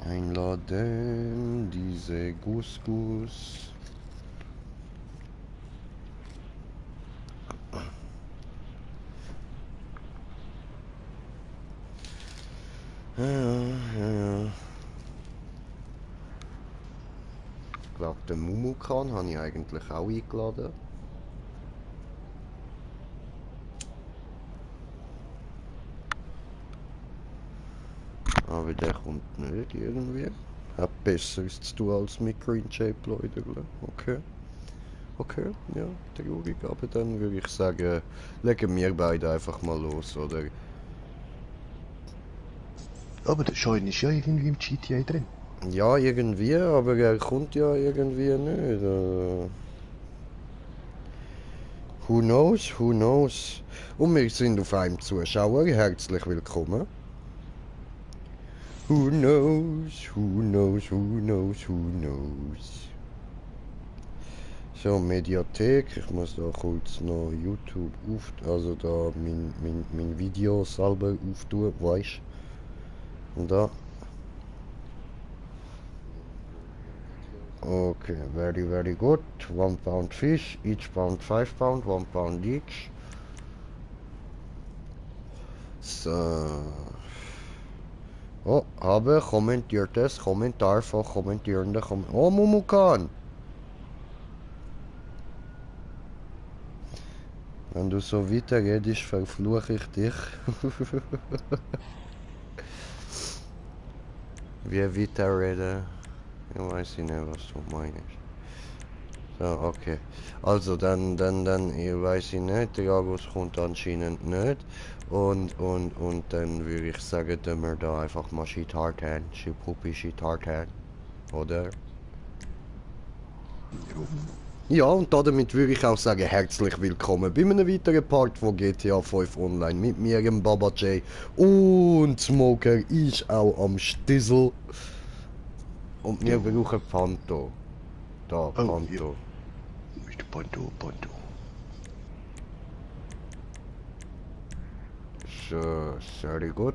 Einladen, diese Couscous. Ja, ja. Ich glaube, den Mumukan habe ich eigentlich auch eingeladen. Aber der kommt nicht irgendwie. Hat Besseres zu tun als mit Green Shape Leute. Okay. Okay, ja, traurig. Aber dann würde ich sagen, legen wir beide einfach mal los, oder? Aber der Scheun ist ja irgendwie im GTA drin. Ja, irgendwie, aber er kommt ja irgendwie nicht. Who knows, who knows. Und wir sind auf einem Zuschauer. Herzlich willkommen. Who knows, who knows, who knows, who knows. So, Mediathek. Ich muss da kurz noch YouTube also da mein Video selber auftun, weißt du? Und da. Okay, very good. 1 pound fish, each pound 5 pound, 1 pound each. So. Oh, habe kommentiertes Kommentar von kommentierenden Oh, Mumukan! Wenn du so weiter redest, verfluche ich dich. Wie weiter reden? Ich weiß nicht, was du meinst. So, okay. Also, dann, ich weiß nicht, der August kommt anscheinend nicht. Und dann würde ich sagen, dass wir da einfach mal Shit hard haben. Shit Puppy, Shit hard haben. Oder? Ja, und damit würde ich auch sagen, herzlich willkommen bei einem weiteren Part von GTA 5 Online mit mir, dem Baba J. Und Smoker ist auch am Stissel. Und wir brauchen Panto. Da, Panto. Mr. Ponto, Ponto. So, very good.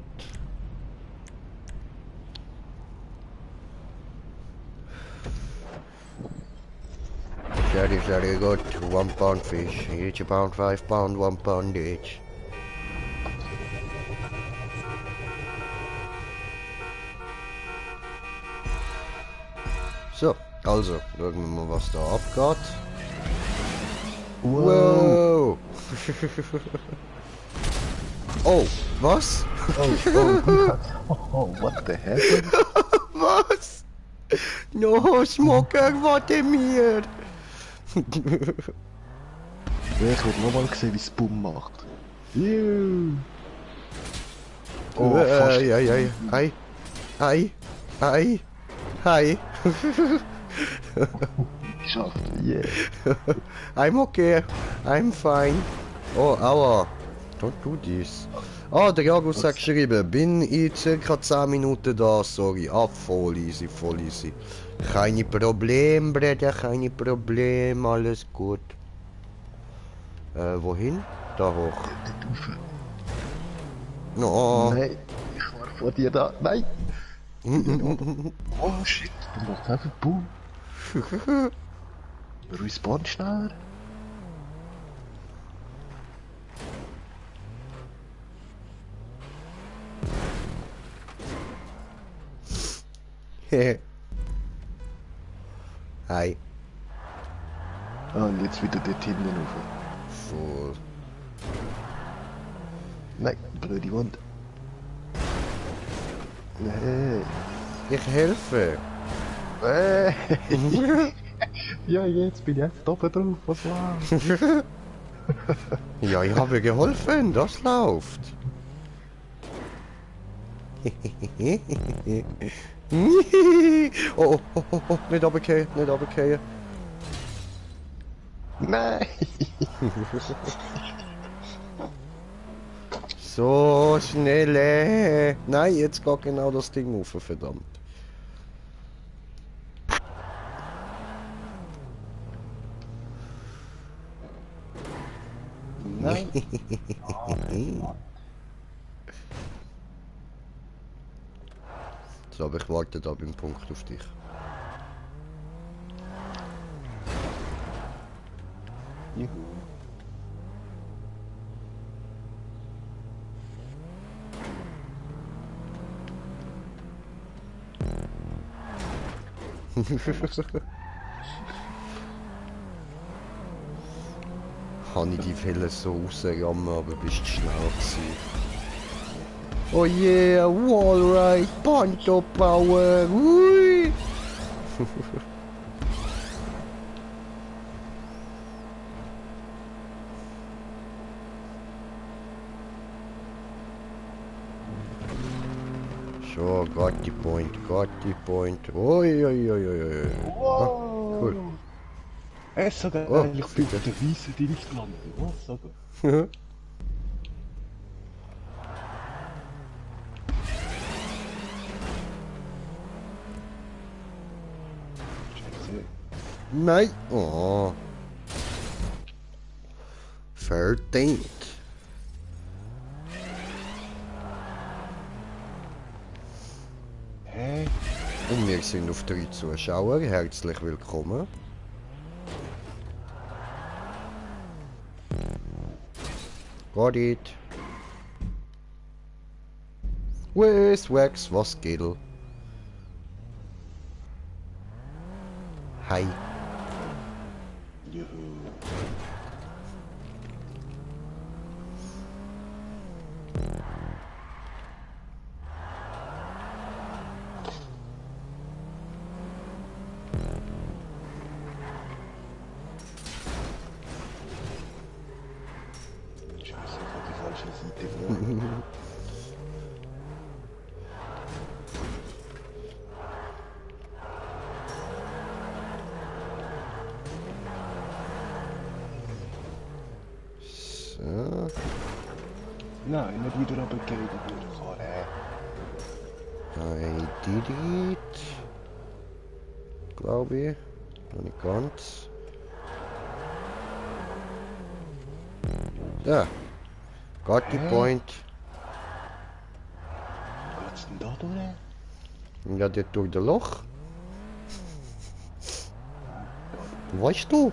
Very good. 1 pound fish. Each pound 5 pound, 1 pound each. So, also, schauen wir mal, was da abgeht. Wow! Oh, was? Oh, what the hell? Was? No, Smoker, warte mir! Ich will nochmal sehen, wie es Bumm macht. Oh, fast. Ei, ei, ei, ei. Geschafft, yeah. I'm okay, I'm fine. Oh, aua. Don't do this. Ah, der Jagus hat geschrieben, bin in circa 10 Minuten da, sorry. Ah, voll easy, voll easy. Keine Problem, Bruder, keine Problem, alles gut. Wohin? Da hoch. Nicht rauf. No. Nein, ich war vor dir da. Nein! Oh shit, du machst einfach Boom. Respawn schneller. Hi. Ah, und jetzt wieder dort hinten rauf. Voll. Nein, blöde Wand. Nee. Ich helfe. Ja, jetzt bin ich einfach oben drauf, was läuft? Ja, ich habe geholfen, das läuft. Oh, nicht runterfallen, nicht runterfallen. Nein! So schnell. Nein, jetzt geht genau das Ding auf, verdammt. Nein! Scheiße, aber ich warte da beim Punkt auf dich. Juhu. Habe ich die Welle so rausgerammt, aber bist du schnell gewesen. Oh yeah, Wallride, Ponto Power, ui! So, got the point, got the point. Oi, oi, oi, oi, oi. Ah, cool. Er ist so geil, Oh, ich bin auf der Wiese, die nicht landen. Oh, so gut. Scheiße. Nein. Oh. 13. Hä? Und wir sind auf 3 Zuschauer. Herzlich willkommen. Got it. Wes, Wax, was geht? Hi. Juhu. Scheiße, ich hab die falsche Seite gewählt. So. Nein, nicht wieder runtergehen, du blöde Karre. I did it. Glaube ich. Noch nicht ganz. Da. Got the Hä? point. Wo geht's denn da durch? Ja, dort durch das Loch. Weißt du?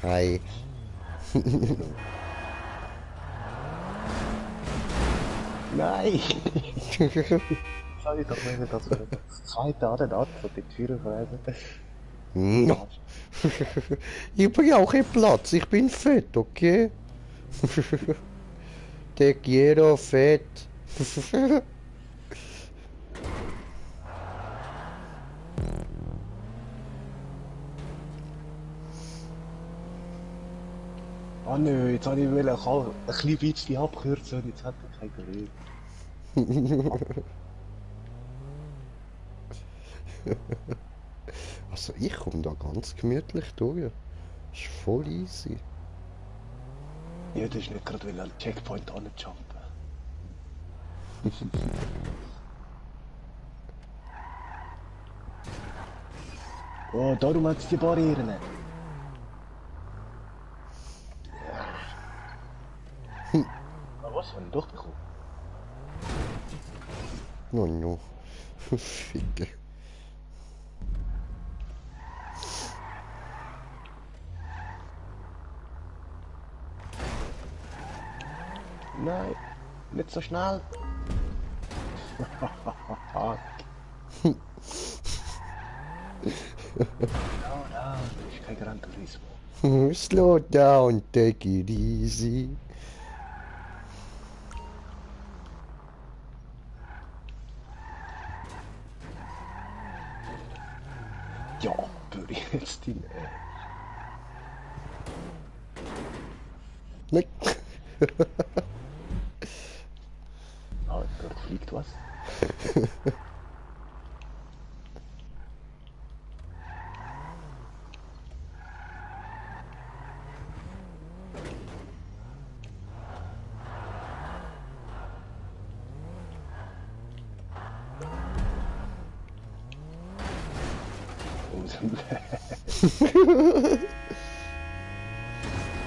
Hi. Nein! Sorry, doch nicht, dass wir das zweite an den Art von den Türen verreisen. No. Ich brauche Platz, ich bin fett, okay? Te quiero fett. Oh nö, jetzt habe ich wollen, ein kleines bisschen abkürzen und jetzt hat er kein Gerät. Also ich komme da ganz gemütlich durch. Ist voll easy. Ja, das ist nicht gerade an den Checkpoint anjumpen. Oh, darum hat es die Barrieren. Ah, was? Haben wir durchbekommen? No, no. Ficke. Nein, nicht so schnell. No, das ist kein Gran Turismo. Slow down, take it easy. Ja, würde ich jetzt die... Nein. Ah, dort fliegt was.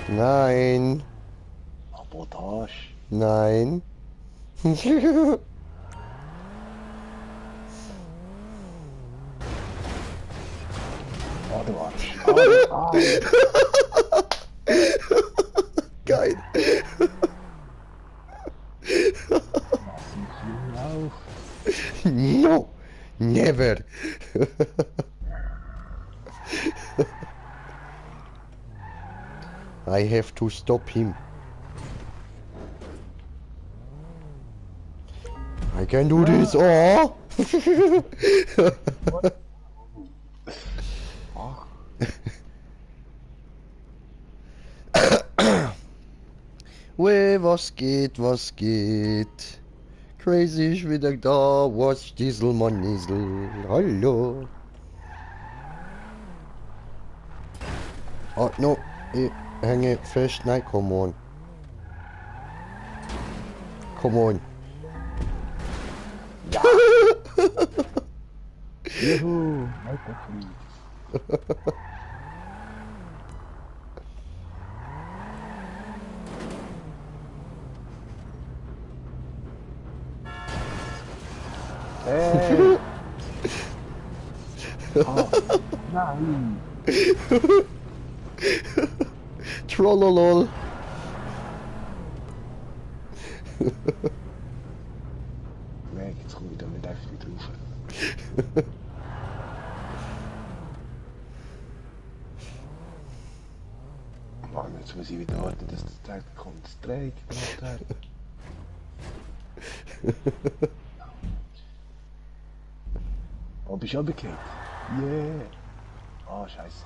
Nein. Sabotage. Nein. Ah, du Arsch. Ah, Geil. lass mich hier auf. No. Never. I have to stop him. I can do this. Oh. Ach, Weh, was geht, was geht? Crazy ist wieder da, was Diesel, Mann, Diesel. Hallo. Oh, no, ich hänge fest. Nein, come on. Come on. juhu, weiterfliegt. Hey! Ah, nein! Trollolol. Nee, jetzt komme ich da nicht einfach wieder rauf. Mann, jetzt muss ich wieder warten, dass das Teil kommt. Das Dreieck gemacht hat. Oh, bist du runtergefallen? Yeah! Ah, scheiße.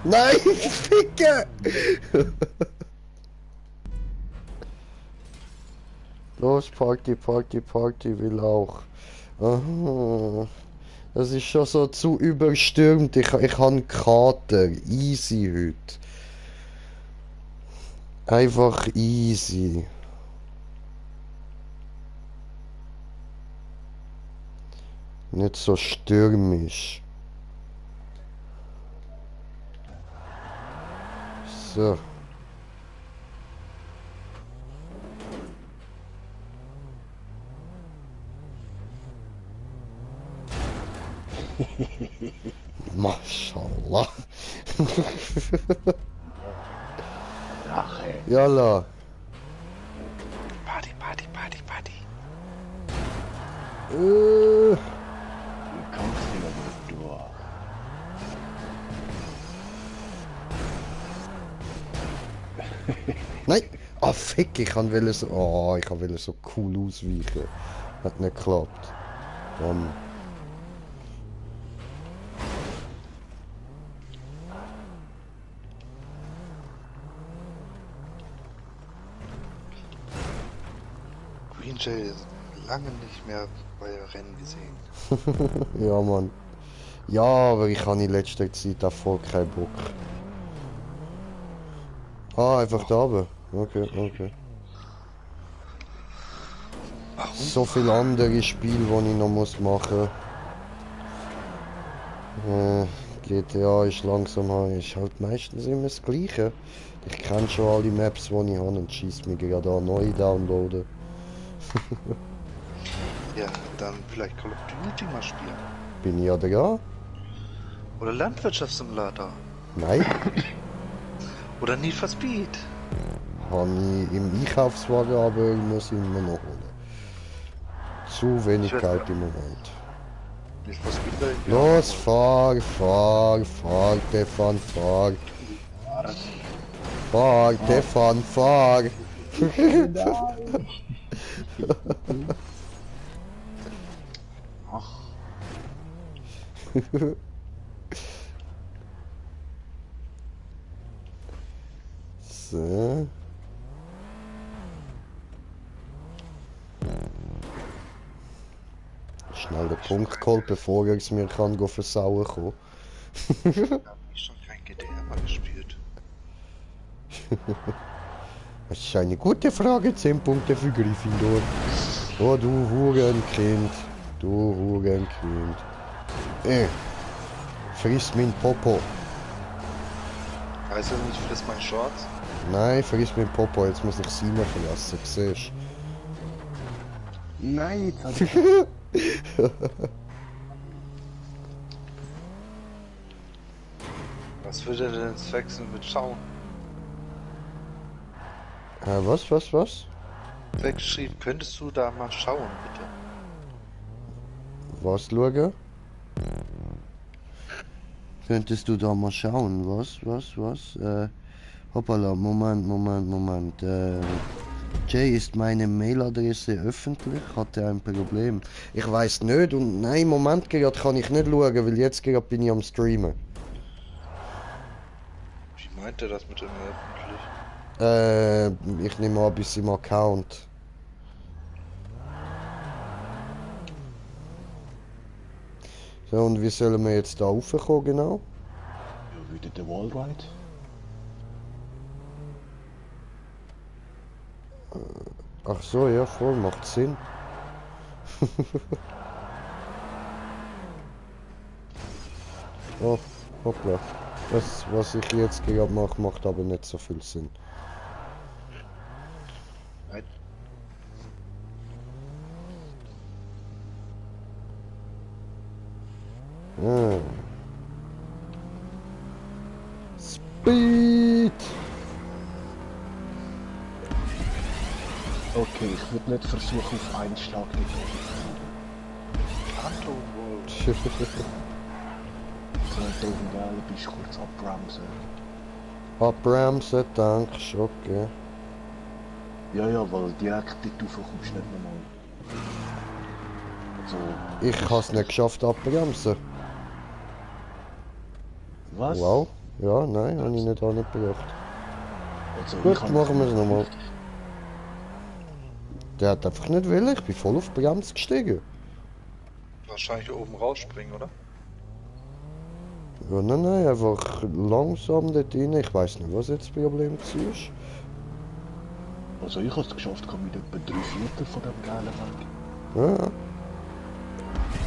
Nein, Ficke! Los, Party, Party, Party will auch. Aha. Das ist schon so zu überstürmt. Ich habe einen Kater. Easy heute. Einfach easy. Nicht so stürmisch. So. Mashallah. Rache! Yalla. Party, Party, Party, Party. Du kommst immer wieder durch. Nein! Ah, fick, ich kann so. Oh, ich kann so cool ausweichen. Hat nicht geklappt. Mann. Green Jay lange nicht mehr bei Rennen gesehen. Ja, Mann. Ja, aber ich habe in letzter Zeit auch voll keinen Bock. Ah, einfach da oben. Okay, okay. Warum? So viele andere Spiele, die ich noch muss machen muss. GTA ist langsam, ist halt meistens immer das Gleiche. Ich kenne schon alle Maps, die ich habe und schießt mich gerade an neu downloaden. Ja, dann vielleicht Call of Duty mal spielen. Bin ich ja dran? Oder Landwirtschaftssimulator. Nein, Oder Need for Speed. habe ich im Einkaufswagen, aber ich muss ihn immer noch holen. Zu wenig Ich werd- Geld im Moment. Need for Speed will ich Los, auch fahr, Stefan, fahr. Fahr, Stefan, fahr. Ach, So. Schnell den Punkt geholt, bevor er es mir kann go versauen kommen. Ich habe schon kein GTA mal gespielt. Das ist eine gute Frage, 10 Punkte für Gryffindor. Oh, du Hurenkind. Du Hurenkind. Friss mein Popo. Heißt das nicht, friss mein Shorts? Nein, friss mein Popo. Jetzt muss ich Simon verlassen. Siehst Nein, jetzt hab ich... Was würde denn jetzt wechseln mit Schauen? Was? Weggeschrieben, könntest du da mal schauen, bitte? Was schauen? Könntest du da mal schauen? Was? Hoppala, Moment. Jay, ist meine Mailadresse öffentlich? Hatte ein Problem. Ich weiß nicht und nein, Moment gerade kann ich nicht schauen, weil jetzt gerade bin ich am Streamen. Wie meint er das mit dem öffentlich? Ich nehme an, bis im Account. So, und wie sollen wir jetzt da raufkommen genau? Ja, wieder der Wallride. Ach so, ja, voll, macht Sinn. Oh, hoppla. Das, was ich jetzt gerade mache, macht aber nicht so viel Sinn. Nein. Ah. Speed! Okay, ich würde nicht versuchen, auf einen Schlag die Kanto wohl. so ein Dovengale bist kurz abbremsen. Abbremsen, denkst du, okay. Ja, weil direkt dort rauf kommst du nicht nochmal. Also... Ich habe es nicht geschafft abbremsen. Was? Wow. Ja, nein, habe ich nicht angebracht. Also, Gut, machen wir es nochmal. Der hat einfach nicht wollen, ich bin voll auf die Bremse gestiegen. Wahrscheinlich oben rausspringen, oder? Ja, nein, einfach langsam dort rein. Ich weiß nicht, was jetzt das Problem war. Also ich habe es geschafft, ich mit etwa 3/4 von dem geilen Weg. Ja.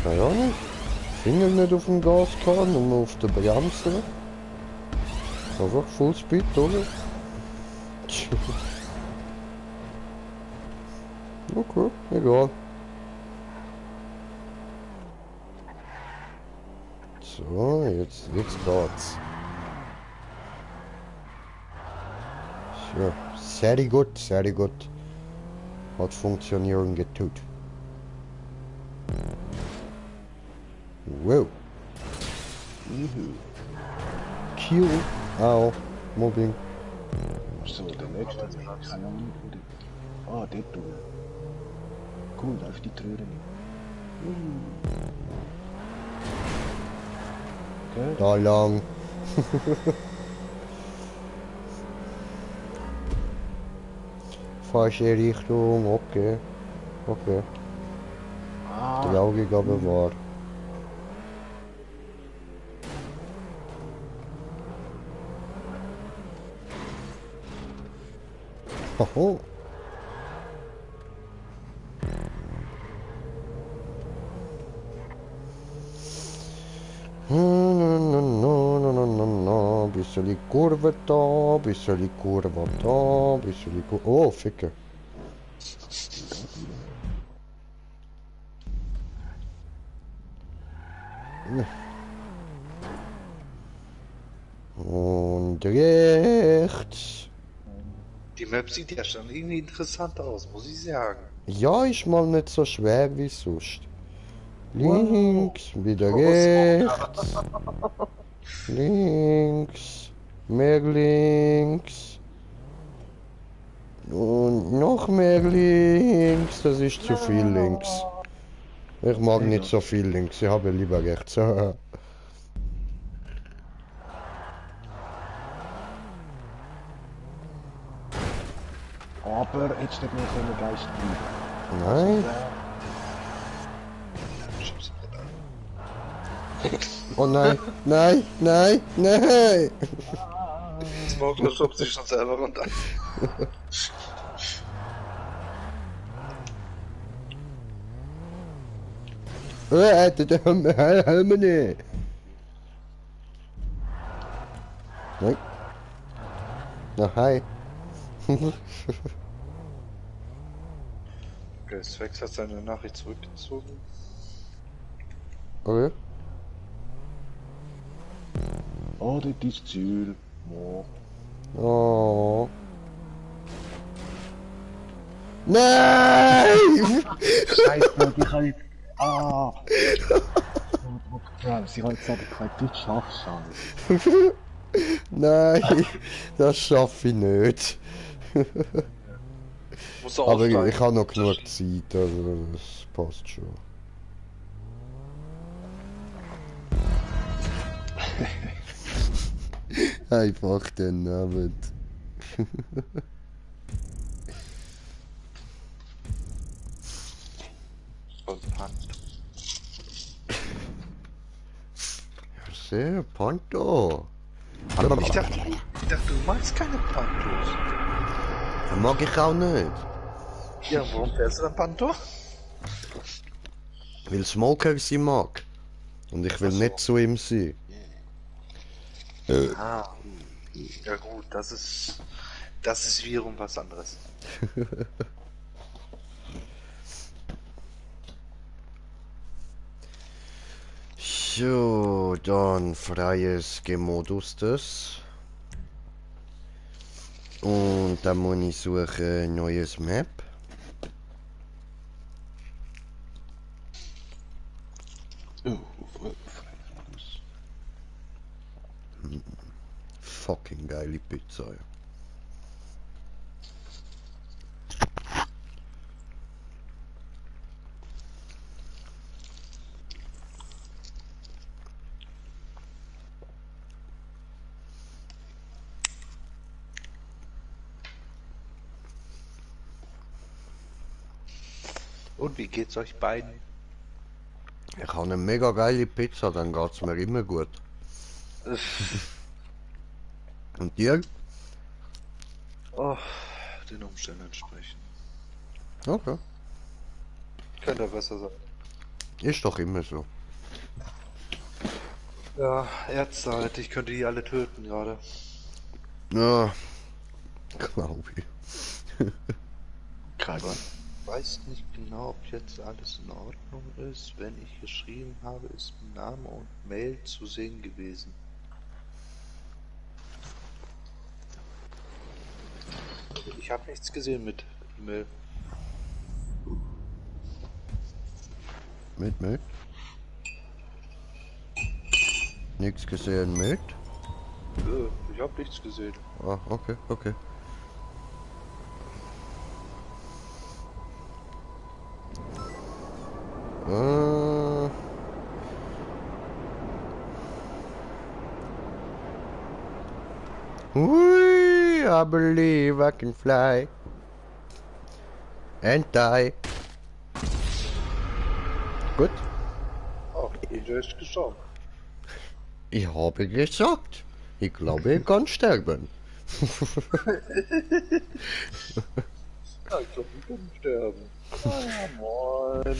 Keine Ahnung. Finger nicht auf dem Gas gehabt, nur auf der Bremse. Einfach Fullspeed, oder? Okay, egal. So, jetzt geht's. So, sehr gut. Hat funktionieren getut. Wow. Kill. Au. Mobbing. So, der nächste Weg. Keine Ahnung, wo der... Ah, dort drüben. Cool, da ist die Türe nicht. Okay. Da lang. Falsche Richtung, okay. Ah, Traurig aber wahr. Hoho. No. Bisschen Kurve da, bisschen Kurve da, bisschen Kurve... Oh, Ficke. Und rechts. Die Map sieht ja schon irgendwie interessant aus, muss ich sagen. Ja, ist mal nicht so schwer wie sonst. Links, wieder Oh, rechts. Links, mehr links. Und noch mehr links. Das ist zu viel links. Ich mag nicht so viel links, ich habe lieber rechts. aber jetzt nicht mehr können Geist bleiben. Nein. Oh nein. Smoker schubst sich schon selber runter. Helme nicht! Nein. Na, hi. Okay, Svex hat seine Nachricht zurückgezogen. Okay. Oh, dort ist Ziel. Oh. Oh. Nein! Scheiße, ich kann nicht. Ah! Ja, sie hat gesagt, ich kann nicht schaffen. Nein, das schaffe ich nicht. Muss er Aber aussteigen. ich habe noch genug Zeit, also das passt schon. Einfach den Namen. Verpannt. Sehr Panto. Ich dachte, du magst keine Pantos. Mag ich auch nicht. Ja, warum fährst du dann Panto? Weil Smoker sie mag. Und ich will Ach so. nicht zu ihm sein. Ah. Ja gut, das ist wiederum was anderes. So, dann freies Gemodus das. Und dann muss ich suchen ein neues Map. Fucking geile Pizza. Ja. Und wie geht's euch beiden? Ich habe eine mega geile Pizza, dann geht's mir immer gut. Und dir? Oh, den Umständen entsprechen. Okay. Könnte besser sein. Ist doch immer so. Ja, Ärzte halt, ich könnte die alle töten gerade. Ja, glaube ich. Keine Ahnung. Weiß nicht genau, ob jetzt alles in Ordnung ist. Wenn ich geschrieben habe, ist Name und Mail zu sehen gewesen. Ich habe nichts gesehen mit E-Mail. Mit. Nichts gesehen mit. Ich habe nichts gesehen. Ah, okay. Äh. Hui, I believe I can fly. And die. Gut. Oh, Angel ist gestorben. Ich habe gesagt, ich glaube, ich kann sterben. Ja, ich glaube, wir können sterben. Ah, moin.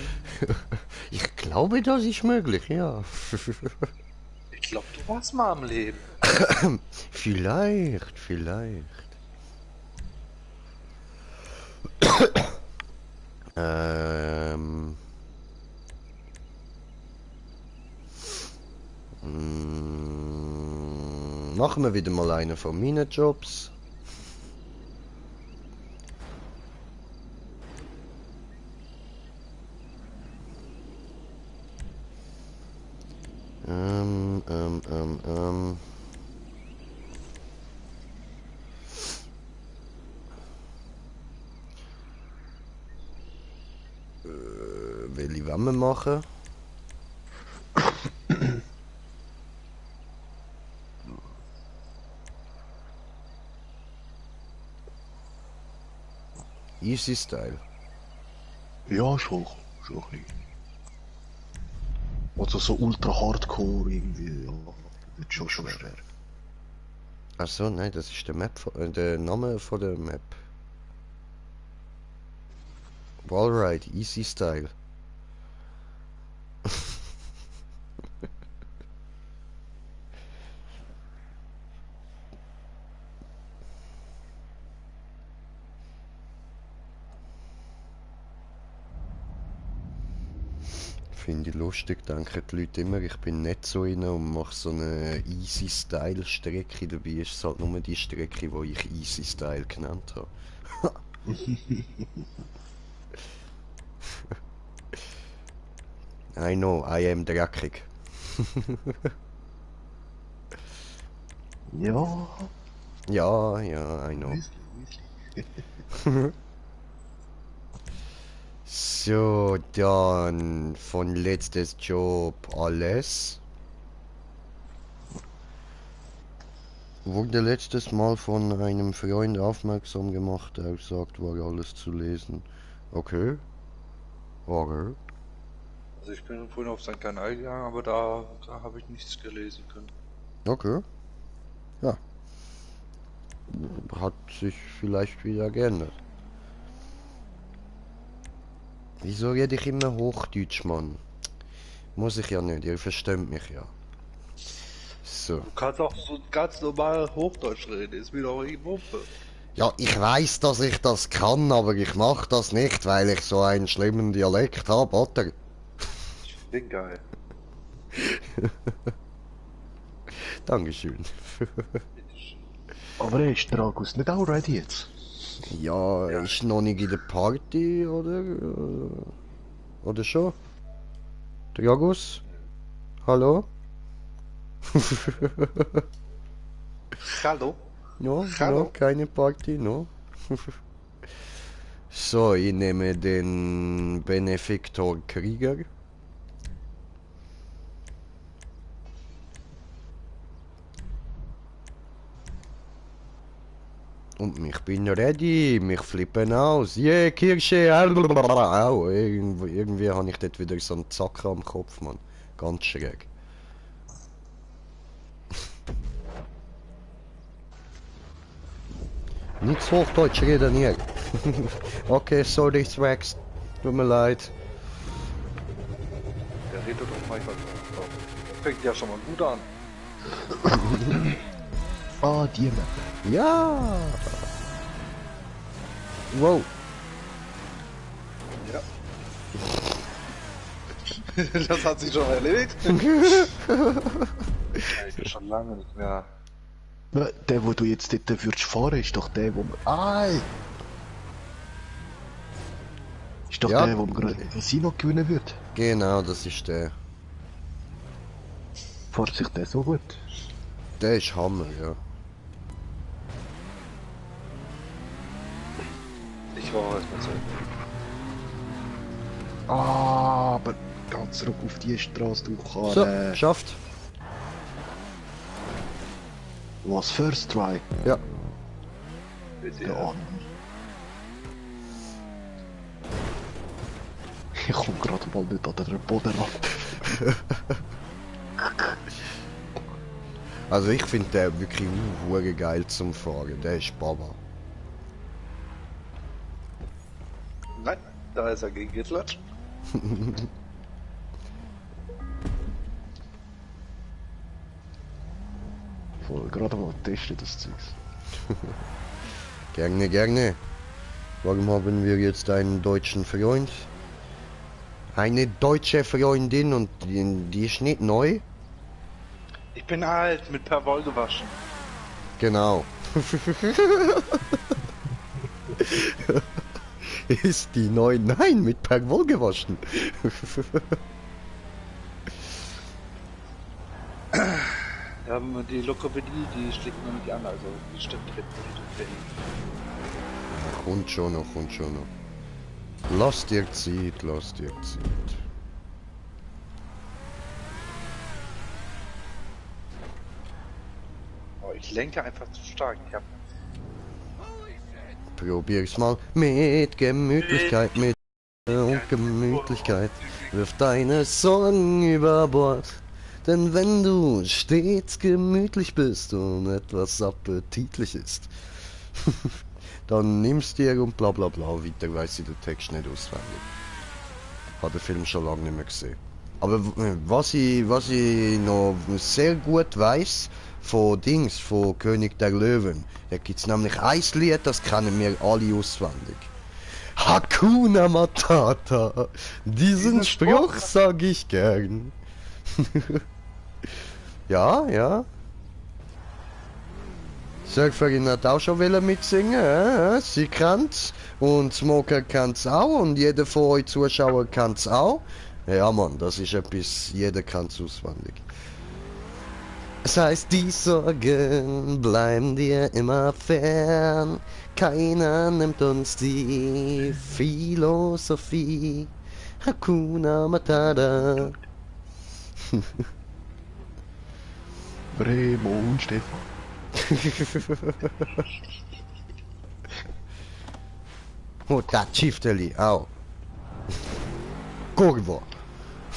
Ich glaube, das ist möglich, ja. Ich glaube, du warst mal am Leben. Vielleicht. ähm. Machen wir wieder mal einen von meinen Jobs. Welche wollen wir machen? Easy Style. Ja, schon ein bisschen. Also so ultra hardcore irgendwie, ja. Das ist schon schwer. Achso, nein, das ist der Name von der Map. Wallride, Easy Style. Finde ich lustig, denken die Leute immer, ich bin nicht so rein und mache so eine Easy-Style-Strecke. Dabei ist es halt nur die Strecke, die ich Easy-Style genannt habe. I know, I am dreckig. Ja, Ja, ja, I know. Müsli. So, dann von letztes Job alles. Wurde letztes Mal von einem Freund aufmerksam gemacht, der sagt, war alles zu lesen. Okay. Okay. Also ich bin vorhin auf seinen Kanal gegangen, aber da habe ich nichts gelesen können. Okay. Ja. Hat sich vielleicht wieder geändert. Wieso rede ich immer Hochdeutsch, Mann? Muss ich ja nicht, ihr versteht mich ja. So. Du kannst auch so ganz normal Hochdeutsch reden, ist mir doch irgendwo. Ja, ich weiß, dass ich das kann, aber ich mache das nicht, weil ich so einen schlimmen Dialekt habe, oder? Ich bin geil. Dankeschön. Aber ist der August nicht auch ready jetzt? Ja, Ja. ist noch nicht in der Party, oder? Oder schon? Dragus? Hallo? Hallo? No, Hallo? no, keine Party, no. So, ich nehme den Benefektor Krieger. Und ich bin ready, mich flippen aus. Yeah, Kirsche, au. Irgendwie habe ich dort wieder so einen Zacker am Kopf, Mann. Ganz schräg. Nichts Hochdeutsch reden hier. Okay, sorry, Thrax. Tut mir leid. Der redet doch manchmal so. Das fängt ja schon mal gut an. Ah, die Map. Ja! Wow. Ja. Das hat sich schon erledigt. Ich bin schon lange nicht mehr. Der, wo du jetzt dort würdest fahren, ist doch der, wo man... Ei! Ist doch Ja. der, wo man gerade das Casino gewinnen wird. Genau, das ist der. Fährt sich der so gut? Der ist Hammer, ja. Ich war erstmal so. Ah, aber ganz zurück auf die Straße So, durchfahren. schafft. Was, First Try? Ja. Bitte. Ja. Ich komm gerade mal nicht an den Boden ran. Also ich finde den wirklich hure geil zum Fahren. Der ist Baba. Nein, da ist er gegen Gittler. Voll gerade mal testen, das Zeugs. Gerne, gerne. Warum haben wir jetzt einen deutschen Freund? Eine deutsche Freundin und die ist nicht neu? Ich bin alt, mit Perwoll gewaschen. Genau. Ist die neu? Nein, mit Perwoll gewaschen. Ja, die Lokopädie, die schlägt noch nicht an, also die stimmt direkt mit Kommt schon noch, kommt schon noch. Lass dir Zeit, lass dir Zeit. Oh, ich lenke einfach zu stark. Ich hab Probier's mal mit Gemütlichkeit, mit und Gemütlichkeit. Wirf deine Sorgen über Bord. Denn wenn du stets gemütlich bist und etwas appetitlich ist, dann nimmst dir und bla bla bla. Weiter weiss ich den Text nicht auswendig. Habe den Film schon lange nicht mehr gesehen. Aber was ich noch sehr gut weiß von Dings, von König der Löwen, da gibt's nämlich ein Lied, das kennen wir alle auswendig. Hakuna Matata. Diesen Spruch sag ich gern. Ja, ja. Surferin hat auch schon mitsingen, sie kann's. Und Smoker kann's auch und jeder von euch Zuschauer kann's auch. Ja Mann, das ist etwas, jeder kann's auswendig. Es heißt, die Sorgen bleiben dir immer fern. Keiner nimmt uns die Philosophie. Hakuna Matata. Remo und Stefan. Oh, das Schifteli, au. Kurva.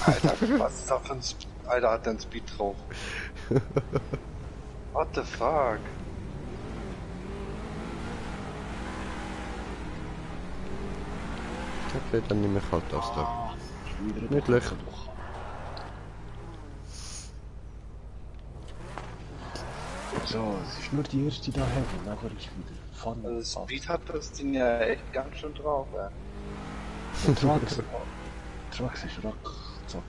Alter, was ist da für ein Alter, hat der einen Speed drauf? What the fuck? Okay, dann nehme ich halt das da. Nicht löchern. So, es ist nur die erste da hinten, aber ich wieder vorne. Also Speed hat das Ding ja echt ganz schön drauf, ey. Trucks ist ruckzuck.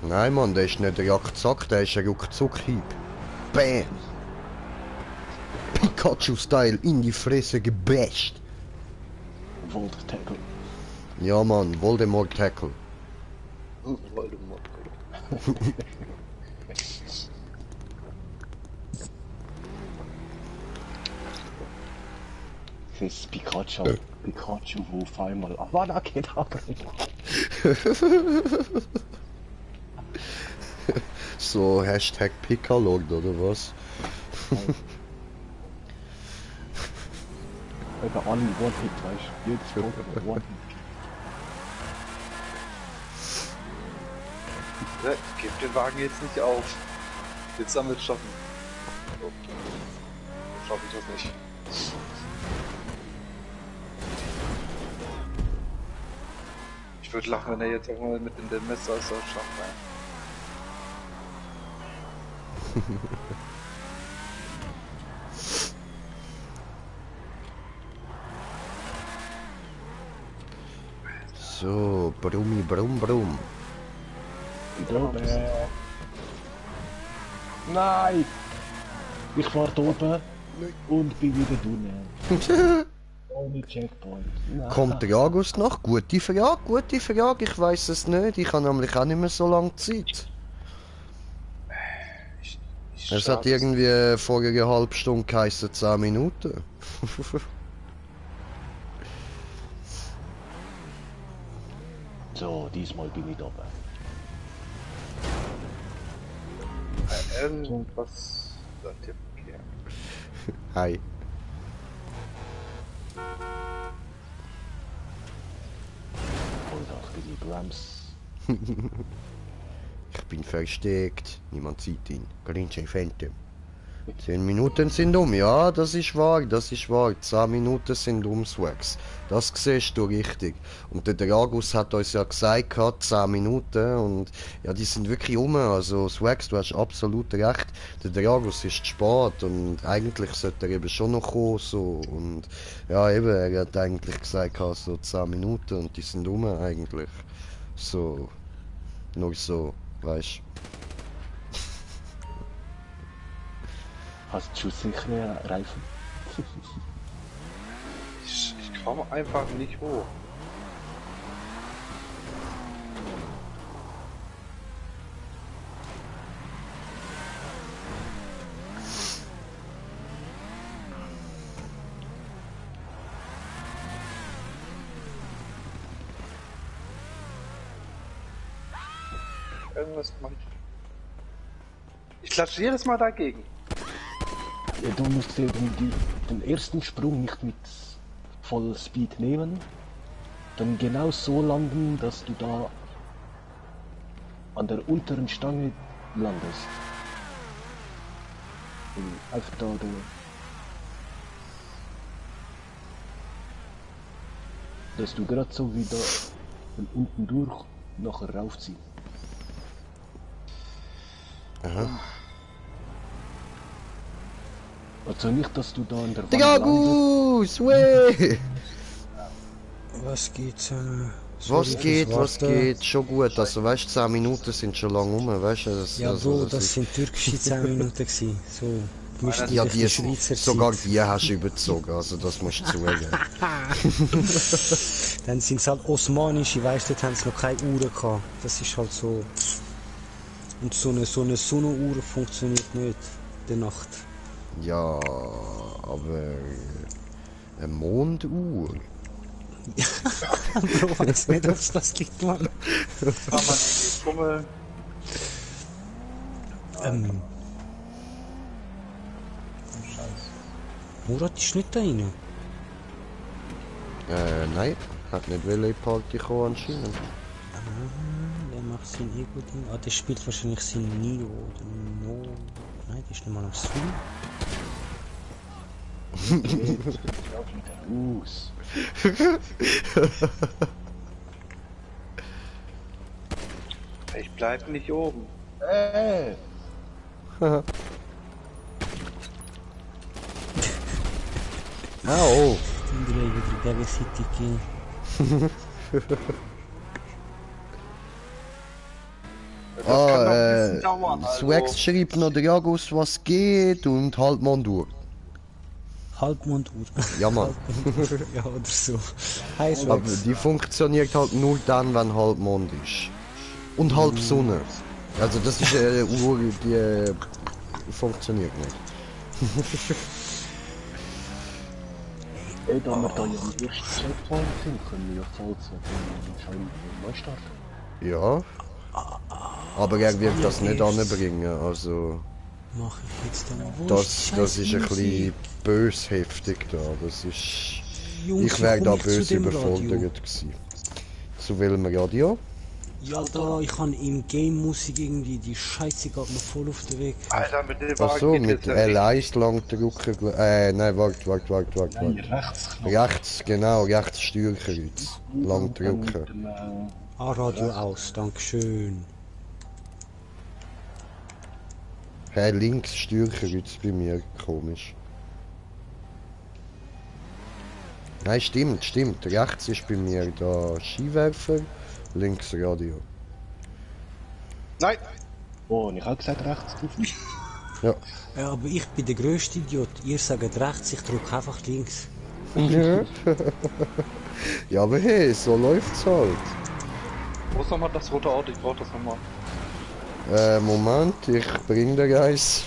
Nein Mann, der ist nicht ein Jagdzack, der ist ein Ruckzuck-Hieb. Bam! Pikachu-Style in die Fresse gebasht. Voldemort Tackle. Ja Mann, Voldemort-Tackle. Voldemort. Das ist Pikachu, wo auf einmal Avada Kedavra. So Hashtag Pikalord oder was? Über alle One-Hit, weißt du? Jedes Pokémon One-Hit. Gebt den Wagen jetzt nicht auf. Jetzt damit schaffen. Oh. Schaff ich das nicht. Ich würde lachen, wenn er jetzt irgendwann mit in dem Messer so schafft. So, Brummi, Brumm, Brumm. Nein! Ich fahr da oben und bin wieder drinnen. Ohne Checkpoint. Nein. Kommt der August noch? Gute Frage, ich weiß es nicht. Ich habe nämlich auch nicht mehr so lange Zeit. Es hat irgendwie vor einer halben Stunde geheißen 10 Minuten. So, diesmal bin ich dabei. Irgendwas sagt ihr Verkehr. Hi. Und auch die Brams. Ich bin versteckt. Niemand sieht ihn. Grinche Phantom. 10 Minuten sind um. Ja, das ist wahr, das ist wahr. 10 Minuten sind um, Swags. Das siehst du richtig. Und der Dragus hat uns ja gesagt, 10 Minuten. Und ja, die sind wirklich um. Also, Swags, du hast absolut recht. Der Dragus ist spät. Und eigentlich sollte er eben schon noch kommen. So. Und ja, eben, er hat eigentlich gesagt, so 10 Minuten. Und die sind um eigentlich. So. Nur so, weißt du. Hast du schutzsichere Reifen? Ich komme einfach nicht hoch. Irgendwas mache ich. Ich klatsche jedes Mal dagegen. Ja, du musst eben den ersten Sprung nicht mit voll Speed nehmen, dann genau so landen, dass du da an der unteren Stange landest. Und einfach da dass du gerade so wieder von unten durch nachher raufziehen. Aha. Also nicht, dass du da in der Wand Dragus! Weh! Was geht, Was geht? Schon gut, also weißt du, 10 Minuten sind schon lang rum, weißt du? Ja, Bro, das sind türkische 10 Minuten gewesen. So, gemischt Ja, die Schweizer sogar Zeit. die hast du überzogen, also das musst du zugeben. Dann sind es halt osmanische, weißt du, dort haben sie noch keine Uhren gehabt. Das ist halt so. Und so eine Sonnenuhr funktioniert nicht, in der Nacht. Ja, aber eine Monduhr? Bro, weiß nicht, ob es das liegt, Mann. Kann man nicht schummeln. Murat ist nicht da rein. Nein, hat nicht Welle Party kommen anscheinend. Der macht sein Ego-Ding. Ah, der spielt wahrscheinlich sein Nio oder No. Nein, der ist nicht mal am Stream. Ich bleib nicht oben. Au! Andrei wieder Babysitting gehen. Das kann noch ein bisschen dauern, Swax schreibt noch Dragos, was geht und halt Mondur. Halbmonduhr. Ja, Mann. Ja, oder so. Hi, Aber Swax. die funktioniert halt nur dann, wenn Halbmond ist. Und Halbsonne. Also das ist eine Uhr, die funktioniert nicht. Ey, da wir da ja am ersten Checkpoint sind, können wir ja voll zu den Neustart. Ja. Aber er wird das nicht anbringen, also Mach ich jetzt dann. Wo das die ist ein scheiß bisschen böshaftig da. Das ist... Jungs, Ich wäre wie da komm ich zu böse dem Radio? überfordert gewesen. Zu welchem Radio? Ja, da, ich kann im Game Musik irgendwie, die Scheiße geht mir voll auf den Weg. Alter, mit dem Ach so, Wagen geht mit jetzt ja L1 lang drücken. Nein, warte. Rechts. Rechts, genau, rechts Steuerkreuz. Lang drücken. Ah, Radio aus, dankeschön. Hey, links Steuerkreuz bei mir, komisch. Nein, stimmt. Rechts ist bei mir da Skiwerfer, links Radio. Nein! Oh, und ich habe gesagt rechts. Ja. Ja, aber ich bin der grösste Idiot. Ihr sagt rechts, ich drücke einfach links. Ja, aber hey, so läuft's halt. Wo ist nochmal das rote Auto? Ich brauch das nochmal. Moment, ich bring dir eins.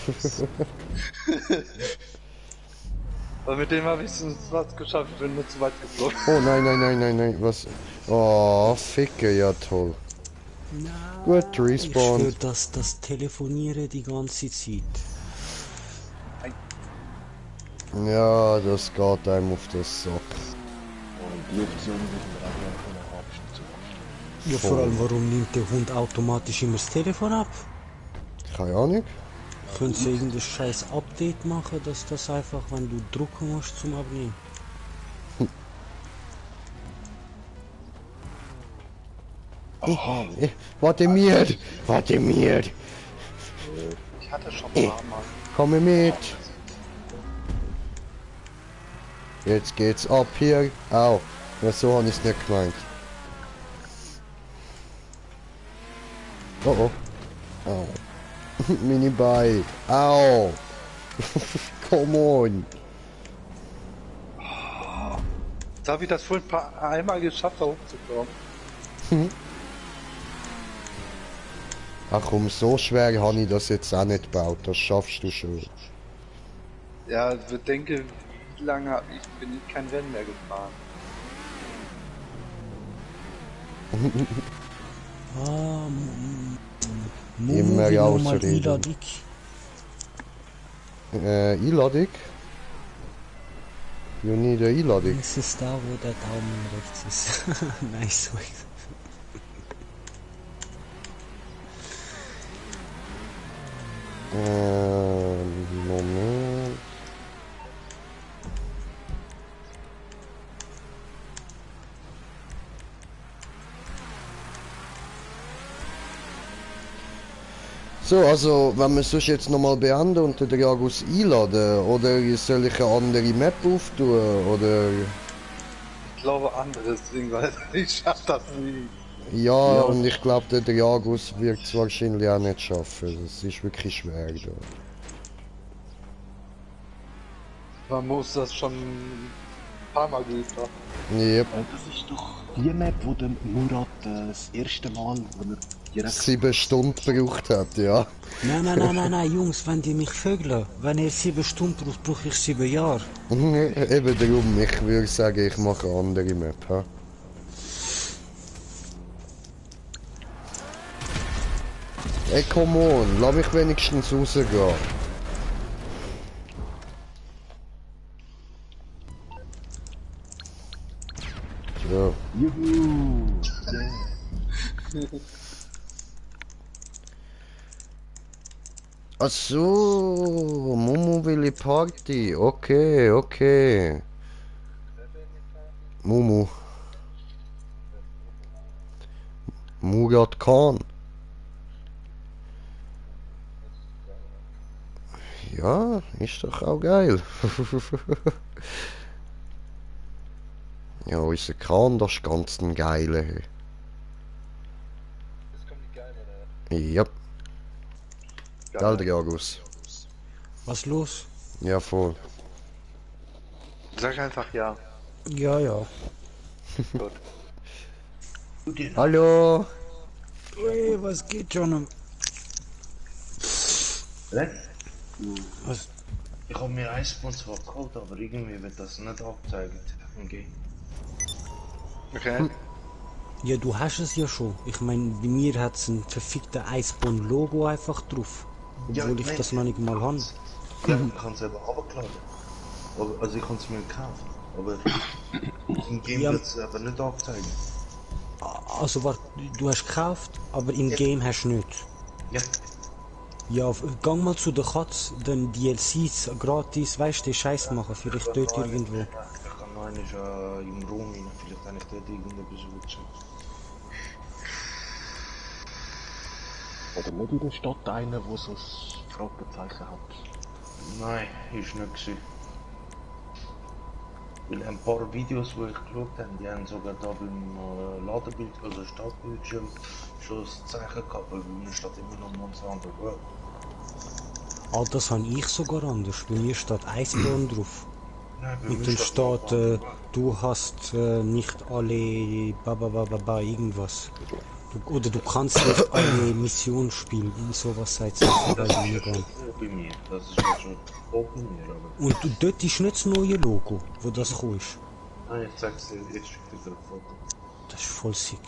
Weil mit dem habe ich es was geschafft, ich bin nur zu weit geflogen. Oh nein, was? Oh, Ficke, ja toll. Gut, Ich Respawn. schwör, das Telefonieren die ganze Zeit. Ja, das geht einem auf das Sack. Und die Option wird mir auch noch eine halbe Stunde. Ja, vor allem, warum nimmt der Hund automatisch immer das Telefon ab? Keine Ahnung. Können sie irgendein scheiß Update machen, dass das einfach, wenn du drucken musst zum Abnehmen? Warte mir! Ich hatte schon ein paar Mal. Komm mit! Jetzt geht's ab hier. Au. Ja, so habe ich's nicht gemeint. Oh oh. Au. Mini Bike. Au. Come on. Da habe ich das vorhin einmal geschafft, da hochzukommen. Ach komm, so schwer habe ich das jetzt auch nicht gebaut. Das schaffst du schon. Ja, ich denke, wie lange bin ich kein Rennen mehr gefahren. Ah, Immer mal ausreden. Iladik. Einladung? You need a Einladung. Das ist da, wo der Daumen rechts ist. Nice. Moment. So, also, wenn wir sonst jetzt nochmal beenden und den Dragus einladen, oder soll ich eine andere Map auftun, oder... glaube anderes Ding, weil ich schaff das nie. Ja, und ich glaube, der Dragus wird es wahrscheinlich auch nicht schaffen. Das ist wirklich schwer da. Man muss das schon ein paar Mal geübt haben. Yep. Das ist doch die Map, wo der Murat das erste Mal, wo er direkt... 7 Stunden gebraucht hat, ja. Nein, Jungs, wenn die mich vögeln, wenn ihr 7 Stunden braucht, brauche ich 7 Jahre. Eben darum, ich würde sagen, ich mache eine andere Map. Ha? Ey, come on, lass mich wenigstens rausgehen. So. Juhu! Ach so, Mumu will Party. Okay, okay. Mumu. Murat Khan. Ja, ist doch auch geil. Ja, unser Khan, das ist ganz ein geiler. Das kommt die geil, oder? Ja, geil, Dragus. Was los? Ja, voll. Sag einfach ja. Ja. Gut. Hallo. Ey, was geht, John? Was? Was? Ich habe mir ein Sponsor gekauft, aber irgendwie wird das nicht angezeigt im Game. Okay. Ja, du hast es ja schon. Ich meine, bei mir hat es ein verfickter Eisborn-Logo einfach drauf. Obwohl ich das noch nicht mal habe. Ja, ich kann es eben runtergeladen. Also ich kann es mir gekauft. Aber im Game Ja. wird es aber nicht angezeigt. Also, warte, du hast gekauft, aber im Game hast du nicht. Ja. Ja, gang mal zu der Katz, den DLCs gratis, weißt du, die Scheiß machen, vielleicht dort irgendwo. Ich kann noch einmal im Raum rein, vielleicht habe ich dort irgendetwas gut. Oder nicht in der Stadt einer, wo so ein Fragezeichen hat. Nein, ist nicht gewesen. Weil ein paar Videos, die ich geschaut habe, die haben sogar da beim Ladebild, also Startbildschirm, schon das Zeichen gehabt, weil bei mir steht immer noch Monster Hunter World. Ah, das habe ich sogar anders. Bei mir steht Eisborn drauf. Nein, bei Und mir dann steht steht, Monster Hunter World. du hast nicht alle irgendwas. Oder du kannst nicht alle Missionen spielen, sowas sagt es bei Das ist mir ja gar schon nicht. vor bei mir, das ist ja schon vor bei mir, aber... Und dort ist nicht das neue Logo, wo das gekommen ist. Nein, ich zeig's dir jetzt wieder ein Foto. Das ist voll sick.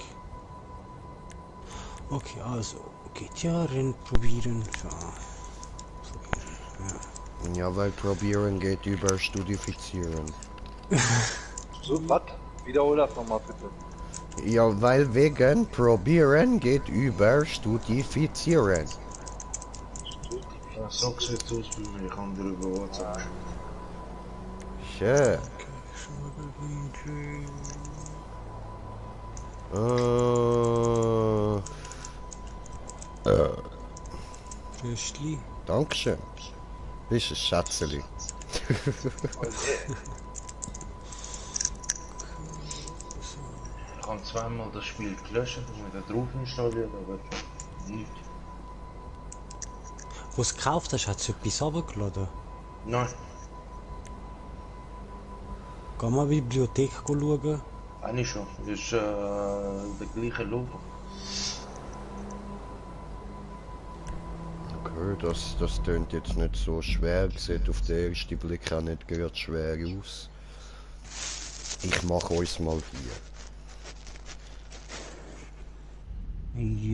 Okay, also, geht ja, Rennen probieren. So. Ja, weil probieren geht über studifizieren. So, was? Wiederhol das nochmal bitte. Ja, weil wegen probieren geht über studifizieren. Ja, so sieht's aus bei mir, ich kann dir über WhatsApp. Schön. Röstli. Dankeschön. Bist ein Schätzeli. Ich habe zweimal das Spiel gelöscht und wieder drauf installiert, aber nicht. Wo du es gekauft hast, hat es etwas runtergeladen. Nein, Geh mal in die Bibliothek schauen. eigentlich schon. Das ist der gleiche Logo. Okay, das tönt jetzt nicht so schwer. Sieht auf den ersten Blick auch nicht gerade schwer aus. Ich mache uns mal hier.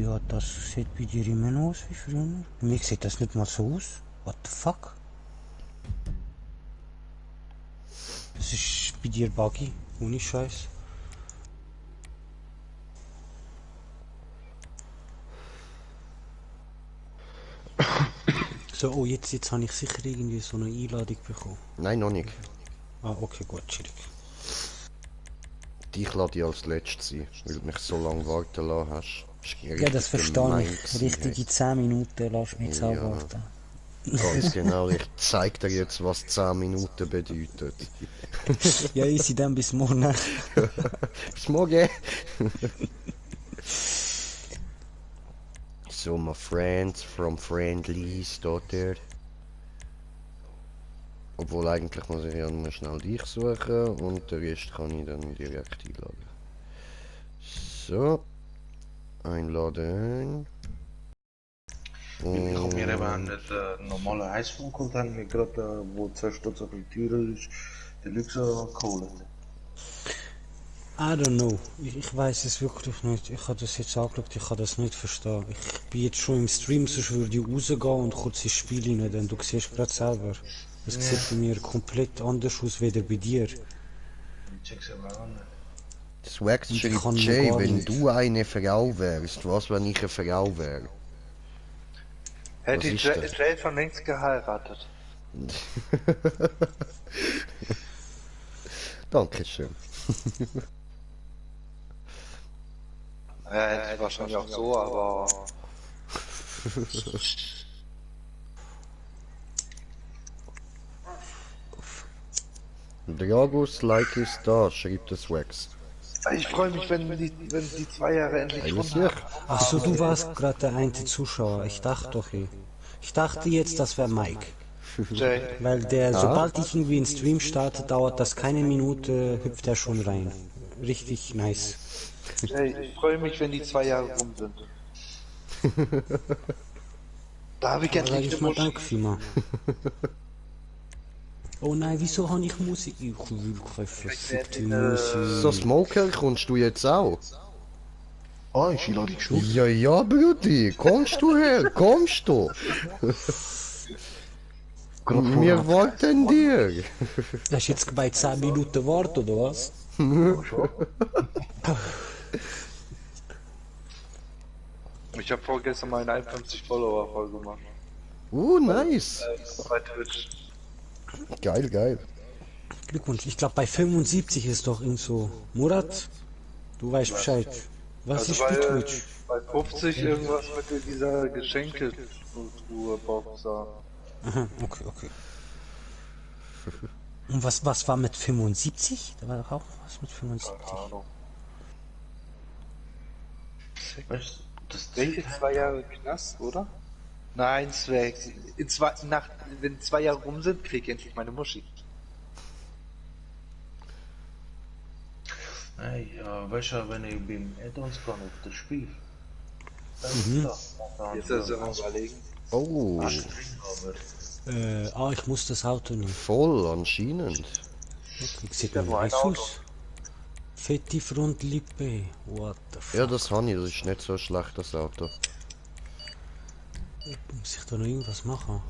Ja, das sieht bei dir immer noch aus wie früher. Bei mir sieht das nicht mal so aus. What the fuck? Das ist bei dir buggy, ohne Scheiß. So, oh, jetzt habe ich sicher irgendwie so eine Einladung bekommen. Nein, noch nicht. Ah, okay, gut, chillig. Dich lade ich als letztes sein, weil du mich so lange warten lassen hast. Ja, das verstehe ich. Richtige 10 Minuten lass mich jetzt Ja. abwarten. Ganz genau, ich zeig dir jetzt, was 10 Minuten bedeutet. Ja, easy, dann bis morgen. Ne? Bis morgen. So, my friends from Friendly steht der. Obwohl eigentlich muss ich ja nur schnell dich suchen und den Rest kann ich dann direkt einladen. So. Einladen. Ich habe mir eben nicht normale iPhone geholt, haben wir gerade, wo 2 Stutz auf die Tür ist, die Luxe geholt. I don't know. Ich weiß es wirklich nicht. Ich habe das jetzt angeschaut, ich kann das nicht verstehen. Ich bin jetzt schon im Stream, sonst würde ich rausgehen und kurz ins Spiel rein, denn du siehst gerade selber. Es sieht bei mir komplett anders aus, wie bei dir. Ich check's aber auch nicht. Swax Ich schreibt kann Jay, gar wenn nicht. du eine Frau wärst, was wenn ich eine Frau wäre? Hätte ist Jay, das? Jay schon längst geheiratet. Dankeschön. Ja, hätte ich wahrscheinlich auch so, aber... Dragos Like ist da, schreibt der Swax. Ich freue mich, wenn die 2 Jahre endlich Alles rum nicht. Ach so, du warst gerade der eine Zuschauer. Ich dachte doch, ich dachte jetzt, das wäre Mike. Jay, Weil sobald ich irgendwie einen Stream starte, dauert das keine Minute, hüpft er schon rein. Richtig nice. Jay, ich freue mich, wenn die 2 Jahre rum sind. Da habe ich Da sag endlich ich eine mal danke Muschi. vielmals. Oh nein, wieso habe ich Musik? Ich will keine verfickte Musik. So, Smoker, kommst du jetzt auch? Ah, ist die Ladung gestorben? Ja, ja, Brudi, kommst du her? Kommst du? Gerade Wir vorher. wollten dir. Das ist jetzt bei 10 Minuten Wort, oder was? Ich habe vorgestern mal eine 51 Follower voll gemacht. Nice. Bei Twitch. Geil, geil. Glückwunsch. Ich glaube, bei 75 ist doch irgend so. Murat, du weißt Bescheid. Was Also ist die Twitch? bei 50 irgendwas mit dieser Geschenke-Truhe-Box da. Aha, okay. Und was war mit 75? Da war doch auch was mit 75. Keine Ahnung. Weißt du, das Welche 2 Jahre Knast, oder? Nein, Zweck. Wenn 2 Jahre rum sind, krieg ich endlich meine Muschi. Hey, weißt du, wenn ich beim Add-ons kann auf das Spiel, dann ist das. Jetzt ist er mal überlegen. Oh, Aber Ich muss das Auto nehmen. voll anscheinend. Okay, sieht Ja, mir wo ein nice Auto. aus. Fette Frontlippe. What the fuck? Ja, das habe ich, das ist nicht so schlecht, das Auto. Muss ich da noch irgendwas machen?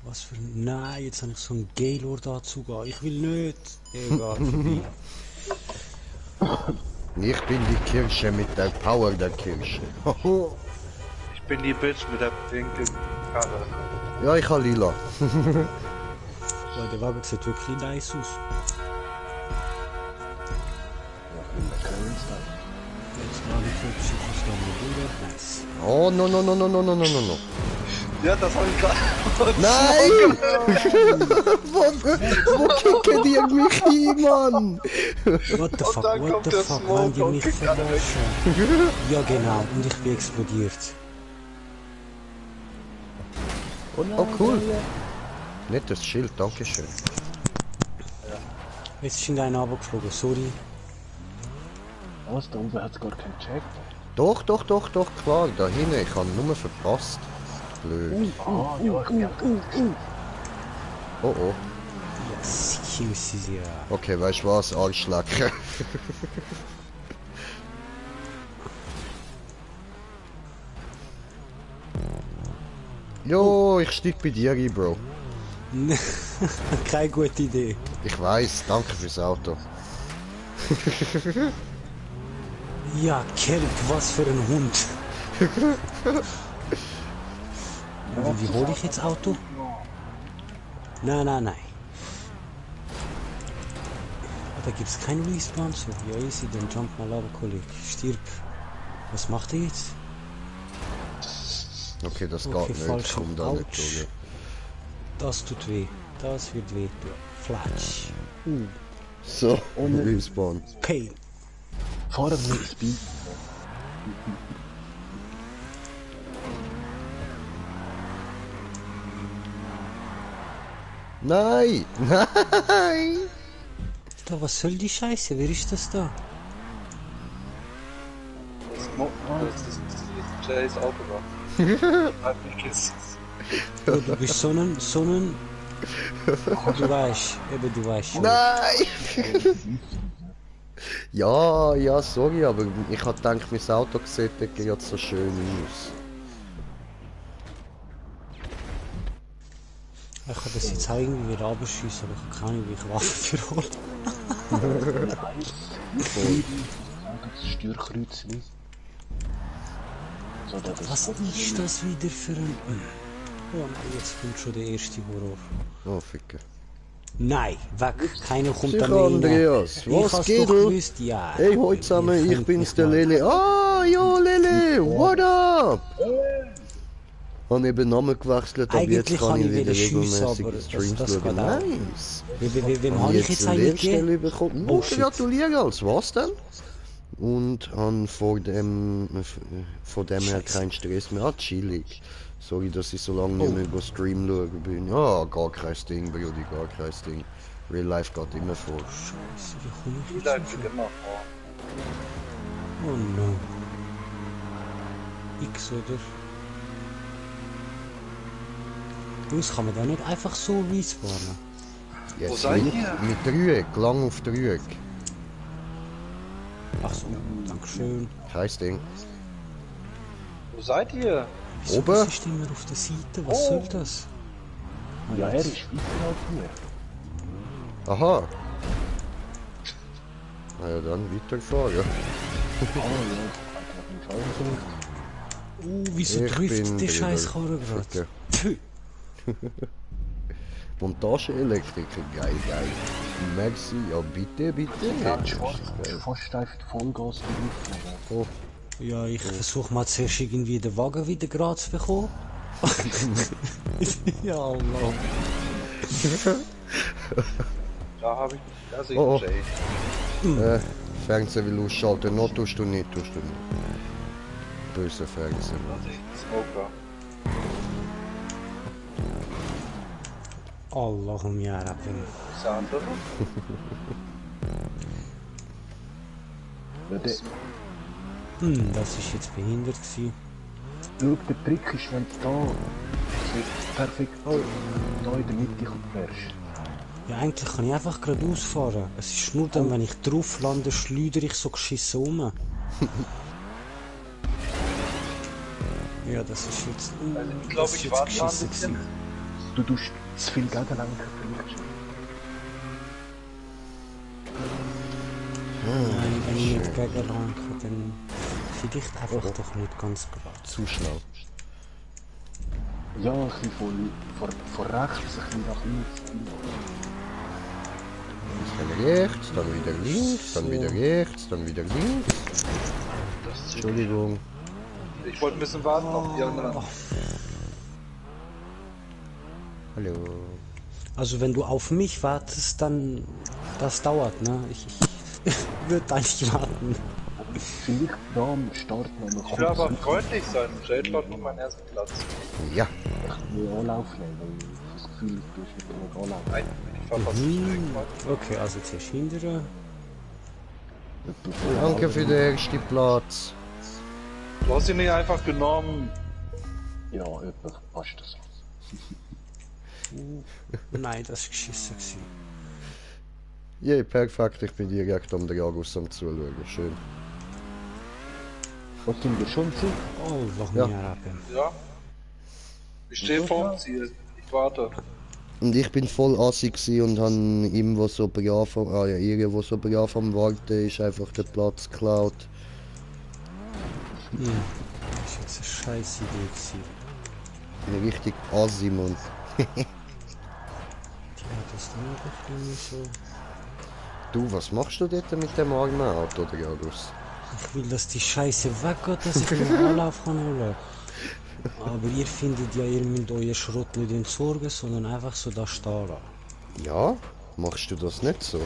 Was für... Nein, jetzt habe ich so einen Gaylord dazu. Ich will nicht. Egal, vorbei. Ich bin die Kirsche mit der Power der Kirsche. Ich bin die Bitch mit der pinken Karre. Ja, ich habe lila. Boah, der Wagen sieht wirklich nice aus. Jetzt mal die Psychos da mit rüber. Nice. Oh, no. Ja, das hab ich gerade. Nein! wo kicken die mich hin, Mann? What the fuck, dann what kommt the der fuck, Smoke wollen die und mich kickt alle weg. verarschen? Ja genau, und ich bin explodiert. Oh, cool. Nettes Schild, dankeschön. Jetzt ist irgendeiner runtergeflogen, sorry. Was? Da oben hat's gar keinen Check. Doch, klar, da hinten, ich habe nur verpasst. Blöd. Ah, ja, Oh. Excuses, ja. Okay, weißt du was, Arschlecker. Jo, ich steig bei dir ein, Bro. Keine gute Idee. Ich weiß, danke fürs Auto. Ja, Kelp, was für ein Hund. Wie hole ich jetzt Auto? Nein. Ah, da gibt's keinen Respawn so. Ja, easy, dann jump mal ab, Kollege. Stirb. Was macht er jetzt? Okay, das Okay, geht nicht, falsch. komm da nicht Autsch. durch. Das tut weh. Das wird weh tun. Flatsch. So, Ohne- Respawn. Pain. Fahren mit Speed. Nein! Nein! Da, was soll die Scheiße? Wer ist das da? Das ist Jays Auto. Hat mich gesehen. Oh, du bist so ein... Du weißt, eben du weißt schon. Nein! Ja, ja, sorry, aber ich hab gedacht, mein Auto sieht gerade so schön aus. Ich kann das jetzt auch irgendwie wieder abschießen, aber ich kann nicht, wie ich Waffen für hole. Das Störkreuz nicht. So, das Was ist das wieder für ein... Oh nein, jetzt kommt schon der erste Horror. Oh, Ficker. Nein, weg. Keiner kommt Sicher, da mehr rein. Andreas, Ich was hab's geht, doch du? gewusst, ja. Hey, heute zusammen, Ihr ich könnt bin's, mich der mal. Lele. Ah, jo, Lele, what up? Hab eben Namen gewechselt, aber jetzt Eigentlich kann kann ich ich wieder wieder schiessen, regelmäßig aber die das Streams geht schauen. auch. Nice! Wem Hab habe ich jetzt eine eigentlich gegeben? Lehrstelle bekommen. Oh, Oh, shit. gratuliere, als was denn? Und han vor dem her keinen Stress mehr. Ah, chillig. Sorry, dass ich so lange nicht mehr über Stream schauen bin. Ja, gar kein Ding, Brudi, gar kein Ding. Real Life geht immer vor. Scheiße, wie komme ich Die jetzt Leute auf? sind immer vor. Oh no. X, oder? Jungs, kann man da nicht einfach so respawnen? Jetzt Wo seid mit, ihr? mit Dreieck, lang auf Dreieck. Ach so, dankeschön. Kein Ding. Wo seid ihr? Wieso Oben? bist du immer auf der Seite? Was soll das? Ja, er ist weiter als mir. Aha. Na ja, dann weiterfahren. Ja. Ah, ja. Wieso Ich trifft bin die drüber. Scheißkarre Ficker. gerade? Pfui. Montageelektriker, geil, geil. Merci, ja bitte, bitte. Ja, schwarz, fast einfach Vollgas drauf. Oh, Ja, ich versuche mal zuerst irgendwie den Wagen wieder gerade zu bekommen. Ja, Allah. Da habe ich. Da sehe ich Oh, oh. Jay. Fernseher will ausschalten, noch tust du nicht. Böse Fernseher. Da sehe ich Smoker. Allahum ya Rabbim. Ist der andere? Ja, der, Das ist jetzt behindert gewesen. schau, der Trick ist, wenn du da perfekt da in der Mitte fährst. Ja, eigentlich kann ich einfach geradeaus fahren. Es ist nur dann, wenn ich drauf lande, schleudere ich so geschissen um. Ja, das ist jetzt... Also ich glaube, das ist ich jetzt warte mal ein geschissen bisschen. gewesen. Du tust zu viel Gegenlenker vielleicht. Nein, wenn ich nicht gegenlenke, dann vielleicht einfach doch nicht ganz gerade. Zu schnell. Ja, ein bisschen von rechts, ein bisschen nach links. Dann rechts, dann wieder links, dann wieder rechts, dann wieder links. Das ist Entschuldigung. Ich wollte ein bisschen warten auf die anderen. Hallo. Also wenn du auf mich wartest, dann... Das dauert, ne? Ich würde eigentlich warten. Vielleicht da am Start noch mal Ich will aber freundlich sein. Jay läuft auf meinen ersten Platz. Ja. Anlauf nehmen, weil ich das Gefühl, du hast mit dem Anlauf. Nein, ich fahr fast direkt. Okay, also zuerst hindern. Danke für den ersten Platz. Du hast ihn nicht einfach genommen. Ja, etwa passt das. Nein, das war geschissen gewesen. Je, perfekt, ich bin direkt am Dragos am Zuschauen. Schön. Was sind wir schon zu? Allahum Ja. ya Rabbim. Ja. Ich stehe vor dem Ziel. Ich warte. Und ich bin voll assig gsi und han ihm, was so brav irgendwo so brav am Warten ist, einfach den Platz geklaut. Das ist jetzt eine scheiß Idee gewesen. Eine richtig assi, Mann. Ja, das dann doch irgendwie so... Du, was machst du dort mit dem armen Auto, Dragos? Ich will, dass die Scheiße weggeht, dass ich meinen Anlauf kann holen. Aber ihr findet ja, ihr müsst euren Schrott nicht entsorgen, sondern einfach so da stehen lassen. Ja? Machst du das nicht so?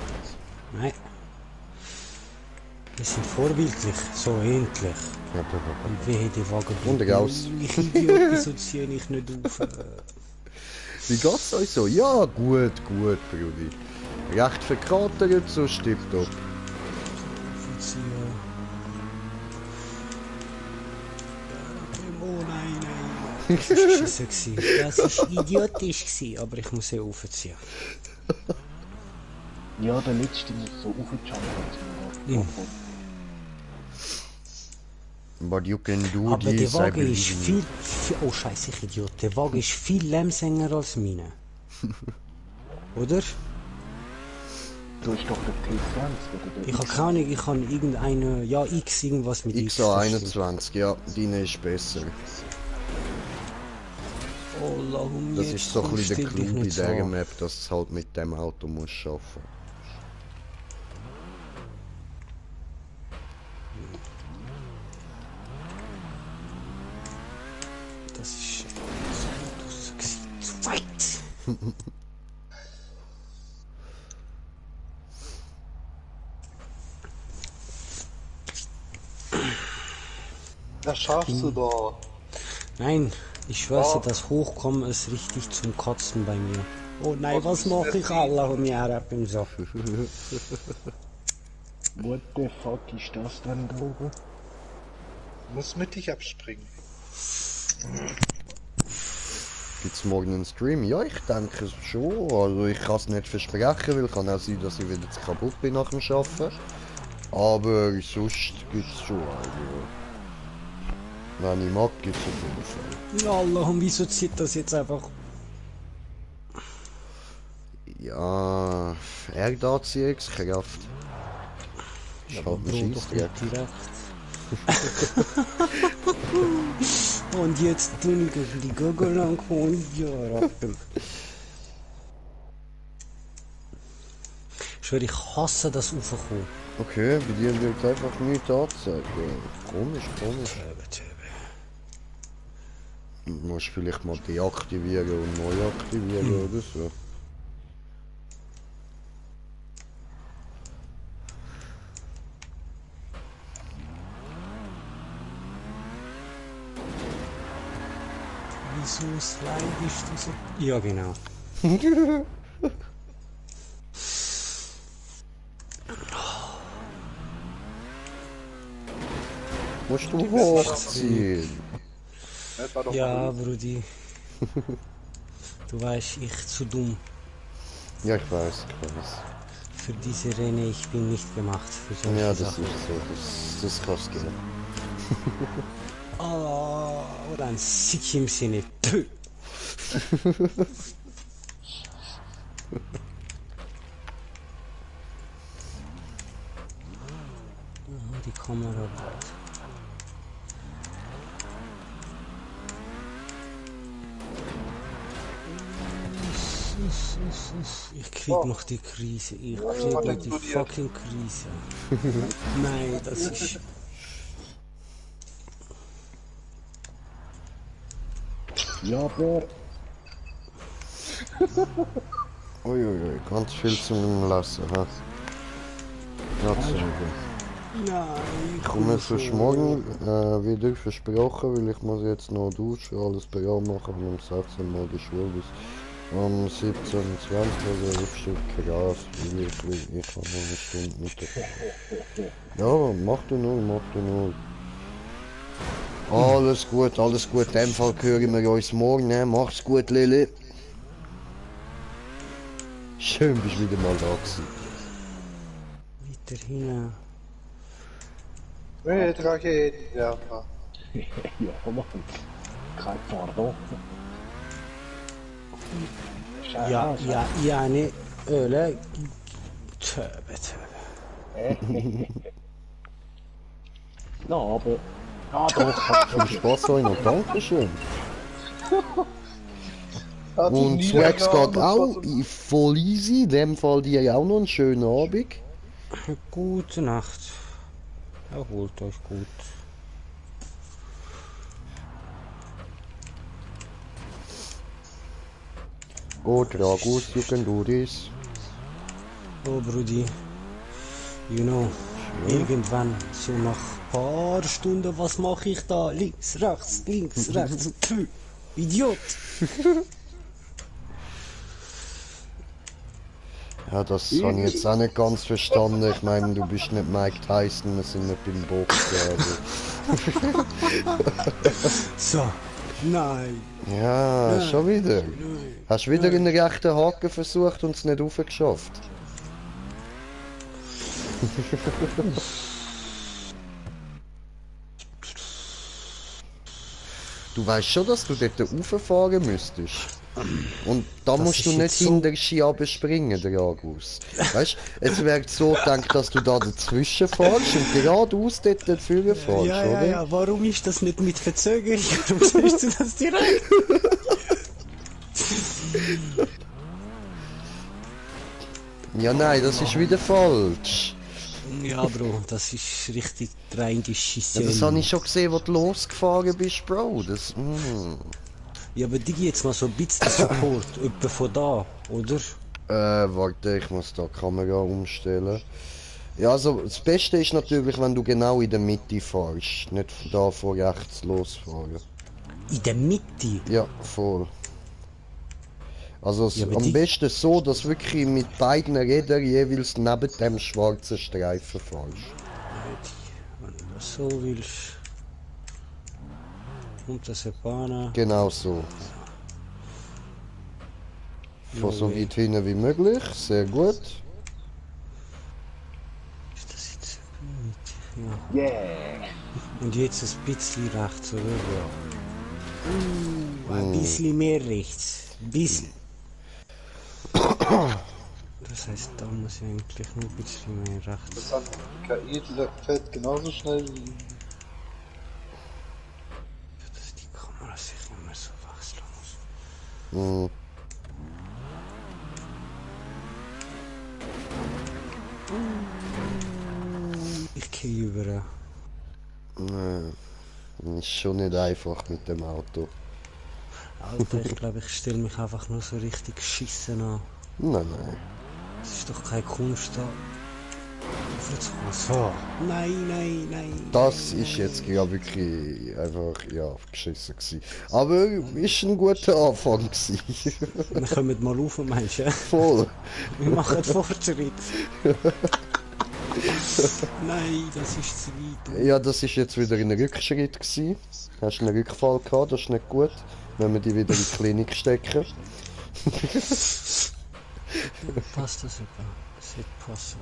Nein. Wir sind vorbildlich, so endlich. Ja, bitte. Und wehe, die Wagen. Und raus. Ich Idiot, wieso ziehe ich nicht auf? Wie geht's euch so? Ja, gut, gut, Brudi. Recht verkatert, so stimmt doch. Oh nein, nein. Das war scheiße gewesen. Das war idiotisch gewesen, aber ich muss ja aufziehen. Ja, der letzte muss so aufgejumpt. Ja. But you can do Aber der this, I Wagen believe ist in you. viel... Oh scheiße, ich Idiot. Der Wagen ist viel lärmsänger als meine. Oder? Du hast doch den T20 oder Ich habe keine Ahnung, ich habe irgendeine... Ja, X, irgendwas mit X. das stimmt. XA21, ja, deine ist besser. Oh, Allahum, Das jetzt ist so ein bisschen der stell dich Clou bei nicht so dieser an. Map, dass es halt mit dem Auto muss schaffen. Das ist... Zu weit! Das schaffst du doch. Nein, ich schwöre, Oh. das Hochkommen ist richtig zum Kotzen bei mir. Oh nein, Was was ist mache das ich? denn? Allahum ya Rabbim so. What the fuck ist das denn da oben? Du musst mittig abspringen. Gibt's morgen einen Stream? Ja, ich denke es schon. Also ich kann es nicht versprechen, weil kann auch sein, dass ich wieder zu kaputt bin nach dem Arbeiten. Aber sonst gibt's schon. Also, wenn ich mag, gibt's auf jeden Fall. Ja, Allahum, wieso zieht das jetzt einfach? Ja, Erdanziehungskraft. Ist halt ein Bro, doch Scheissdreck. nicht direkt. Und jetzt tun ich auf die Gurgel angekommen. Ja, Rabbim. Ich schwöre, ich hasse das Raufkommen. Okay, bei dir wird einfach nichts angezeigt. Ja, komisch, komisch. Du musst vielleicht mal deaktivieren und neu aktivieren oder so. Wieso slidest du so? Ja, genau. Musst du hochziehen. Das war doch Ja, Brudi. Du weißt, ich zu dumm. Ja, ich weiß, ich weiß. Für diese Rennen, ich bin nicht gemacht für solche Ja, das Sachen. ist so, das kannst du gehen. Oh, oder ein Sick im Sinne. Pö. Oh, die Kamera. Ich krieg noch die Krise. Ich krieg noch die explodiert. fucking Krise. Nein, das ist. Ja, Bär. Uiuiui, ganz viel zum Lassen, ha? Ja, Nein, ich komme sonst morgen wieder versprochen, weil ich muss jetzt noch duschen, alles bereit machen und um 16 Mal die Schule bis um 17, 20, also 11 Stück Gras, weil ich habe noch eine Stunde mit der... Ja, mach du nur, mach du nur. Alles gut, alles gut, in dem Fall hören wir uns morgen, ne? Mach's gut, Lili. Schön, bist du wieder mal da gewesen. weiter hin. Mit Raketenwerfer. Ja, Mann. Kein Pardon. Ja, ja, yani öyle. Tövbe tövbe. Na, aber... Ah, doch. Viel Spaß euch noch, Dankeschön. Hat die Und Swags Niedergabe geht auch von- voll easy, in dem Fall dir auch noch einen schönen Abend. Gute Nacht. Erholt euch gut. Gut, Ragus, you can do this. Oh Brudi, you know, irgendwann, so nach paar Stunden, was mache ich da? Links, rechts, pfui, Idiot! Ja, das habe ich jetzt auch nicht ganz verstanden. Ich meine, du bist nicht Mike Tyson, wir sind nicht beim Boxen. Also. So, nein, Ja, schon wieder. nein. Hast du wieder in den rechten Haken versucht und es nicht aufgeschafft? Du weißt schon, dass du dort rauffahren müsstest. Und da Das musst du ist nicht jetzt so- hinter den Ski springen, der Agus. Weißt du, es wäre so gedacht, dass du da dazwischen fährst und geradeaus dort dafür fährst, Ja, oder? ja, ja, warum ist das nicht mit Verzögerung? Warum sagst du das direkt? Ja, nein, das ist wieder falsch. Ja, Bro, das ist richtig rein die Ja, Schisse. das habe ich schon gesehen, wo du losgefahren bist, Bro. Das, Ja, aber Digi, jetzt mal so ein bisschen Support, etwa von da, oder? Warte, ich muss da die Kamera umstellen. Ja, also das Beste ist natürlich, wenn du genau in der Mitte fährst. Nicht da von rechts losfahren. In der Mitte? Ja, voll. Also Ja, aber am die- besten so, dass wirklich mit beiden Rädern jeweils neben dem schwarzen Streifen fährst. Wenn du das so willst. Und das Sepana. Genau so. Von so way. weit hinten wie möglich, sehr gut. Ist das jetzt Mitte? Ja. Yeah! Und jetzt ein bisschen rechts, oder? Ja. Ein bisschen mehr rechts. Ein bisschen. Das heißt, da muss ich eigentlich nur ein bisschen mehr rechts. Das hat KI fährt genauso schnell wie. Dass die Kamera sich immer so wechseln muss. Hm. Ich gehe über. Ist schon nicht einfach mit dem Auto. Alter, ich glaube, ich stelle mich einfach nur so richtig geschissen an. Nein, nein. Es ist doch keine Kunst da. Aufzukommen. So. Nein, nein, nein. Das ist jetzt ja wirklich einfach, ja, geschissen gewesen. Aber ist ein guter Anfang gewesen. Wir kommen mal auf, meinst du? Voll. Wir machen Fortschritt. Nein, das ist zu weit. Ja, das ist jetzt wieder ein Rückschritt gewesen. Hast einen Rückfall gehabt, das ist nicht gut. Wenn wir die wieder in die Klinik stecken. Passt das etwa? Das wird passen.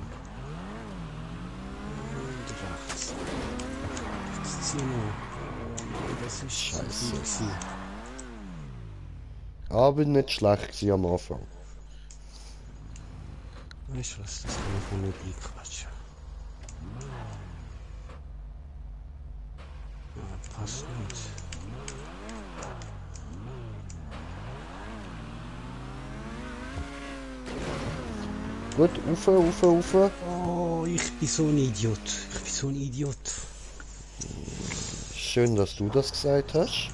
Und rechts. Jetzt ziehen wir. Oh nein, das ist Scheiße. gewesen. Aber nicht schlecht gewesen am Anfang. Weißt du was, das kann ich mir nicht einquatschen. Ja, passt nicht. Gut, rauf. Oh, ich bin so ein Idiot. Ich bin so ein Idiot. Schön, dass du das gesagt hast.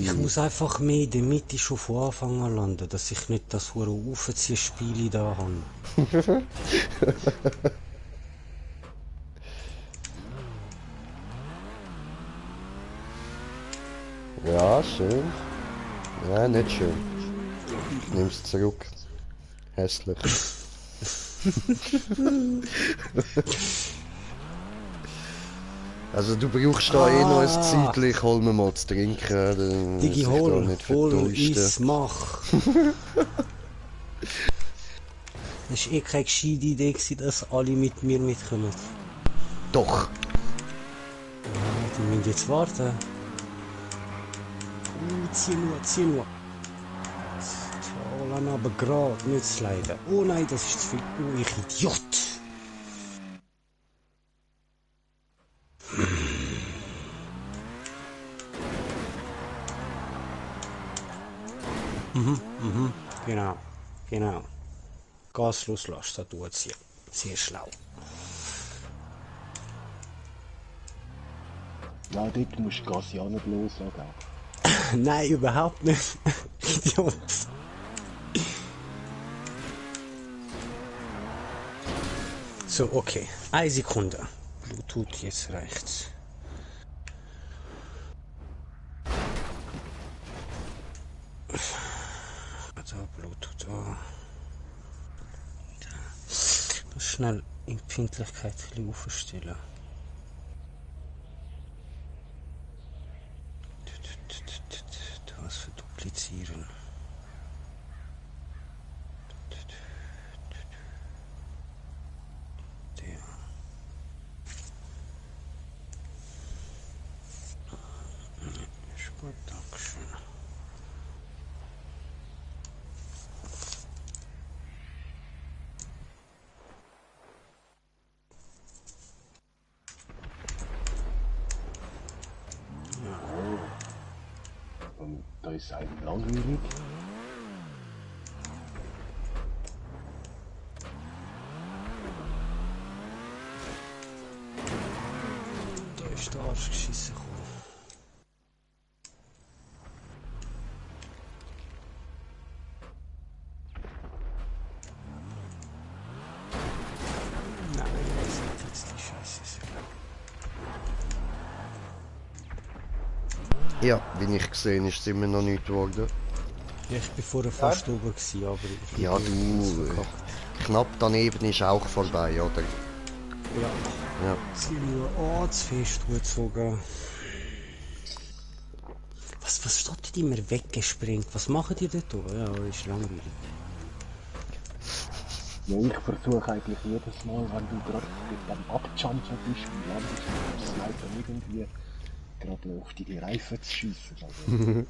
Ich muss einfach mehr in der Mitte schon von Anfang an landen, dass ich nicht das hure Aufziehspiel da habe. Ja, schön. Ja, nicht schön. Ich nehm's zurück. Hässlich. Also du brauchst da eh noch ein Zeitchen, ich hol mir mal zu trinken. Dann Digi, muss ich da hol, nicht hol, verdursten. iss, mach. Das war eh keine gescheite Idee, gewesen, dass alle mit mir mitkommen. Doch. Ja, die müssen jetzt warten. Zieh nur. Toll, aber gerade nicht sliden. Oh nein, das ist zu viel. Oh, ich Idiot. Genau. Gas loslassen, das tut sie. Sehr schlau. Ja, dort musst du Gas ja nicht loslassen. Nein, überhaupt nicht. Idiot. So, okay. 1 Sekunde. Bluetooth, jetzt reicht's. Also, Bluetooth, oh. Das schnell Empfindlichkeit ein bisschen aufstellen. Das verduplizieren. Der. Sport, Dankeschön. Und da ist einem langweilig. Da ist der Arsch geschissen gekommen. Nein, das ist jetzt die Scheiße. Ja, wie ich gesehen ist es immer noch nicht geworden. Ja, ich war vorher fast oben gewesen, aber ich Ja, du, knapp daneben ist auch vorbei, oder? Ja, Ja. sie haben nur ortsfest gezogen. Was steht immer weggesprengt? Was machen die dort? Ja, ist langweilig. Ja, ich versuche eigentlich jedes Mal, wenn du gerade mit dem Abjumpen bist und landest, das Sniper irgendwie gerade auf die Reifen zu schiessen. Also,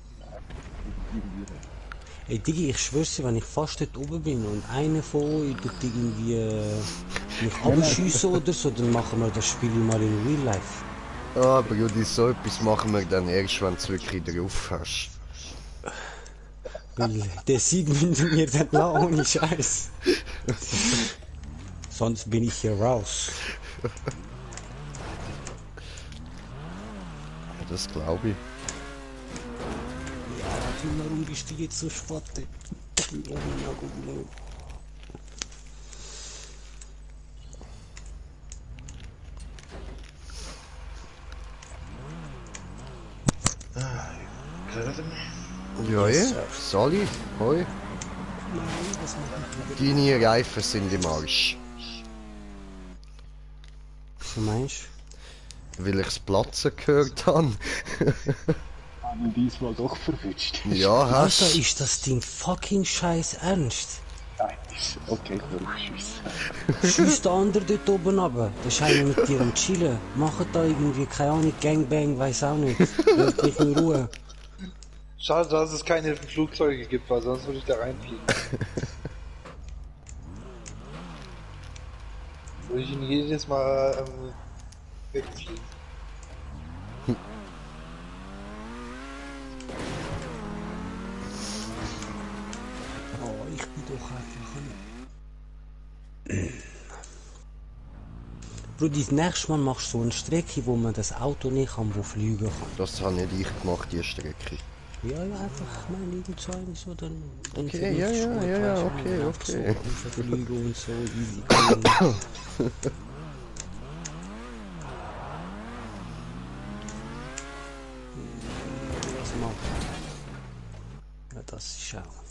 Ey Digi, ich schwör's dir, wenn ich fast dort oben bin und einer von euch tut irgendwie mich abschiessen oder so, dann machen wir das Spiel mal in Real Life. Ah, Brudi, so etwas machen wir dann erst, wenn du wirklich drauf hast. Weil der Sieg müsst ihr mir dann lassen, ohne Scheiß. Sonst bin ich hier raus. Das glaube ich. Ja, warum bist du jetzt so spottet? Hört ihr mich? Ja, Yes, ja. sir. Sali, hoi. Nein, das macht Deine Reifen sind im Arsch. du meinst? Weil ich das Platzen gehört habe. Haben wir diesmal doch verwünscht. Ja, Alter, hast du. ist das dein fucking Scheiß ernst? Nein, ist okay, ich schiessen. Schieß der andere dort oben runter. Da ist einer mit dir am Chillen. Macht da irgendwie, keine Ahnung, Gangbang, weiß auch nicht. Lasst mich in Ruhe. Schade, dass es keine Flugzeuge gibt, weil sonst würde ich da reinfliegen. Würde ich ihn jedes Mal wegfliegen. Oh, ich bin doch einfach ein... Bro, das nächste Mal machst du so eine Strecke, wo man das Auto nicht kann, wo fliegen kann. Das habe nicht ich gemacht, die Strecke. Ja, ja, einfach, nein, irgend so eins, so dann... dann Okay, finde ja, ich ja, gut, ja, ja, weißt du, okay, einfach okay. So, fliegen und so, easy. Going. Was machen? Ja, das ist auch.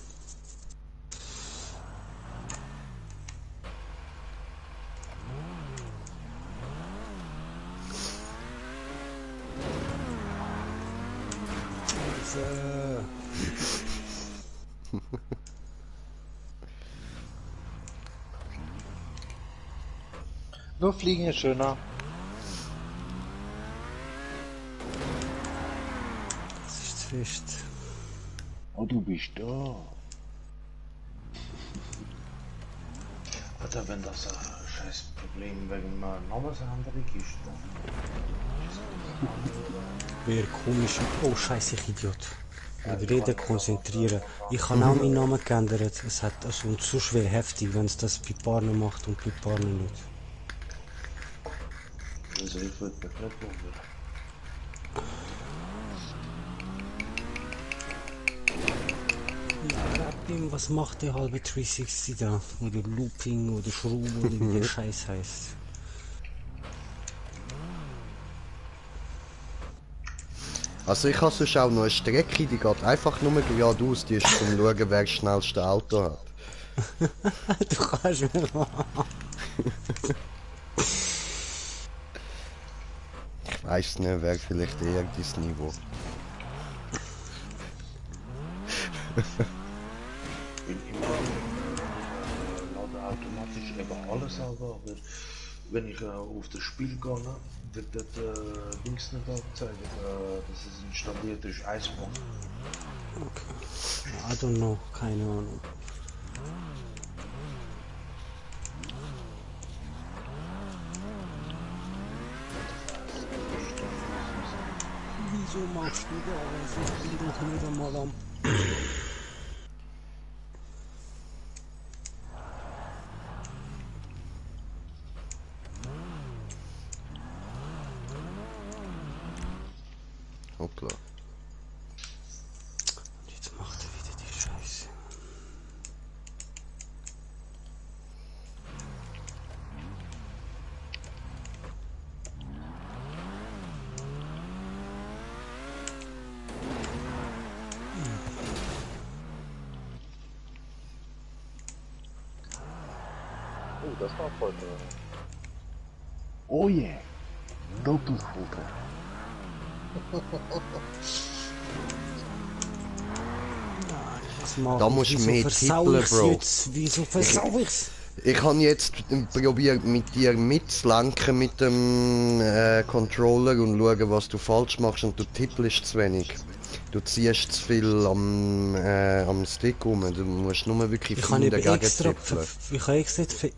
Nur fliegen ist schöner. Das ist fest. Oh, du bist da. Alter, wenn das ein scheiß Problem wegen einer Namensänderung ist, dann... Wäre komisch. Oh, scheiße, ich Idiot. Mit Reden konzentrieren. Ich habe auch meinen Namen geändert. Es hat also und so schwer heftig, wenn es das bei Paaren macht und bei Paaren nicht. Also ich würde mich nicht wundern. Dem, was macht der halbe 360 da? Oder Looping oder Schraube oder wie der Scheiß heißt. Also ich habe sonst auch noch eine Strecke, die geht einfach nur geradeaus, die ist zum Schauen, wer das schnellste Auto hat. Du kannst mir mal. Ich weiss nicht, wäre vielleicht eher dein Niveau. Ich bin immer lade automatisch eben alles an, aber wenn ich auf das Spiel gehe, wird das Dings nicht angezeigt, dass es installiert ist, Eisbahn. Okay. I don't know, keine Ahnung. Wieso machst du das? Ich bin doch nicht einmal am... Hoppla. Jetzt macht er wieder die Scheiße. Oh, das war heute. Oh yeah. Doppelfolge. Da musst du mehr tippeln, Bro. Wieso versau ich's? Ich habe jetzt probiert mit dir mitzulenken mit dem Controller und schauen, was du falsch machst und du tippelst zu wenig. Du ziehst zu viel am Stick rum, du musst nur wirklich Ich habe fein dagegen extra tippeln.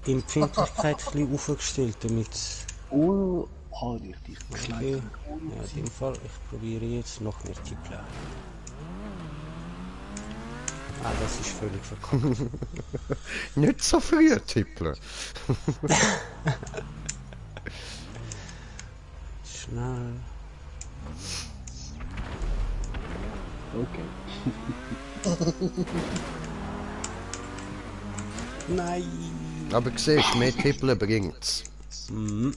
die Empfindlichkeit ein bisschen aufgestellt, damit... Oh, halt richtig. Okay. Ja, in dem Fall, ich probiere jetzt noch mehr tippeln. Ah, das ist völlig verkackt. Nicht so früh tippeln. Schnell. Okay. Nein! Aber siehst du, mehr tippeln bringt's. Mhm.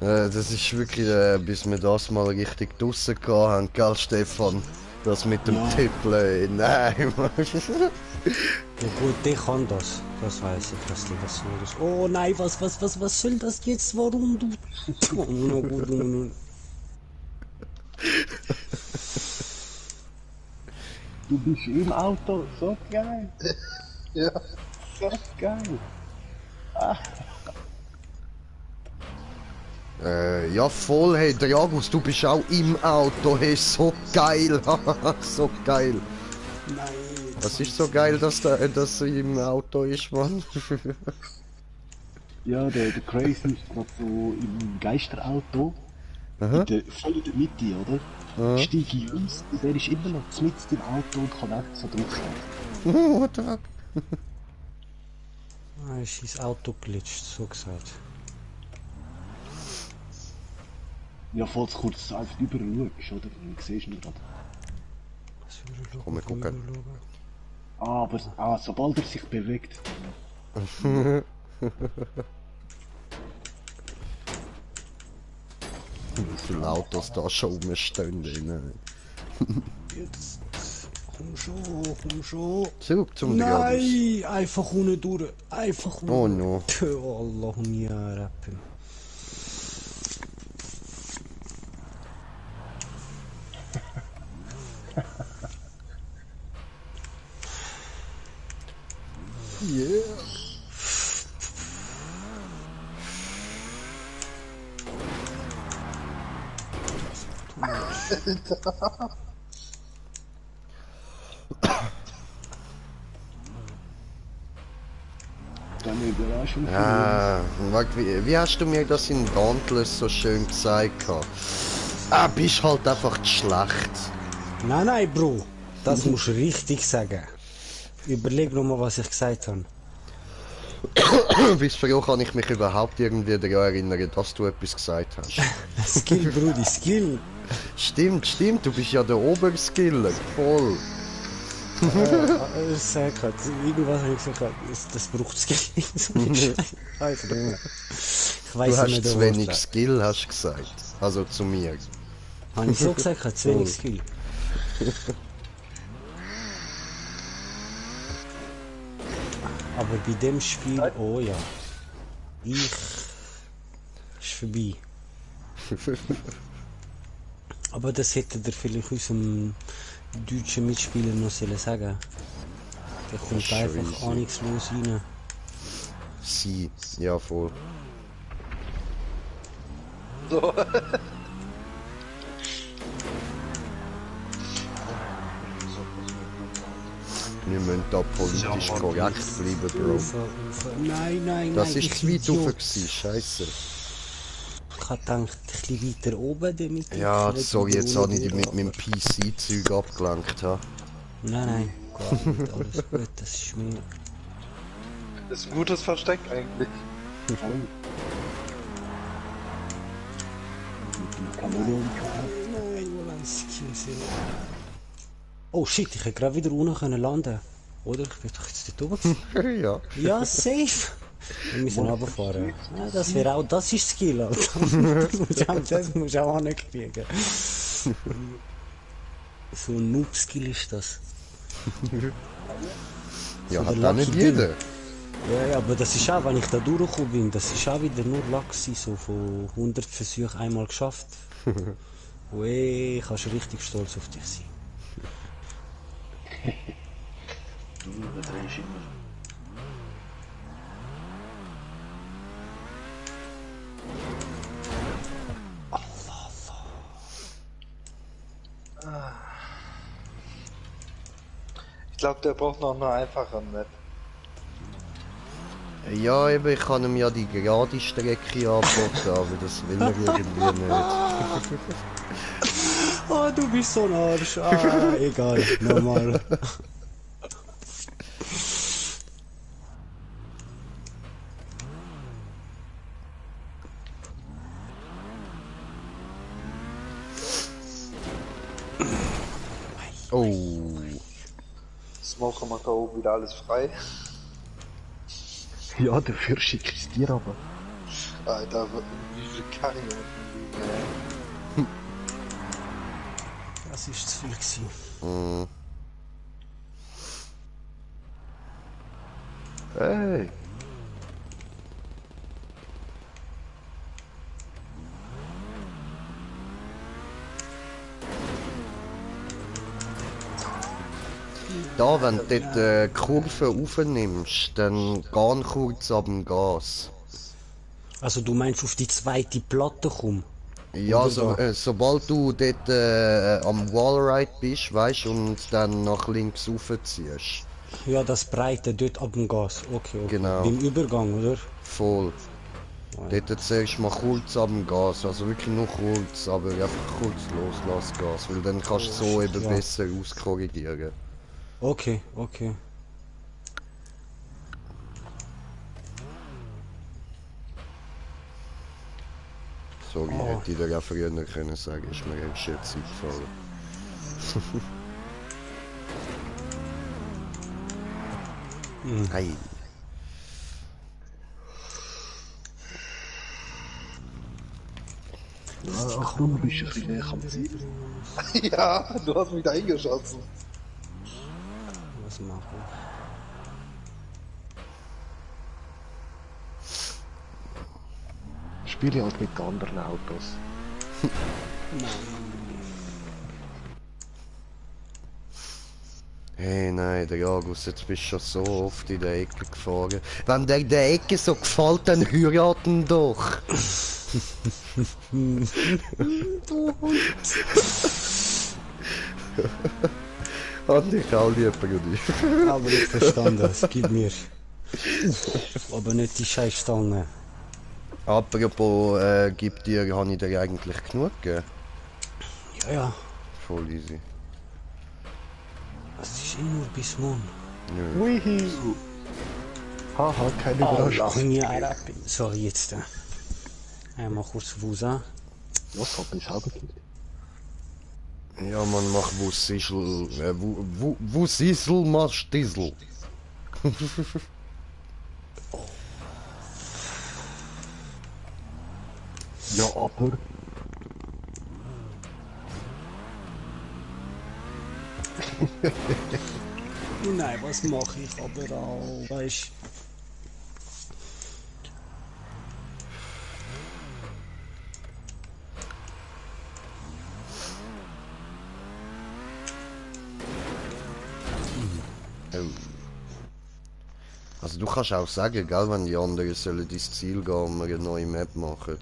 Das ist wirklich, bis wir das mal richtig draussen gehabt haben, gell Stefan? Das mit dem Tippeln, nein, Mann. Ja gut, der kann das. Das weiß ich, dass der das so ist. Oh nein, was soll das jetzt? Warum du? Oh, no, gut, no, no. Du bist im Auto, so geil. Ja. So geil. Ja voll, hey Dragus, du bist auch im Auto, hey, so geil, so geil. Nein. Was ist so geil, dass er im Auto ist, Mann? Ja, der Crazy ist gerade so im Geisterauto. Voll in der Mitte, oder? Aha. Steige ich aus und der ist immer noch mitten im Auto und kann einfach so draufschlagen. What the fuck? Ah, ist ins Auto glitscht, so gesagt. Ja, falls du kurz einfach über schaust, oder? Dann siehst du ihn gerade. Was für ein Komm, wir gucken. Aber sobald er sich bewegt. Wie viele Autos da schon rumstehen. Ne? Jetzt. Komm schon. Zurück zum Dragus. Nein, einfach ohne durch. Einfach ohne. Oh no. Allahum ya Rabbim. Yeah. Dann Überraschung. Ah, wie hast du mir das in Dauntless so schön gesagt? Ah, bist halt einfach schlecht. Nein, Bro. Das musst du richtig sagen. Überleg nochmal, was ich gesagt habe. Bis früher kann ich mich überhaupt irgendwie daran erinnern, dass du etwas gesagt hast. Skill, Brudi, Skill. Stimmt, du bist ja der Oberskiller, voll. Ich sag halt, irgendwas habe ich gesagt, das braucht Skill. Also, ich weiß Du hast nicht, zu wenig Skill, hast du gesagt. Also zu mir. Habe ich so gesagt, ich habe zu wenig Skill. Aber bei dem Spiel, oh ja. Ist vorbei. Aber das hätte der vielleicht unserem deutschen Mitspieler noch sagen sollen. Der kommt ist schon einfach easy. ahnungslos rein. Sie, ja voll. So. Wir müssen da politisch korrekt bleiben, Bro. Ufer. Nein, Das nein, ist ich zu weit Idiot. rauf gewesen, scheisse. Ich hab gedacht, ein bisschen weiter oben damit. Ja, ich nicht sorry, wieder jetzt habe ich unten dich mit durch, meinem aber- PC-Zeug abgelenkt. Ha? Nein, gar nicht, alles gut, das ist mir... Das ist ein gutes Versteck eigentlich. Chameleon. Nein, wo lässt Skills Oh shit, ich hätte gerade wieder unten können landen. Oder? Ich bin doch jetzt dort oben gewesen. Ja. Ja, safe! Wir müssen runterfahren. Ja, das wäre auch, das ist Skill, Alter. Das musst du auch ankriegen. So ein Noob-Skill ist das. Ja, So hat der auch nicht Lucky jeder. Ja, aber das ist auch, wenn ich da durchgekommen bin, das ist auch wieder nur Lack gewesen, so von 100 Versuchen einmal geschafft. Ui, kannst richtig stolz auf dich sein. Du überdrehst immer. Ich glaube, der braucht noch eine einfache Map. Ja, eben, ich kann ihm ja die gerade Strecke anboten, aber das will er irgendwie nicht. Oh, du bist so ein Arsch. Ah, egal, normal. Oh. Smoker macht da oben wieder alles frei. Ja, dafür schicke ich dir aber. Alter, wie viel Karri unten liegen, Das ist zu viel gewesen. Mm. Hey! Da, wenn du dort die Kurve aufnimmst, dann geh kurz ab dem Gas. Also du meinst auf die zweite Platte kommen? Ja, Oder so, da? sobald du dort am Wallride bist, weißt und dann nach links raufziehst. Ja, das Breite dort ab dem Gas. Okay, okay. Genau. Beim Übergang, oder? Voll. Dort zuerst mal kurz ab dem Gas, also wirklich nur kurz, aber einfach kurz loslassen Gas, weil dann kannst du so eben Ja. besser auskorrigieren. Okay, okay. Sorry, Oh. hätte ich dir auch früher können sagen, ist mir erst jetzt eingefallen. Hey. Ja, Achtung, du bist ein bisschen näher am Ziel. ey. Ja, du hast mich da eingeschossen. Was machen? Spiele halt mit anderen Autos. Hey, nein, der Agus, jetzt bist du schon so oft in der Ecke gefahren. Wenn dir in der Ecke so gefällt, dann heiraten doch. Hat dich auch lieb, Brudi. Aber ich verstand das, gib mir. Aber nicht die scheiß Stange. Apropos, habe ich dir eigentlich genug gegeben? Ja, ja. Voll easy. Das ist eh nur bis morgen. Nö. Wihi! Haha, keine Überraschung. Ja, sorry, jetzt. Einmal kurz Wusa. Was hat mich auch gekillt? Ja, man macht wo Sichel, wo Sissel macht Stissel. Ja, aber... Nein, was mache ich aber auch, weißt Oh. Also du kannst auch sagen, gell, wenn die anderen sollen ins Ziel gehen und wir eine neue Map machen.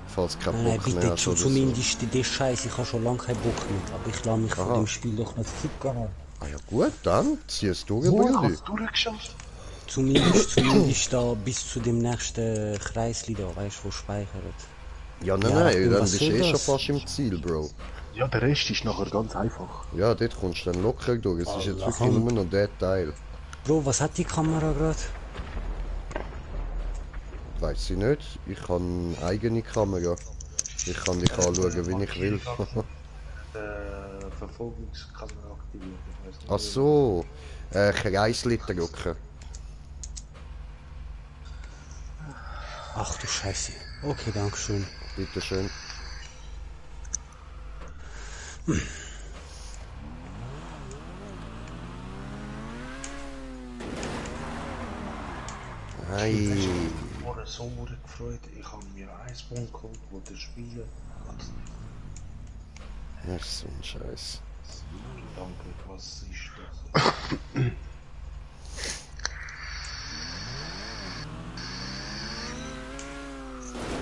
Falls kein Nein, Bock mehr bitte hast oder so. zumindest den Scheiß, ich habe schon lange keinen Bock mehr, aber ich lasse mich von Aha. dem Spiel doch nicht kicken. Ah ja gut, dann zieh es durch, So, ich Brudi. hab's durchgeschafft. Zumindest da bis zu dem nächsten Kreisli da, weißt du, wo speichert. Ja, nein, Ja, nein, dann was bist du soll eh schon das? fast im Ziel, Bro. Ja, der Rest ist nachher ganz einfach. Ja, dort kommst du dann locker durch. Es ist jetzt wirklich komm. nur noch der Teil. Bro, was hat die Kamera gerade? Weiß ich nicht. Ich habe eine eigene Kamera. Ich kann dich anschauen, wie ich will. Verfolgungskamera aktiviert. Ich weiß nicht, Ach so. Kreisli drücken. Ach du Scheiße. Okay, dankeschön. Bitteschön. Hey. Ich habe so gefreut. Ich habe mir einen Punkt geholt, wo der Spieler ganz nicht. Das ist so ein Scheiß. Danke, was ist das?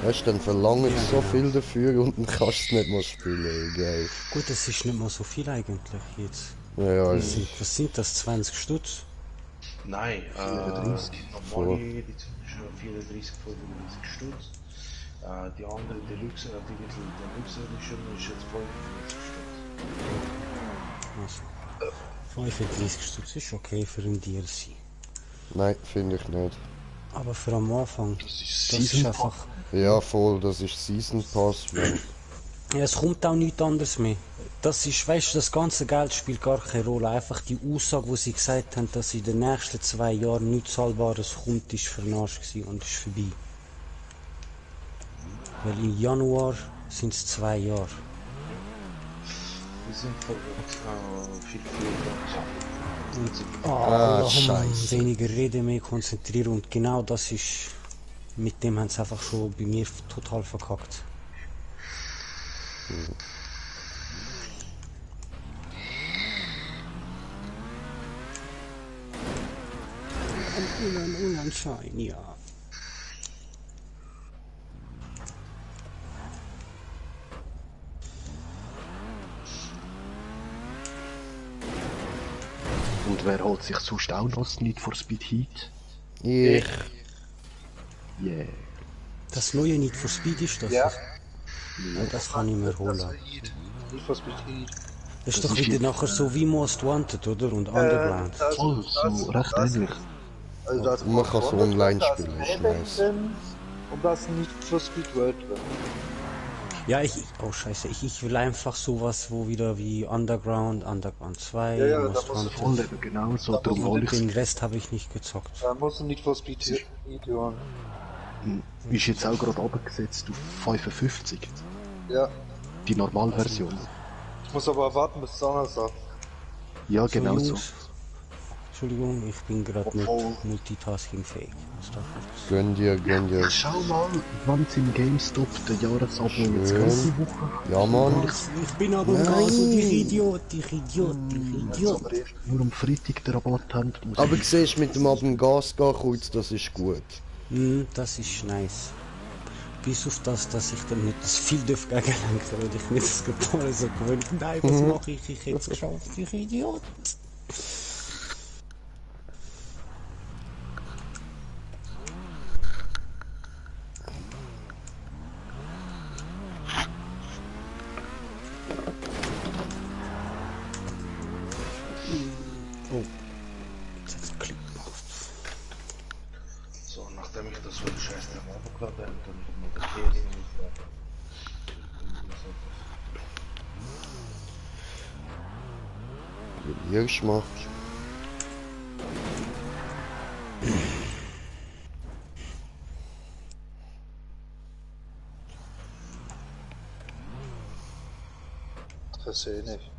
Weißt du, dann verlangen sie so viel dafür und dann kannst du es nicht mal spielen. Ey, geil. Gut, das ist nicht mal so viel eigentlich jetzt. Ja, ja, Was sind das, 20 Stutz? Nein, 34. die normale Edition ist 34, 35 Stutz. Die andere Deluxe, die Deluxe Edition ist jetzt 45 Stutz. Also, 35 Stutz ist okay für ein DLC. nein, finde ich nicht. Aber für am Anfang, Das ist das ist Season einfach... Ja, voll, das ist Season Pass, Mann. Ja, es kommt auch nichts anderes mehr. Das ist, weißt du, das ganze Geld spielt gar keine Rolle. Einfach die Aussage, wo sie gesagt haben, dass in den nächsten 2 Jahren nichts Zahlbares kommt, ist für den Arsch gewesen und ist vorbei. Weil im Januar sind es 2 Jahre. Wir sind verrückt, viel Scheiße. Weniger reden, mehr konzentrieren und genau das ist, mit dem haben sie einfach schon bei mir total verkackt. Unanschein, ja. Und wer holt sich sonst auch noch das Need for Speed Heat? Ich. Yeah. Das neue Need for Speed ist das? Ja. Ja, das kann ich mir holen. Nicht for Speed Heat. Das ist Das doch ist wieder jetzt- nachher so wie Most Wanted, oder? Und Underground. Voll, so recht ähnlich. Also das Und man kann so online spielen, das ist Maybank nice. drin und das nicht for Speed World drin. Ja, oh scheiße, ich will einfach sowas, wo wieder wie Underground, Underground 2, Ja, ja, da Most musst du Wanted. Voll eben genau so. Darum hol ich Den Rest habe ich nicht gezockt. Da musst du nicht for Speed Heat hören. ist jetzt auch gerade runtergesetzt auf 55. Ja. Die Normalversion. Ich muss aber warten bis Donnerstag. Ja, So, genau so. Jungs, Entschuldigung, ich bin gerade nicht Oh. multitaskingfähig. Was darf ich? Gönn dir. Schau mal, wann es im GameStop der Jahresabo jetzt Schön. ganze Woche. Ja, Mann. Ich bin aber im Gas und ich Idiot. Nur am Freitag den Rabatt haben. muss Aber ich- siehst mit dem ab dem Gas gehen kurz, das ist gut. Das ist nice. Bis auf das, dass ich dann nicht das viel gegenlenken darf, weil ich nicht das Gefahren so gewöhnt. Nein, was mache ich? Ich hätte es geschafft, ich Idiot. Oh, jetzt hat's Klick gemacht. So, nachdem ich das so die Scheiße runtergeladen habe, dann mit der Ferien Erstmal. Das sehe ich nicht.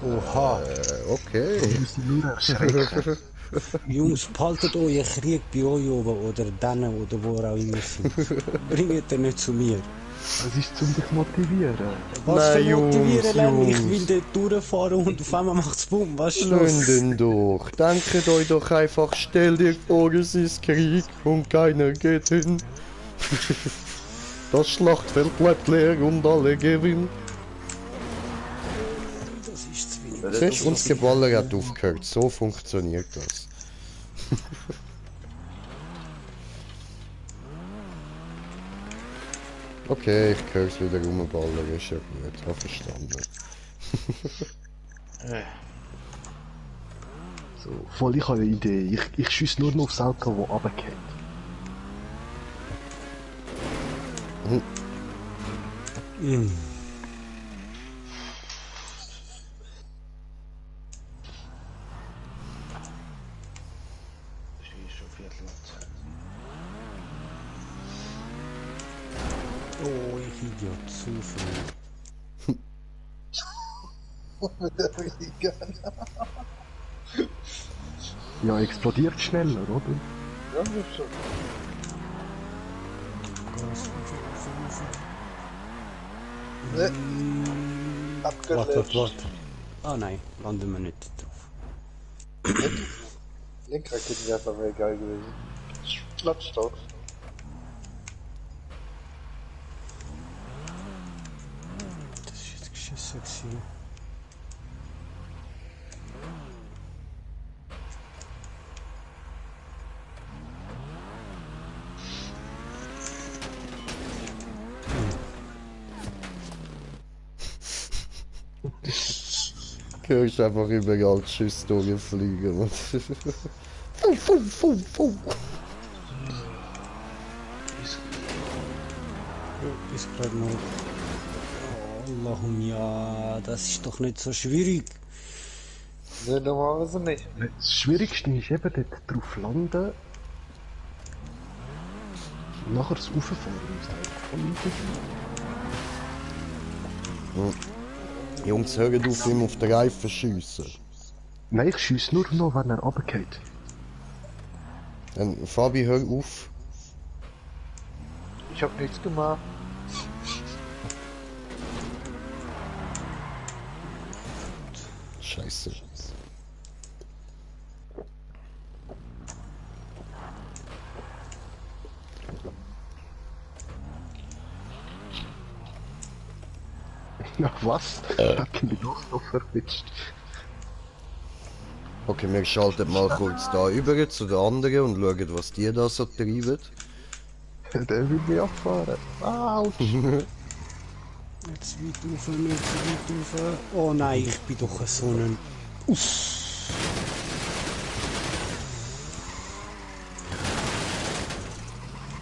Oha. Okay. Wir müssen nur erschrecken. Jungs, behaltet euren Krieg bei euch oben oder denen oder wo ihr auch immer sind. Bringt den nicht zu mir. Es ist zum dich motivieren. Was Nein, für motivieren, Jungs, Len? Ich Jungs. will dort durchfahren und auf einmal macht's Bumm. Was ist los? Lönden doch. Denkt euch doch einfach, stell dir vor, es ist Krieg und keiner geht hin. Das Schlachtfeld bleibt leer und alle gewinnen. Das ist zu wenig. Siehst, uns Geballer hat aufgehört. So funktioniert das. Okay, ich höre es wieder rumballern, ist ja gut, hab verstanden. So, voll, ich habe eine Idee. Ich schieße nur noch aufs Auto, das runtergeht. Mm. Das ist schon Viertel ab 10. Oh, ich Idiot, zu früh. Ja, explodiert schneller, oder? Ja, das schon. Ne, Warte, abgelöscht. warte. Ah nein, landen wir nicht drauf. Linkraketen wäre geil gewesen. Platsch doch. Das ist jetzt geschissen gewesen. Hörst einfach überall die Schüsse durchfliegen. Fuh, fuh, fuh, fuh. Ist gerade noch. Oh, Allahum, ja, das ist doch nicht so schwierig. Ne, normalerweise nicht. Das Schwierigste ist eben dort drauf landen. Und nachher das Rauffahren ist einfach voll easy. Jungs, hört auf, ihm auf den Reifen schiessen. Nein, ich schiesse nur noch, wenn er runtergeht. Dann, Fabi, hör auf. Ich hab nichts gemacht. Scheiße. Na was? Hat mich doch noch verwitscht. Okay, wir schalten mal kurz da über zu den anderen und schauen, was die da so treiben. Der will mich abfahren. Autsch! Jetzt weit rauf, nicht zu weit rauf. Oh nein, ich bin doch so ein.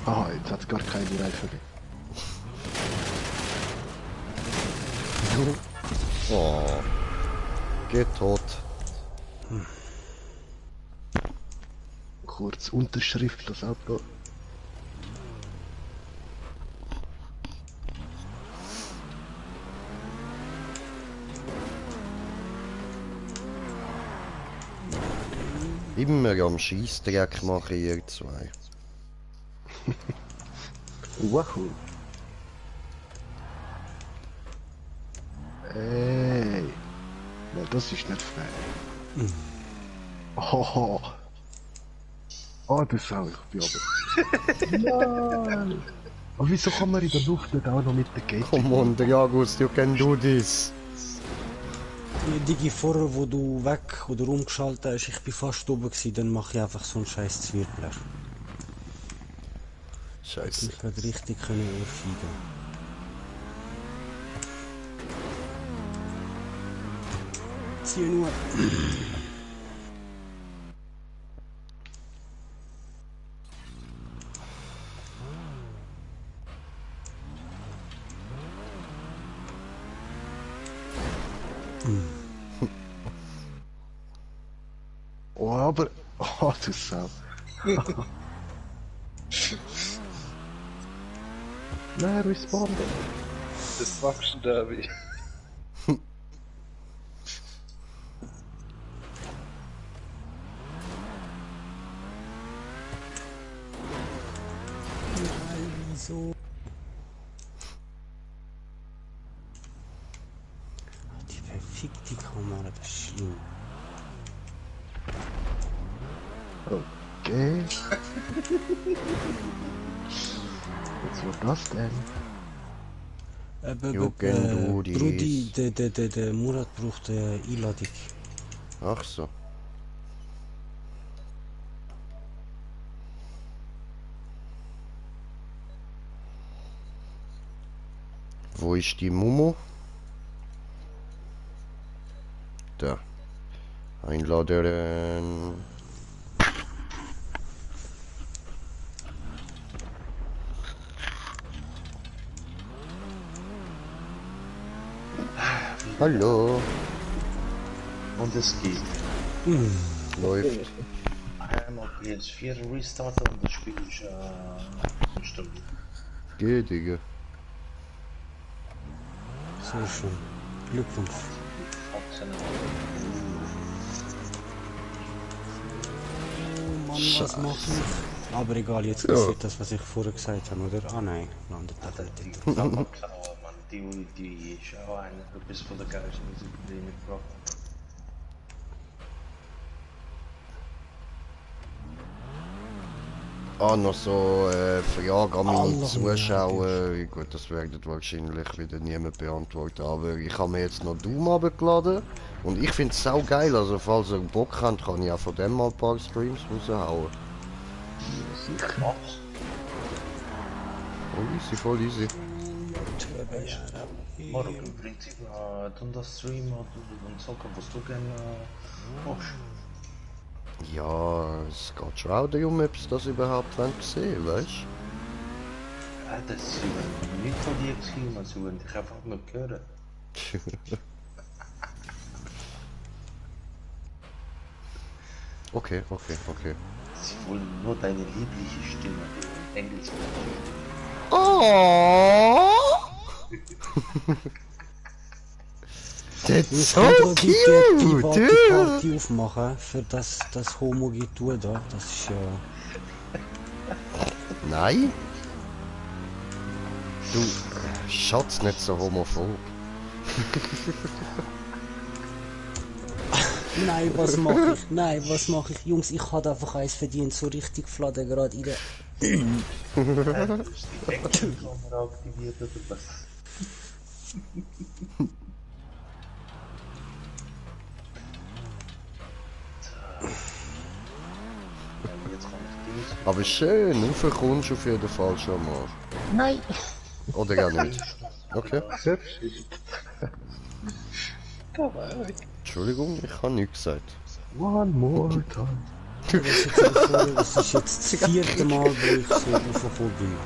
Aha, jetzt hat es gar keine Reifen mehr. Oh. Geht tot. Kurz Unterschrift, das Auto. Immer am Scheissdreck machen, ihr zwei. Wahoo! Ey! Na, das ist nicht fair. Hoho! Oh, du Sau, ich bin aber. Nein! Aber wieso kann man in der Luft nicht auch noch mit der Gate? Come on, Dragos, you can do this. Die Digi vorher, wo du weg oder umgeschaltet hast, ich bin fast oben gewesen, dann mache ich einfach so einen scheiß Zwirbler. Scheiße. Ich gerade richtig können ohrfeigen. Zieh nur. Oh, aber... Oh, du Sau. Nein, respawn. Destruction Derby. Wieso? Die verfickte Kamera, das ist schlimm. Okay. Was war das denn? Jugendudis. Brudi, der Murat braucht eine Einladung. Ach so. Wo ist die Mumu? Da. Einladerin. Hallo. Und es geht. Läuft. Einmal PS4 restarten und das Spiel ist instabil. Geht, Digga. Sehr schön. Glückwunsch. Oh Mann, was mach ich? Aber egal, jetzt passiert das, was ich vorher gesagt habe, oder? Ah nein, landet da dort. Die Tabakklaue, Mann, die ist auch eigentlich ein bisschen von der geilsten Musik, die ich mitgebracht habe. Ah, noch so Fragen an meine Allah, Zuschauer. Gut, das wird wahrscheinlich wieder niemand beantworten, aber ich habe mir jetzt noch Doom abgeladen und ich finde es sau geil. Also, falls ihr Bock habt, kann ich auch von dem mal ein paar Streams raushauen. Voll easy. Morgen im Prinzip tun das Stream und zocken, was du gerne machst. Ja, es geht schon auch darum, ob sie das überhaupt sehen wollen, weißt Ja, das ist nicht von dir gesehen, man sie wollen dich einfach nicht hören. du? Okay. Sie wollen nur deine liebliche Stimme, die engelsmäßige Stimme. Oh! That's Ich so kann da die cute, private dude! Party aufmachen, für das Homo-Getue da, das ist ja... Nein? Du, Schatz, nicht so homophob. Nein, was mache ich? Nein, was mache ich? Jungs, ich habe einfach eins verdient, so richtig fladen gerade in der... Ist die Wechselkamera aktiviert oder was? Jetzt kann ich Dings. Aber schön, raufkommst du auf jeden Fall schon mal. Nein! Oder gar nicht. Okay. Selbstschicht. Entschuldigung, ich habe nichts gesagt. One more time. Das ist jetzt das 4. Mal, wo ich so raufgekommen bin.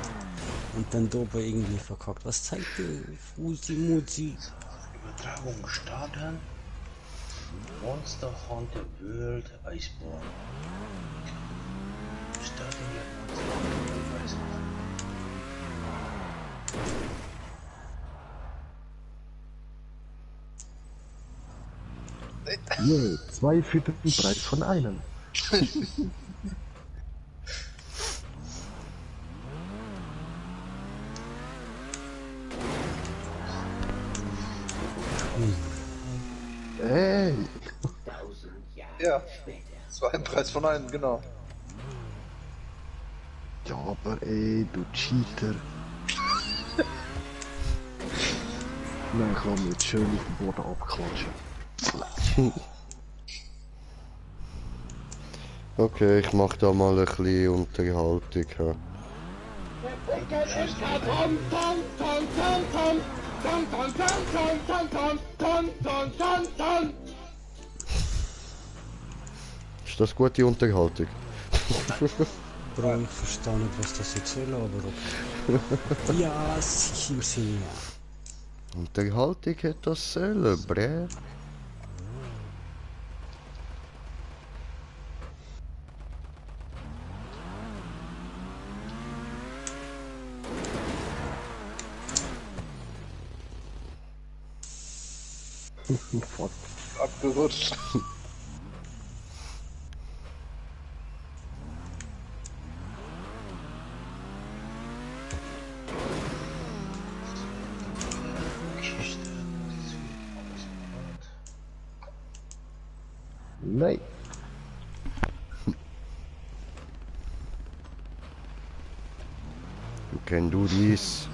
Und dann da oben irgendwie verkackt. Was zeigt der Muzi? Übertragung starten. Monster Hunter World Iceborne. Starten wir Monster Hunter Iceborne. Yeah, 2 für den Preis von einem. Ey! Ja, das war ein Preis von einem, genau. Ja, aber ey, du Cheater. Nein, ich kann jetzt schön auf den Boden abklatschen. Okay, ich mach da mal ein bisschen Unterhaltung. Ja. Ist das gute Unterhaltung? Bro, ich verstehe nicht, was das jetzt soll, aber okay. Ja, sicher im Sinne, ja. Unterhaltung hat das sollen, bre. Fuck. Abgerutscht. Kiste. Das ist alles bereit. Nein. You can do this.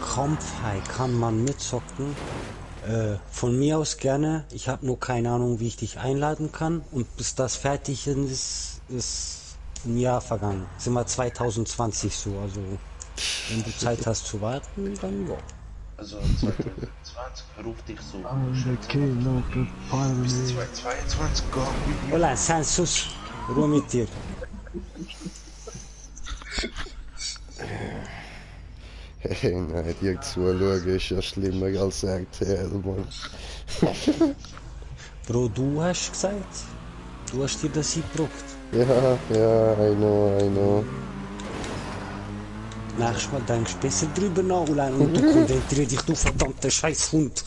Kampfhai kann man mitzocken. Von mir aus gerne. Ich habe nur keine Ahnung, wie ich dich einladen kann. Und bis das fertig ist, ist ein Jahr vergangen. Sind wir 2020 so. Also, wenn du Zeit hast zu warten, dann ja. Also 2020 ruft dich so. I'm the king of the Bis pyramid. 2022 gehen wir Hola, Sensus. Ruhe mit dir. Hey, nein, dir zuschauen ist ja schlimmer als RTL, Mann. Bro, du hast gesagt, du hast dir das eingebrockt. Ja, I know. Nächstes Mal denkst du besser drüber nach und du konzentrierst dich, du verdammter Scheißhund.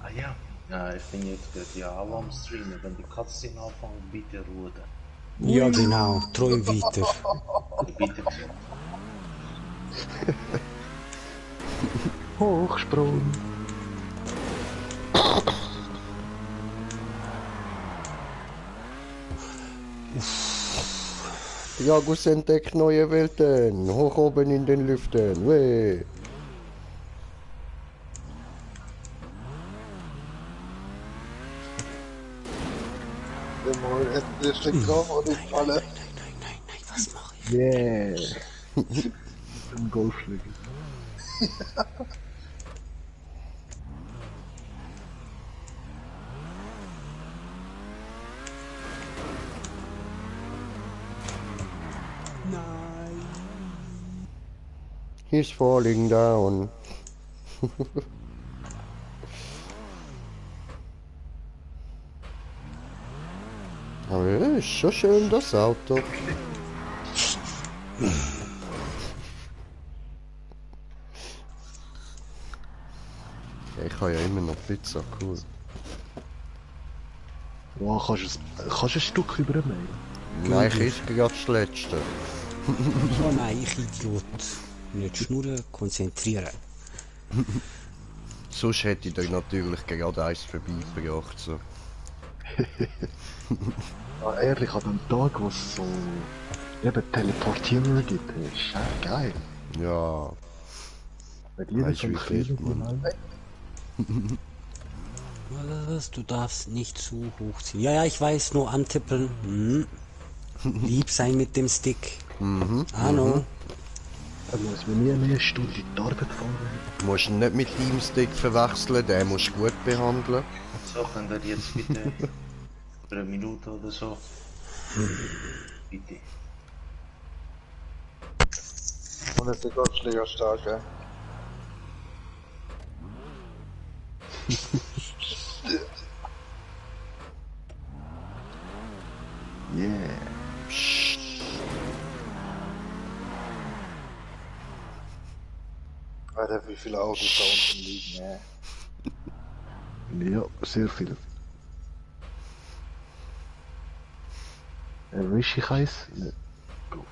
Ah ja. Ja, ich bin jetzt gerade ja auch am Streamen. Wenn die Cutscene anfangen, bitte Ruhe. Ja, genau, träum weiter. Bitte gesagt. Hochsprung. Jagus entdeckt neue Welten. Hoch oben in den Lüften. Weh. Immer ist der Koch und ich falle. Nein, was mache ich? Yeah. Ein Golfschläger. Nein. He's falling down. Aber ja, ist schon schön das Auto. Ich habe ja immer noch Pizza, cool. Wow, kannst du ein Stück übernehmen? Nein, ich esse gerade das Letzte. Oh nein, ich Idiot. Nicht schnurren, konzentrieren. Sonst hätte ich dir natürlich gerade eins vorbeigebracht. So. Ja, ehrlich, an dem Tag, wo es so eben Teleportierer gibt, ist ja geil. Ja, Wenn jeder Weißt so du, ein wie geht, kleiner Mann? Was? Du darfst nicht zu hoch ziehen. Ja, ich weiß, nur antippeln. Lieb sein mit dem Stick. Hallo. dann muss man nie mehr Stunde in die Arbeit fahren. du musst ihn nicht mit deinem Stick verwechseln, den musst du gut behandeln. So, könnt ihr jetzt bitte für eine Minute oder so. Bitte. Und ist der Gottschläger stark, ja? Yeah. Alter, wie viele Autos da unten liegen, ja. Ja, sehr viel. Erwische ich eins? Ne. Go.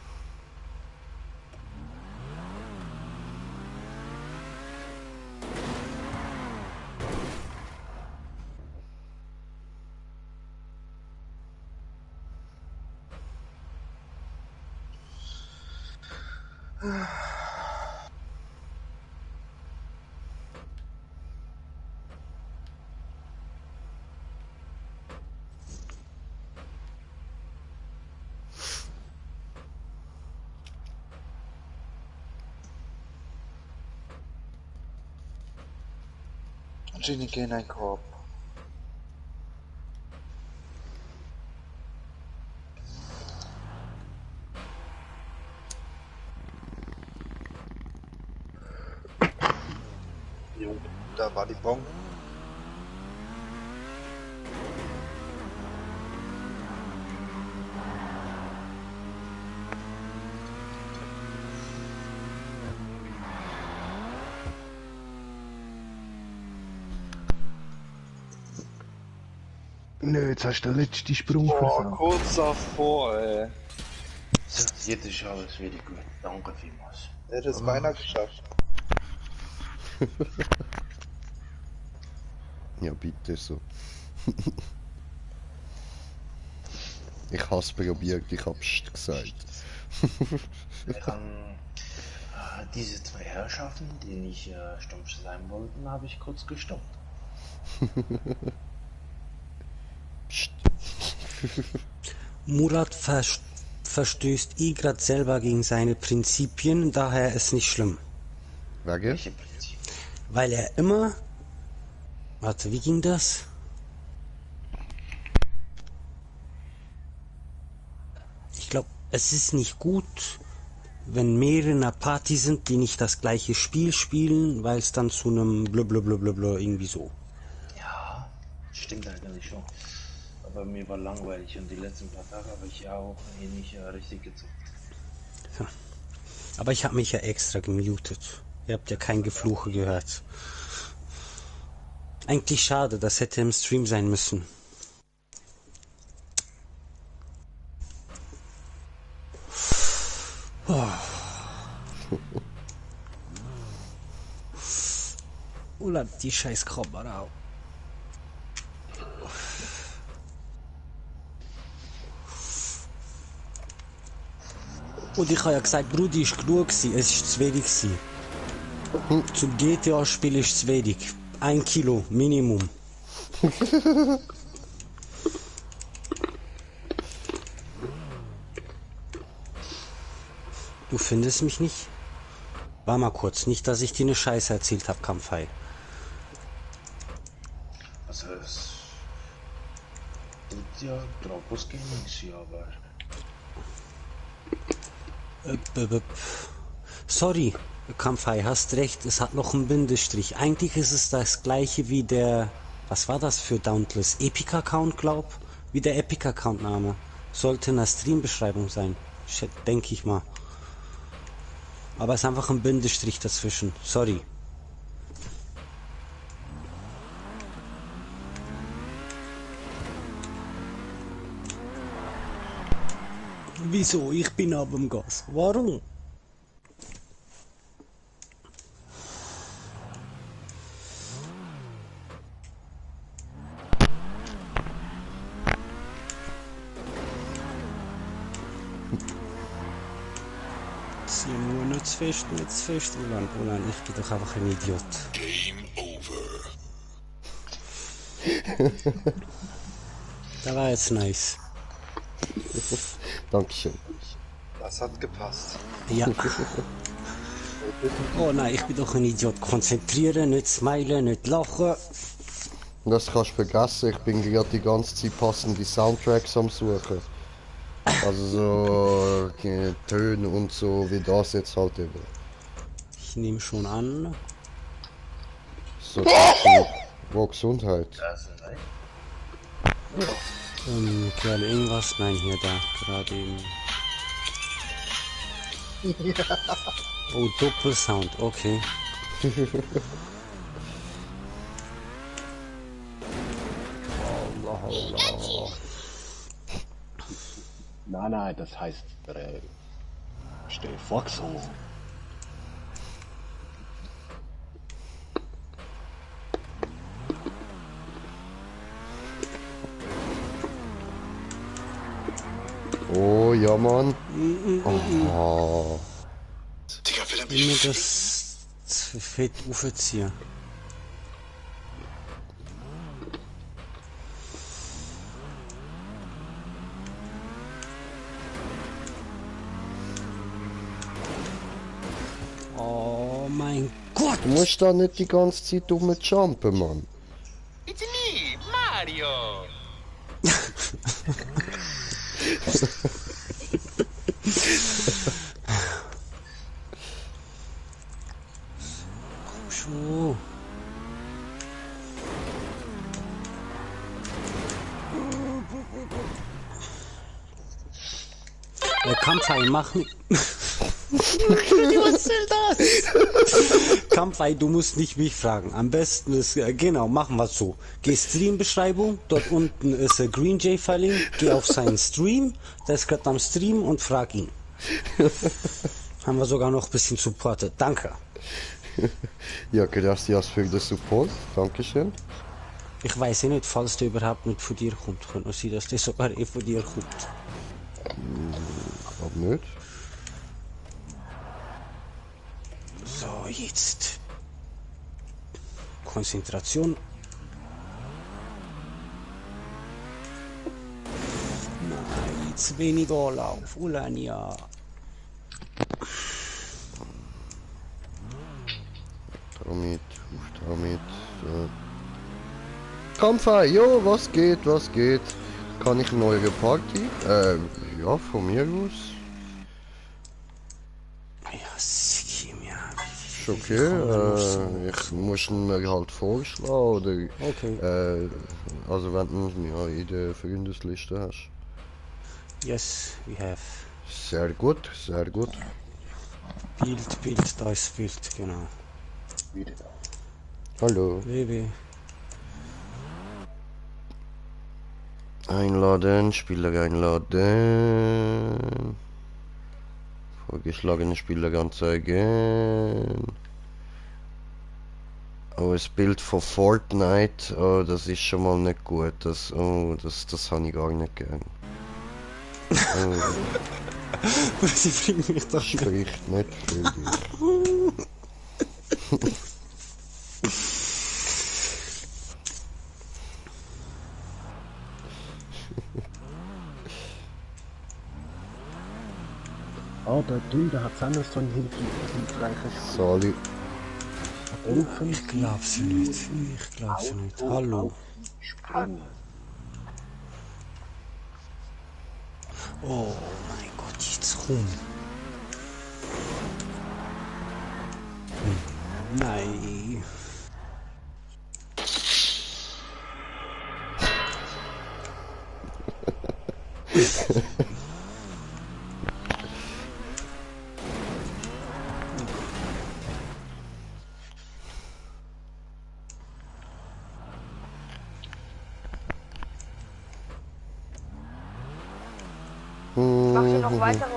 Genie, geh in einen Korb. Jo, da war die Bon. Nö, jetzt hast du den letzten Sprung Boah, versaut. kurz davor, ey. So, jetzt ist alles wieder gut. Danke vielmals. Er hat es beinahe geschafft. Ja, bitte so. Ich hab's probiert, ich hab's gesagt. Ich habe diese zwei Herrschaften, die nicht stumpf sein wollten, habe ich kurz gestoppt. Psst. Murat verstößt gerade selber gegen seine Prinzipien, daher ist nicht schlimm. Wege? Welche Prinzip? Weil er immer... Warte, wie ging das? Ich glaube, es ist nicht gut, wenn mehrere in einer Party sind, die nicht das gleiche Spiel spielen, weil es dann zu einem blablabla irgendwie so. Ja, stimmt eigentlich schon. Aber mir war langweilig und die letzten paar Tage habe ich ja auch nicht richtig gezockt. Ja. Aber ich habe mich ja extra gemutet. Ihr habt ja kein Gefluche gehört. Eigentlich schade, das hätte im Stream sein müssen. Oder die scheiß Krabberau. Und ich habe ja gesagt, Brudi, ist genug gewesen. Es ist zu wenig gewesen. Zum GTA-Spiel ist es zu wenig. 1 Kilo, Minimum. Du findest mich nicht? War mal kurz, nicht, dass ich dir eine Scheiße erzählt habe, Kampfhai. Also es tut ja Dropos Gaming, ja, aber Sorry, Kampfhai, hast recht, es hat noch einen Bindestrich. Eigentlich ist es das gleiche wie der... Was war das für Dauntless? Epic-Account, glaub? Wie der Epic-Account-Name. Sollte in der Stream-Beschreibung sein. Denke ich mal. Aber es ist einfach ein Bindestrich dazwischen. Sorry. Wieso? Ich bin ab dem Gas. Warum? Sie nur nicht zu fest, nicht zu fest, Ulan. Ulan, ich bin doch einfach ein Idiot. Game over. Das war jetzt nice. Dankeschön. Das hat gepasst. Ja. Oh nein, ich bin doch ein Idiot. Konzentrieren, nicht smilen, nicht lachen. Das kannst du vergessen, ich bin gerade die ganze Zeit passende Soundtracks am Suchen. Also so Töne und so wie das jetzt halt eben. Ich nehme schon an. So, wo Gesundheit. das ist ein Kerl, irgendwas? Nein, hier, da. Gerade eben. Oh, Doppelsound, okay. Allah, Allah. Nein, das heißt, stell Fox hoch. Oh ja Mann. Oh. Digga, will er Ich mir mich das fett aufziehen. Oh mein Gott! Du musst da nicht die ganze Zeit rumjumpen, Mann. It's me, Mario. Schuh. Kampfei, mach nicht. Was soll das? Kampfei, du musst nicht mich fragen. Am besten ist, genau, machen wir so. Geh Stream-Beschreibung, dort unten ist Green J verlinkt, geh auf seinen Stream, der ist gerade am Stream und frag ihn. Haben wir sogar noch ein bisschen supportet. Danke. Ja, gracias für den Support. Dankeschön. Ich weiß ja nicht, falls der überhaupt nicht von dir kommt. Kann auch sein, dass der sogar von dir kommt. Ob nicht? So, jetzt. Konzentration. Nein, jetzt weniger Lauf. Ulania. Damit. So. Kampfer, jo, was geht, was geht? Kann ich eine neue Party? Ja, von mir aus. Ja, sieh mir. Ist okay, ich muss ihn mir halt vorschlagen, oder... Okay. Also wenn du ihn ja in der Freundesliste hast. Yes, we have. Sehr gut, sehr gut. Bild, da ist Bild, genau. Wieder da. Hallo. Baby. Einladen, Spieler einladen. Vorgeschlagene Spieler anzeigen. Oh, ein Bild von Fortnite. Oh, das ist schon mal nicht gut. Das habe ich gar nicht gern. Oh, Sie bringen mich doch nicht. spricht nicht für dich. Ah, der Dünde hat seine so ein hilfreiches Sorry. Ich glaub's nicht. Ich glaub's nicht. Hallo. Springen. Oh mein Gott, jetzt rum. Nein. Macht ihr noch weitere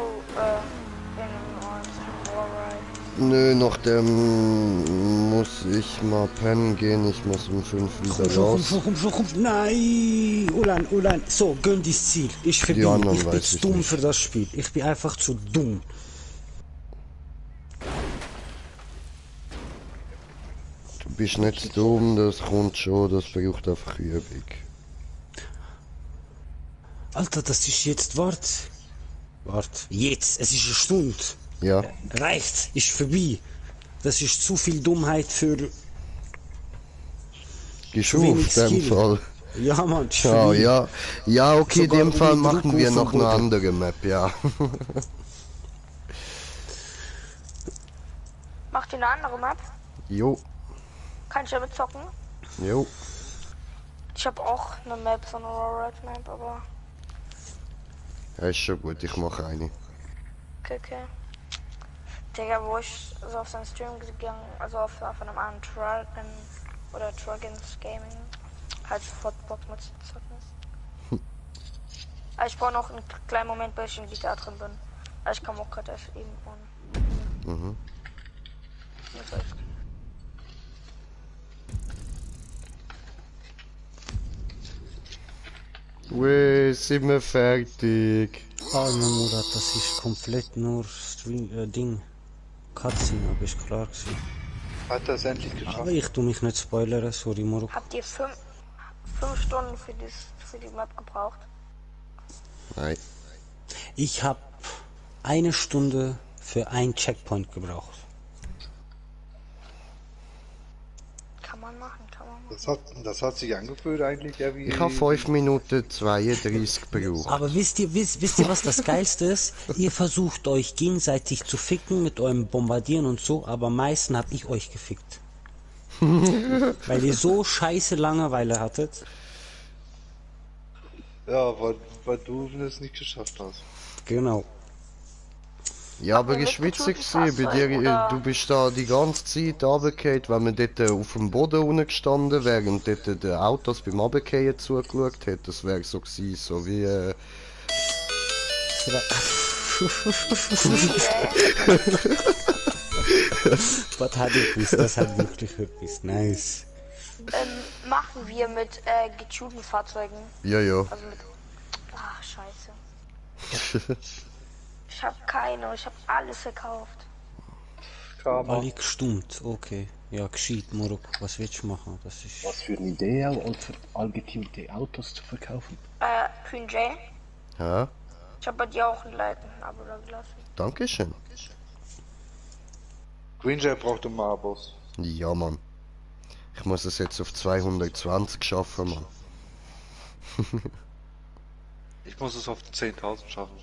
in Nö, nachdem muss ich mal pennen gehen. Ich muss um 5 wieder raus. Komm. Nein. Ulan. So, gönn das Ziel. Ich Die bin anderen ich bin weiß zu ich dumm nicht. für das Spiel. Ich bin einfach zu dumm. Du bist nicht dumm, das kommt schon, das braucht einfach Übung. Alter, das ist jetzt, wart. Jetzt, es ist eine Stunde. Ja, Reicht, ist vorbei. Das ist zu viel Dummheit für... gehst Zu du wenig auf dem Skill. Fall. Ja, Mann, ist Ja, vorbei. ja. Ja, okay, in Sogar dem Fall ohne machen Druck wir auf noch dem eine Boden. andere Map, ja. Macht ihr eine andere Map? Jo, Kann ich damit zocken? jo. Ich habe auch eine Map, so eine Raw Red Map, aber Ja, ist schon gut, ich mache eine. okay. Digga, wo ich so auf seinen Stream gegangen, also auf einem anderen Dragon oder Dragons Gaming, halt sofort Bock mit zu zocken. Aber ich brauche noch einen kleinen Moment, bis ich in GTA drin bin. Aber ich kam auch gerade erst eben ohne. Mhm. Das heißt, Ui, sind wir fertig. Arme Murat, das ist komplett nur Stream, Ding. Cutscene, aber ist klar gewesen. Hat er es endlich geschafft? Aber ich tu mich nicht spoilern, sorry Moruk. habt ihr 5 Stunden für die Map gebraucht? Nein. Ich habe 1 Stunde für einen Checkpoint gebraucht. Kann man machen. Das hat sich angefühlt eigentlich ja wie... Ich habe 5 Minuten 32 gebraucht. Aber wisst ihr, was das Geilste ist? Ihr versucht euch gegenseitig zu ficken mit eurem Bombardieren und so, aber am meisten hab ich euch gefickt. Weil ihr so scheiße Langeweile hattet. Ja, weil du es nicht geschafft hast. Genau. Ja, aber Habt ihr ist witzig mitgetunt, gewesen, bei dir, oder? du bist da die ganze Zeit runtergefallen, wenn man dort auf dem Boden unten gestanden wäre und dort die Autos beim Runterfallen zugeschaut hat, das wäre so gewesen, so wie, Was hat etwas? Das hat wirklich etwas. Nice. Machen wir mit getunten Fahrzeugen. ja, ja. Also mit. Ach, scheiße. Ich hab keine, ich hab alles verkauft. Karma. Alle gestummt, okay. Ja, gescheit, Morok. Was willst du machen? Das ist... Was für eine Idee auch, allgetunte Autos zu verkaufen. Queen J, Ja, ich hab bei dir auch ein Abo da gelassen. dankeschön. Green Jay braucht immer Abos. Ja, Mann. Ich muss es jetzt auf 220 schaffen, Mann. Ich muss es auf 10.000 schaffen.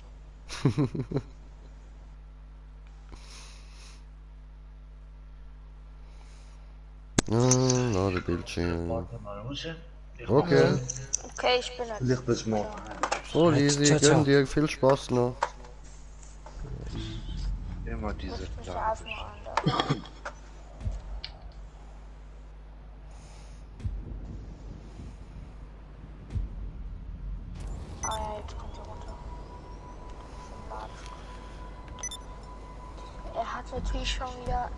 Lade Bildschirm. Warte mal, raus. Okay. Okay, ich bin halt. Vielleicht bis morgen. So, Lisi, Ciao, ciao. gönn dir viel Spaß noch. Immer diese Muss mich Lage. erstmal an. Ah ja, jetzt kommt er runter. Vom Bad. Er hat natürlich schon wieder ein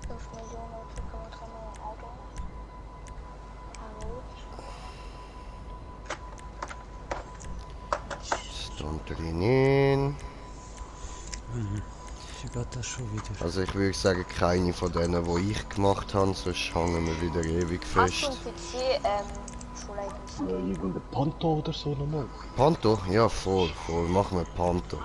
2,5 Millionen oder 2,3 Millionen Auto. Hallo? Stand drinnen. Wie geht das schon wieder? Also ich würde sagen, keine von denen, die ich gemacht habe, sonst hängen wir wieder ewig Hast du fest. einen PC, Schulleitungsgame? Irgendein Panto oder so nochmal. Panto? Ja, voll. Machen wir Panto.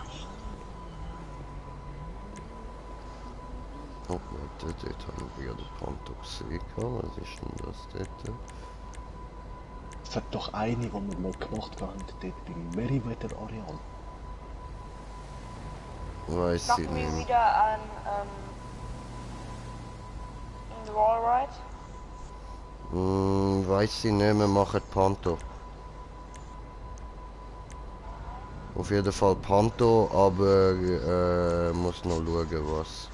Oh, warte, dort haben wir gerade Panto gesehen. Was ist denn das dort? Es hat doch eine, die wir mal gemacht haben, dort beim Meriwether Areal. Weiß ich Machen wir nicht. wieder an Wallride? Weiß ich nicht, wir machen Panto. Auf jeden Fall Panto, aber muss noch schauen, was.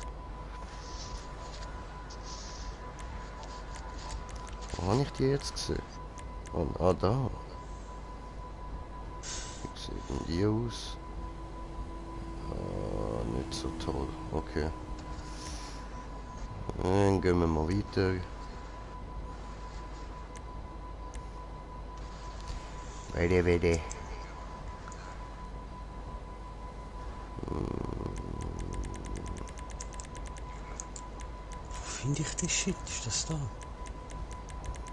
Wo habe ich die jetzt gesehen? Da. Wie sieht denn die aus? Nicht so toll. Okay. Dann gehen wir mal weiter. Weiter. Wo finde ich den Shit? Ist das da?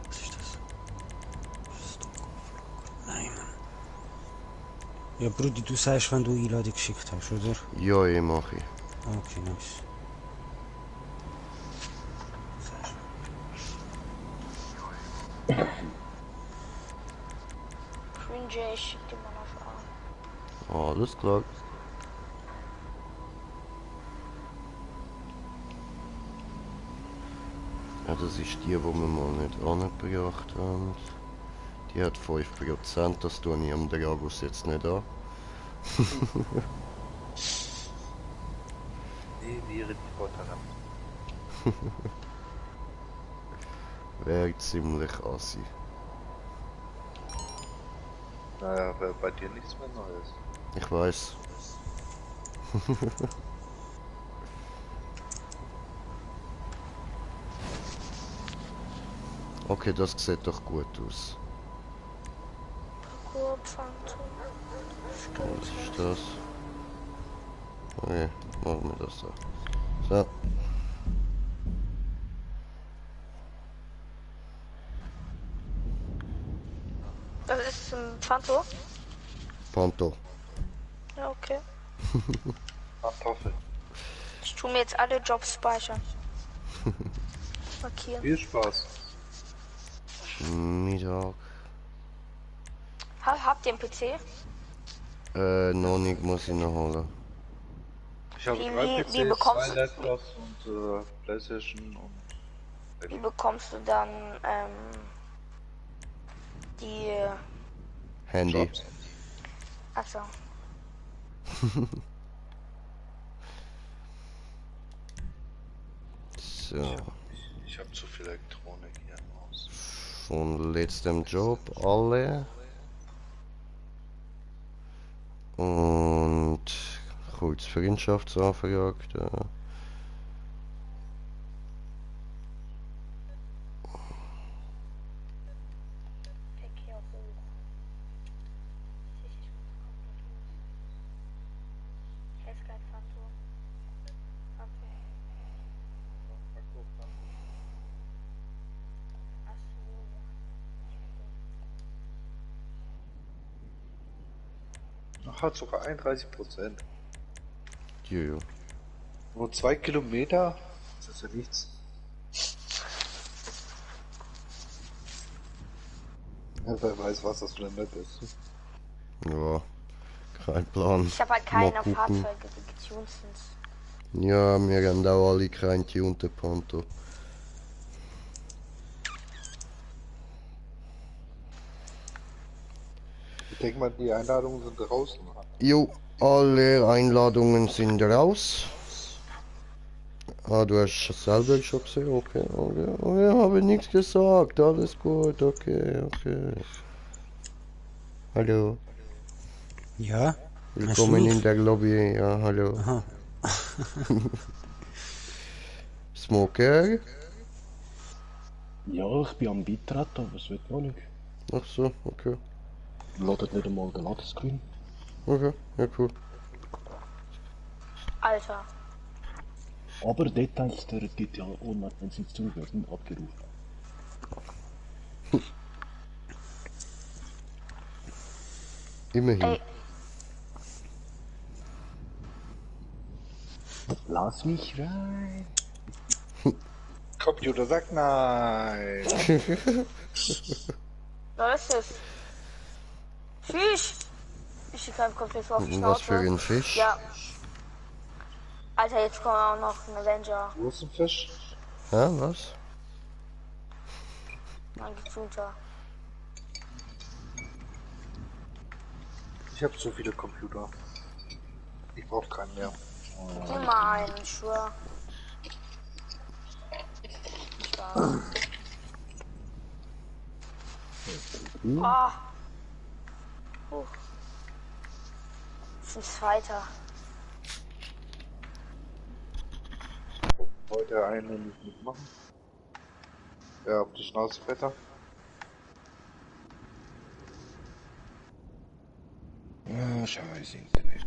Was ist das? Ist das da? Nein, Mann. Ja, Brudi, du sagst, wenn du Einladung geschickt hast, oder? Ja, ich mache ich. Okay, nice. Green Jay schickt dir mal noch an. Alles klar. Ja, das ist die wir mal nicht angebracht haben. Die hat 5%, das tue ich am Dragus jetzt nicht an. Nee, wäre die Vorteile. Wäre ziemlich assi. Naja, weil bei dir nichts mehr Neues. Ich weiß. Okay, das sieht doch gut aus. Gut, Phantom. Was ist das? Okay, machen wir das so. So. Das ist ein Phantom? Panto. Ja, okay. Kartoffel. Ich tue mir jetzt alle Jobs speichern. Markieren. Viel Spaß. Mittag. Habt ihr einen PC? Noch nicht, muss ich noch holen. Ich habe Wie- 3 wie PCs, bekommst 2 du- Laptops und Playstation und Wie bekommst du dann die... Handy. Jobs. Achso. So, Ich hab zu viel Elektronik hier im Haus. von letztem Job alle. Und kurz Freundschaftsanfrage da. Verkehr hoch. Festgleich Phantom. Okay. Ach so. Ach, hat sogar 31%. Jojo. Nur 2 Kilometer? Das ist ja nichts. Ja, wer weiß, was das für eine Map ist. Ja, kein Plan. Ich habe halt Mal keine gucken. Fahrzeuge, die getuned sind. Ja, wir haben auch alle kein tunte Panto. Ich denke mal, die Einladungen sind draußen. Jo, alle Einladungen sind raus. Ah, du hast es selber schon gesehen? Okay, okay. Oh, ich habe nichts gesagt. Alles gut, okay, okay. Hallo, Ja? willkommen Hast in du der Lobby. Ja, hallo. Aha. Smoker? Ja, ich bin am Beitreten, aber es wird noch nicht. Ach so, okay. Ladet nicht einmal den Ladescreen. Okay, ja cool. Alter. Aber Details der GTA Online-Sitzung werden abgerufen. Immerhin. Ey, Lass mich rein. Computer sagt nein. was ist es? Fisch! Ich kann komplett auf die Was für Schnauze. ein Fisch? Ja. Alter, jetzt kommt auch noch ein Avenger. Wo ist ein Fisch? Ja, was? Ein getunter. Ich habe so viele Computer. Ich brauche keinen mehr. Nimm mal einen, ich schwör. Spaß. Ah. Das ist ein zweiter. Wollte einen nicht mitmachen? Ja, auf die Schnauze, Wetter. Ah, scheiß Internet.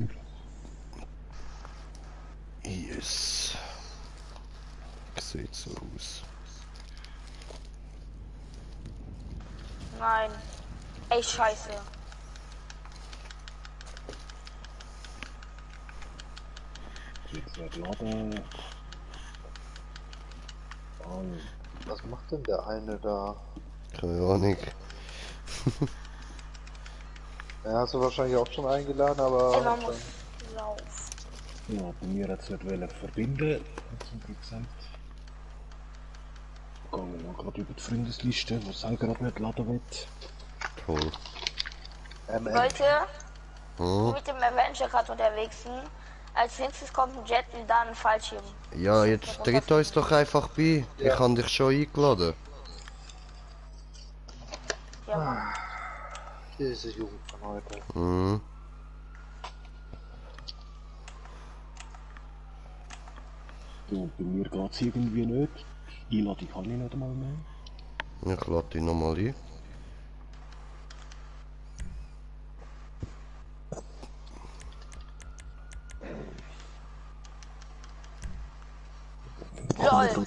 Yes. Sieht so aus. Nein. Ey, scheiße. Jetzt wird laden. Was macht denn der eine da? Keine Ahnung. Ja, hast du wahrscheinlich auch schon eingeladen, Ey, aber man muss laufen. Ja, bei mir hat es nicht wollen verbinden. Hat zum Glück gesagt. Gehen wir gerade über die Freundesliste, was auch gerade nicht laden wird. Toll. Leute, Hm? mit dem Avenger gerade unterwegs sind. Als nächstes kommt ein Jet und dann ein Fallschirm. Ja, jetzt tritt uns doch einfach bei. Ich habe dich schon eingeladen. Ja, Mann. diese Jugend von heute. Mhm. Ja, bei mir geht es irgendwie nicht. Einladung kann ich nicht einmal mehr. Ich lade dich nochmal ein. LOL.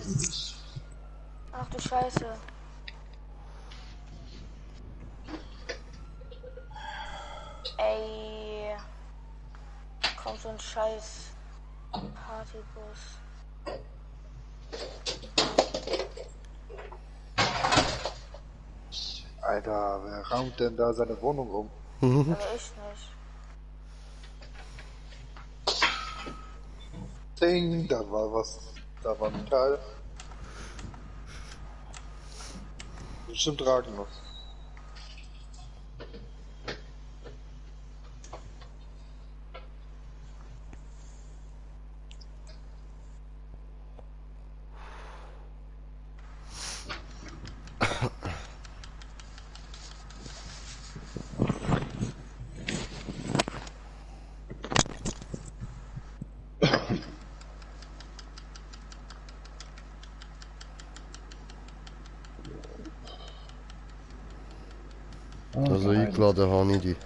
Ach du Scheiße. Ey. Kommt so ein scheiß Partybus. Alter, wer raumt denn da seine Wohnung um? Aber ich nicht. Ding, da war was. Da war Metall. Bestimmt tragen muss. eingeladen habe ich die.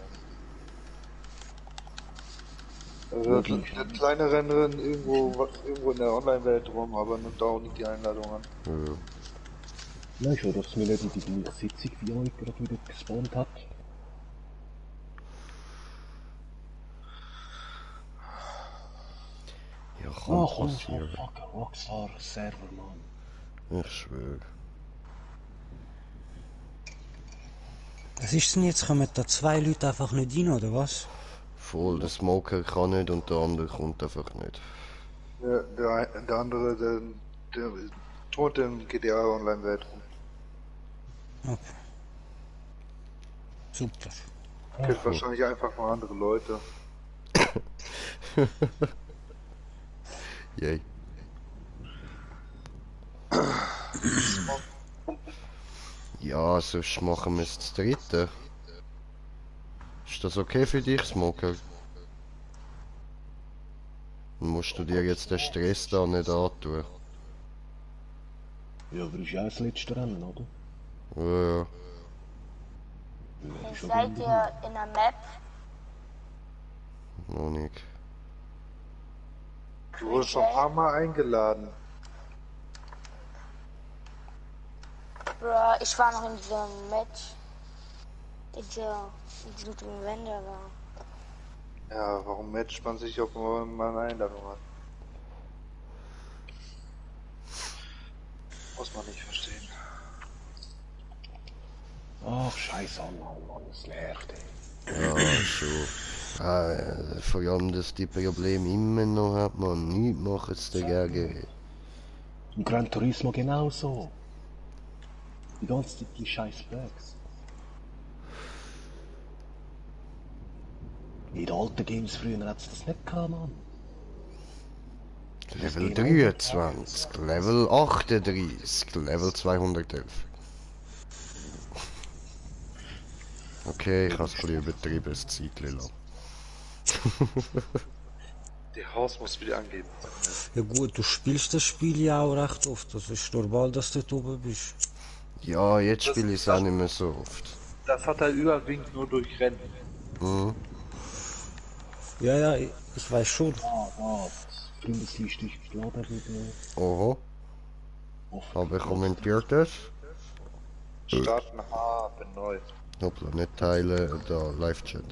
Also der kleine Rennen irgendwo in der Online-Welt rum, aber nimmt da auch nicht die Einladung an. Ja. Nein, schon, dass mir nicht in die gleiche Sitzung wie euch gerade wieder gespawnt hat. Ja, kann Ach, komm, passieren. fucking Rockstar-Server, Mann. Ich schwöre. Was ist denn jetzt? Kommen da zwei Leute einfach nicht rein, oder was? Voll, der Smoker kann nicht und der andere kommt einfach nicht. Der andere, der tut in GTA Online-Welt rum. Okay. Super. Kennt wahrscheinlich einfach mal andere Leute. Yay. Ja, sonst machen wir es das dritte. Ist das okay für dich, Smoker? Dann musst du dir jetzt den Stress da nicht antun. Ja, aber ist ja das letzte Rennen, oder? Ja, Ja, Seid ihr in der Map? noch nicht. Du wurdest schon ein paar Mal eingeladen. Bruh, ich war noch in diesem Match. In diesem Wende da. Ja, warum matcht man sich, ob man mal eine Einladung hat? Muss man nicht verstehen. Ach, scheiß Mann, es nervt, ey. Ja, schon. Vor allem, dass die Probleme immer noch hat, man nichts machen sie dagegen. Im Gran Turismo genauso. Die ganze Zeit die scheiß Bugs. In den alten Games früher hat es das nicht gehabt, Mann. Level 23, Level 38, Level 211. Okay, ich habe es ein bisschen übertrieben, das Zeitchen lang. Der Haus muss wieder angeben. Ja gut, du spielst das Spiel ja auch recht oft. Das ist normal, dass du da oben bist. Ja, jetzt spiele ich es auch nicht mehr so oft. Das hat er überwiegend nur durch Rennen. Mhm. Ja, ich weiß schon. Freundesliste ist geladen wieder. Oho, habe ich kommentiert das? Starten H, bin neu. Hoppla, nicht teilen, da, Live-Chat.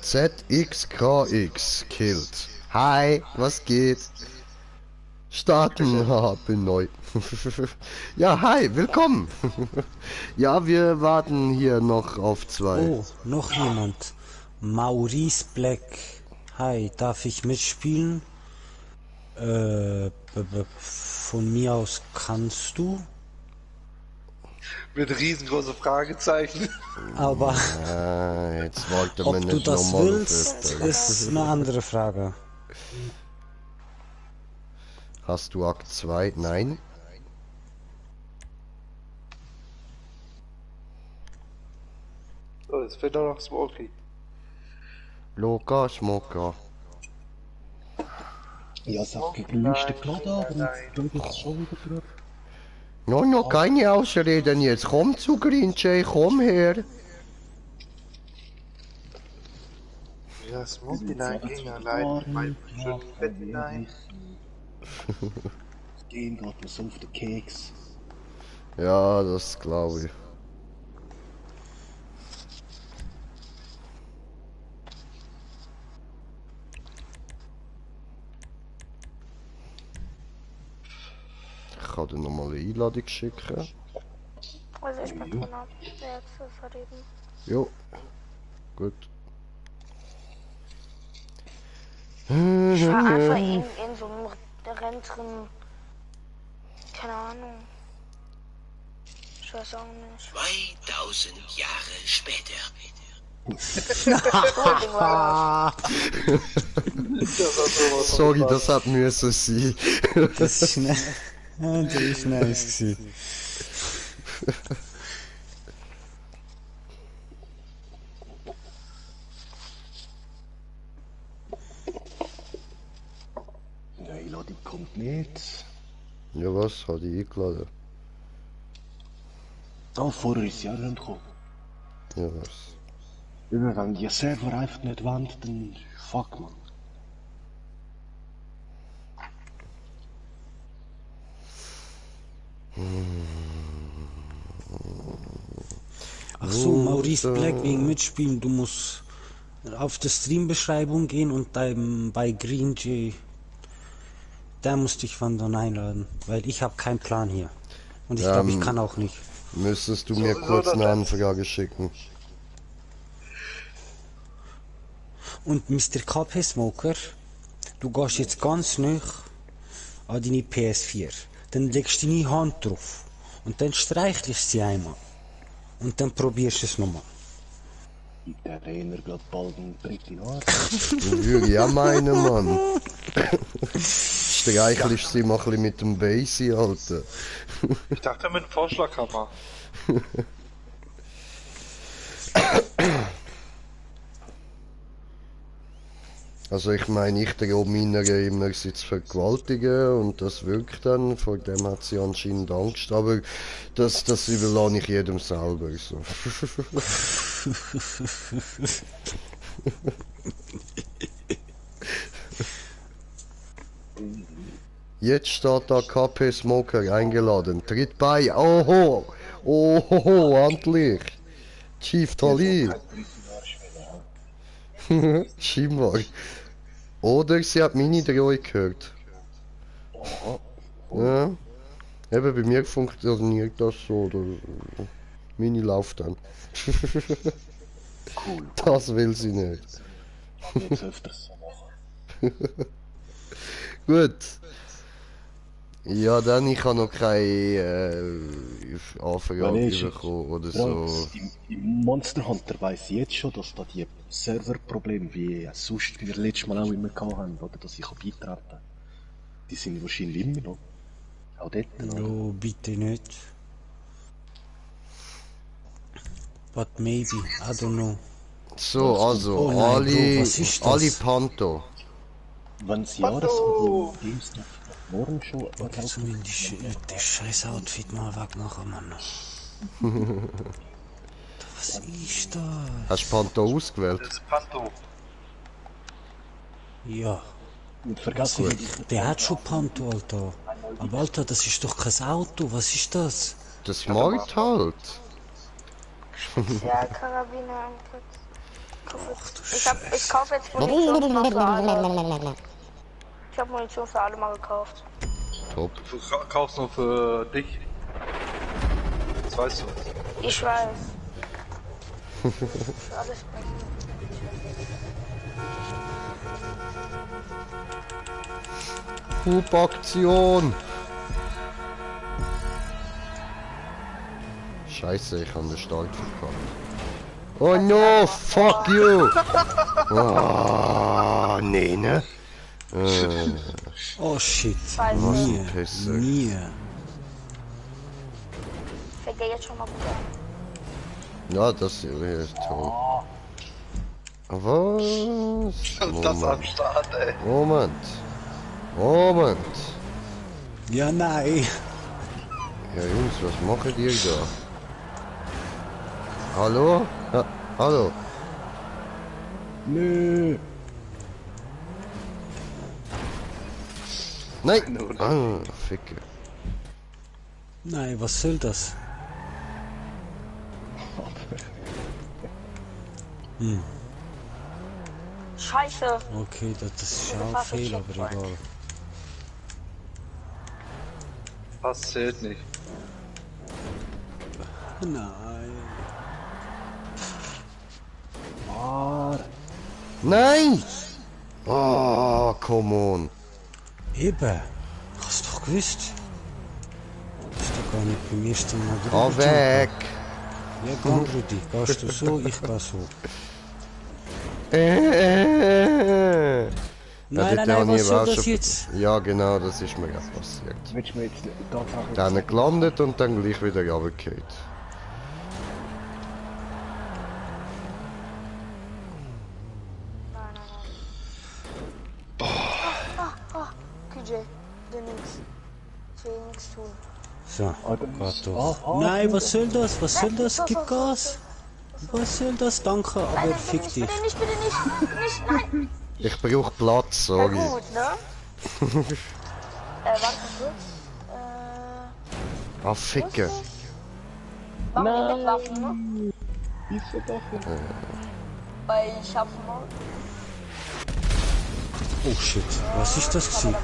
ZXKX killed. Hi, was geht? Starten, ha, bin neu. Ja, hi, willkommen. Ja, wir warten hier noch auf zwei. Oh, noch jemand. Maurice Black. Hi, darf ich mitspielen? Von mir aus kannst du. Mit riesengroße Fragezeichen. Aber Jetzt wollte ob man du nicht das normal willst, ist eine andere Frage. Hast du Akt 2? Nein. So, jetzt fehlt nur noch Smokey. Loka, Schmoka. Ja, es hat die Liste geladen, aber jetzt geht es schon wieder drauf. No, keine Ausreden jetzt. Komm zu Green Jay, komm her. Ja, Smokey, nein, ging allein. Mein schönen Bett hinein. Das Game geht mir so auf den Keks. Ja, das glaube ich. Ich kann dir nochmal eine Einladung schicken. Also ich bin drin, jetzt zu verreden. Jo. Gut. Ich war einfach in so einem Rennen drin. Keine Ahnung. Ich weiß auch nicht. 2000 Jahre später. Golding war Sorry, das hat müssen sein. Das ist ne das ist nice gewesen. Die Einladung kommt nicht. Ja was, hat ich eingeladen? Oh, vorher ist ja gekommen. Ja, was? Wenn die Server einfach nicht wollen, dann fuck man. Ach so, Maurice Blackwing mitspielen, du musst auf die Streambeschreibung gehen und bei Green J, da musst dich von dann einladen, weil ich habe keinen Plan hier. Und ich glaube, ich kann auch nicht. Müsstest du mir kurz eine Anfrage schicken? Und Mr. KP Smoker, du gehst jetzt ganz nah an deine PS4. Dann legst du deine Hand drauf und dann streichelst sie einmal. Und dann probierst du es nochmal. Der Trainer gerade bald ein dritte Jahr. Würde ich auch meinen, Mann. Streichelst sie mal ein bisschen mit dem Basie, Alter. Ich dachte mit dem Vorschlaghammer. Also ich meine, ich drohe meiner immer sie zu vergewaltigen und das wirkt dann, vor dem hat sie anscheinend Angst, aber das überlasse ich jedem selber so. Jetzt steht da KP Smoker eingeladen, tritt bei, oho, oho, endlich, Chief Tali. Scheinbar. Oder sie hat meine Drohung gehört. Ja. Eben bei mir funktioniert das so. Oder meine läuft dann. Cool. Das will sie nicht. Jetzt öfters so machen. Gut. Ja, dann ich habe noch keine Anfrage bekommen oder so. Im Monster Hunter weiss ich jetzt schon, dass da die Serverprobleme, wie sonst wir letztes Mal auch immer gehabt haben, oder dass ich beitreten kann. Die sind wahrscheinlich immer noch. Auch dort, oder? No, bitte nicht. But maybe, I don't know. So, also, Oh nein, Bro, was ist das? Ali Panto. Wenn das Jahresabo GameStop morgen schon Warte, zumindest das scheiß Outfit mal wegmachen, Mann. Was ist das? Hast du Panto ausgewählt? Das ist Panto. Ja, Und vergessen Sie der hat schon Panto, Alter. Aber Alter, das ist doch kein Auto, was ist das? Das Smart halt. Ja, Karabiner ich kaufe jetzt Munition noch für alle. Ich habe Munition für alle mal gekauft. Top. Du kaufst nur für dich. Das weißt du. Ich weiß. Für alles sprechen. Hubaktion! Scheiße, ich habe den Start verkackt. Oh no, fuck you! Oh, nee, ne? Oh shit, Scheiße. nie, Pisser. nie. Fängt ja jetzt schon mal gut an. Ja, das ist toll. Was? Das am Start, ey. Moment. Moment. Ja, nein. Ja, Jungs, was macht ihr da? Hallo? Ja, hallo? Nö. Nein! Ah, Ficke. Nein, was soll das? Scheiße. Okay, das ist ja auch Fehler, aber egal. Das zählt nicht. Nein. Nein! Oh, come on. Eben. Hast du doch gewusst. Das ist doch gar nicht beim ersten Mal Geh drüber weg! jumpen. Ja, komm, Rudi. Gehst du so, ich geh so. Nein, dort nein, habe nein, ich was aber auch soll das schon- jetzt? Ja, genau, das ist mir auch passiert. Willst du mir jetzt tatsächlich Dann gelandet und dann gleich wieder runtergefallen. Nein, nein, nein. QJ, du nix. Ich will nichts tun. So, Ah, dann geht ist- doch. Nein, was soll das? Was soll das? Gib Gas! Was soll das? Danke, aber Nein, fick dich. bitte nicht, bitte nicht, nicht, nein. Ich brauche Platz, Ja sorry. gut, ne? Warte kurz. Ah, Ficken. Machen wir mit Waffen, ne? Wieso dafür? Weil ich hab mal... Oh shit, was ist das gewesen?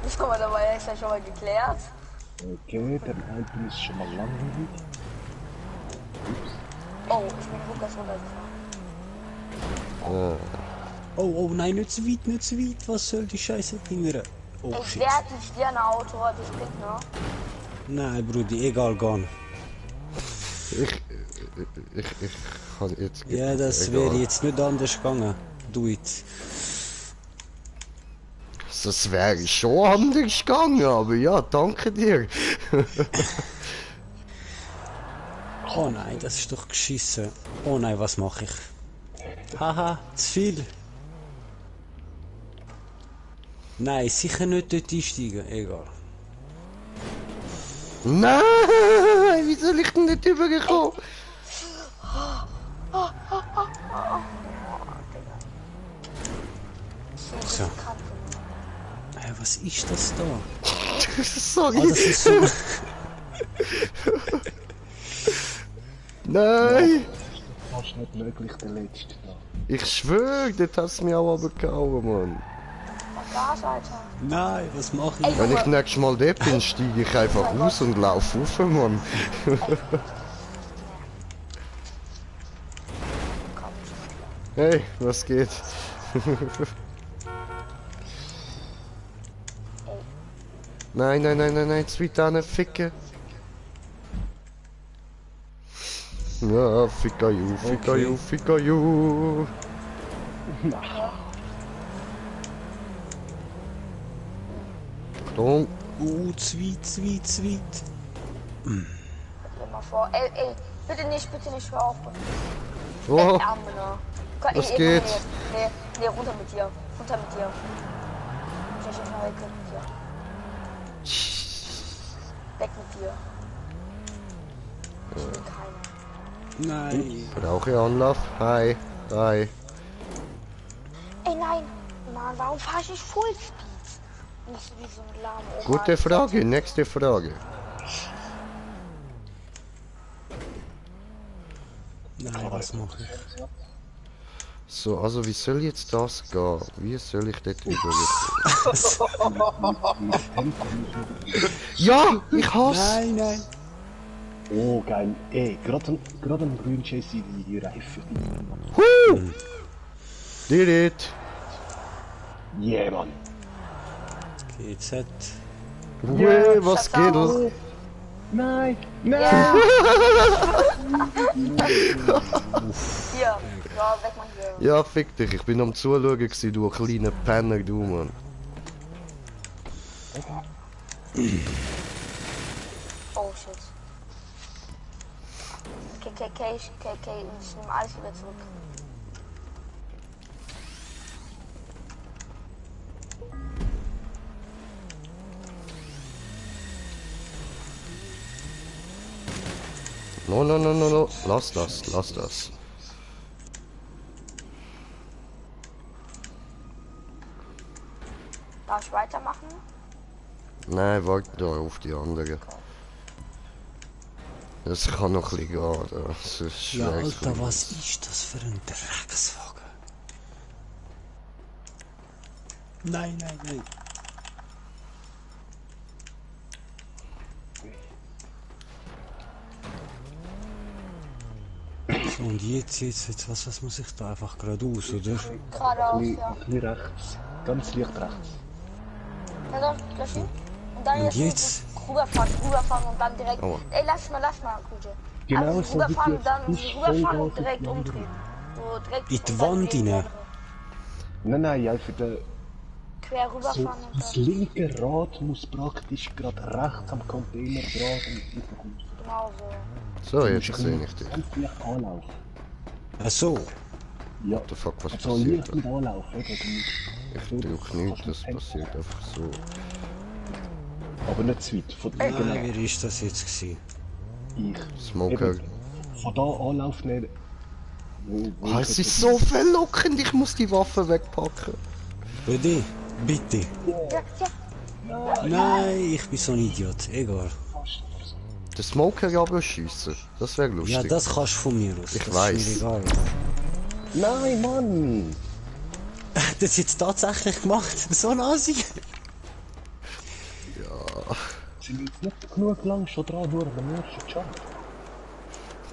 Das haben wir dabei extra schon mal geklärt. Okay, der Alpen ist schon mal langweilig. Oh, ich bin Lukas runtergefahren. Oh, nein, nicht so weit, nicht so weit. Was soll die Scheiße hingern? Oh Ich shit. werde nicht gerne Auto, das bringt, ne? Nein, Brudi, egal, gehen. Ich kann jetzt... Ja, das egal. wäre jetzt nicht anders gegangen. Do it. Das wäre schon anders gegangen, aber ja, danke dir. Oh nein, das ist doch geschissen. Oh nein, was mache ich? Haha, zu viel. Nein, sicher nicht dort einsteigen, egal. Nein, wie soll ich denn nicht übergekommen? So. Was ist das da? Sorry. Ah, das ist so... Nein! Fast nicht möglich, der letzte da. Ich schwöre, dort hast du mich auch abgehauen, Mann. Gas, Alter. Nein, was mache ich? Ey, Wenn ich Junge, nächstes Mal dort bin, steige ich einfach aus und laufe rauf, Mann. Hey, was geht? Nein, nein, nein, nein, nein, zu weit an, ficken. Ja, ficka you, ficka Okay. you, ficka you. Achtung. Zu weit, zu weit, zu weit. Stell mal vor. Ey, bitte nicht, hör auf. Oh, Arme, ne? Was geht? Nee, runter mit dir. Runter mit dir. Ich bin mal weg mit dir. Weg mit dir. Ich will keiner. Nein. brauche ich Anlauf? Hi, hi. Ey, nein! Mann, warum fahr ich nicht Fullspeed? Nicht wie so ein lahme Oma. Gute Frage, nächste Frage. Nein, was mache ich? So, also wie soll jetzt das gehen? Wie soll ich dort übergehen? Ja, ich hasse! Nein. Oh, geil. Ey, gerade ein grün Jesse die Reifen. Did it! Yeah, Mann. GZ. Ue, was geht? Nein, Ja. Hier, ja, weg mal hier. Ja, fick dich, ich bin am Zuschauen gewesen, du kleiner Penner, du Mann. Oh shit. Okay, ich nehme alles wieder zurück. No, lass das. Darf ich weitermachen? Nein, warte da auf die andere. Das kann noch ein bisschen gehen, das ist Ja, schwer. Alter, was ist das für ein Dreckswagen? Nein. So, und jetzt, was muss ich da einfach geradeaus, oder? Geradeaus, Ein ja. bisschen rechts. Ganz leicht rechts. Ja, dann gleich hin. Und dann jetzt? rüberfahren und dann direkt. Aua. Ey, lass mal, Kujo. Genau Also so rüberfahren wie und dann jetzt. Ich rüberfahren und voll direkt drauf. umdrehen. So direkt In die und dann Wand drehen rein? Nein, einfach der... Quer So, rüberfahren und das dann. linke Rad muss praktisch gerade rechts am Container dran und überkommen. Genau so. So, jetzt sehe ich dich. Ganz leicht Anlauf. Ach so. Ja, What the fuck, was also passiert leicht da? mit Anlauf, oder? Ich drück nicht, das passiert einfach so. Aber nicht zu weit. Von, Nein, genau, wer ist das jetzt gewesen? ich. Smoker. Eben, von da Anlauf nehmen. Oh, es ist so verlockend, ich muss die Waffe wegpacken. Bitte? Bitte? Ja, ja. Nein, ich bin so ein Idiot. Egal. Den Smoker aber schiessen, das wäre lustig. Ja, das kannst du von mir aus. Ich das weiss. Ist mir egal. Nein, Mann! Das jetzt tatsächlich gemacht. So ein Asi. Sind wir jetzt nicht genug lang schon dran durch den ersten Jump?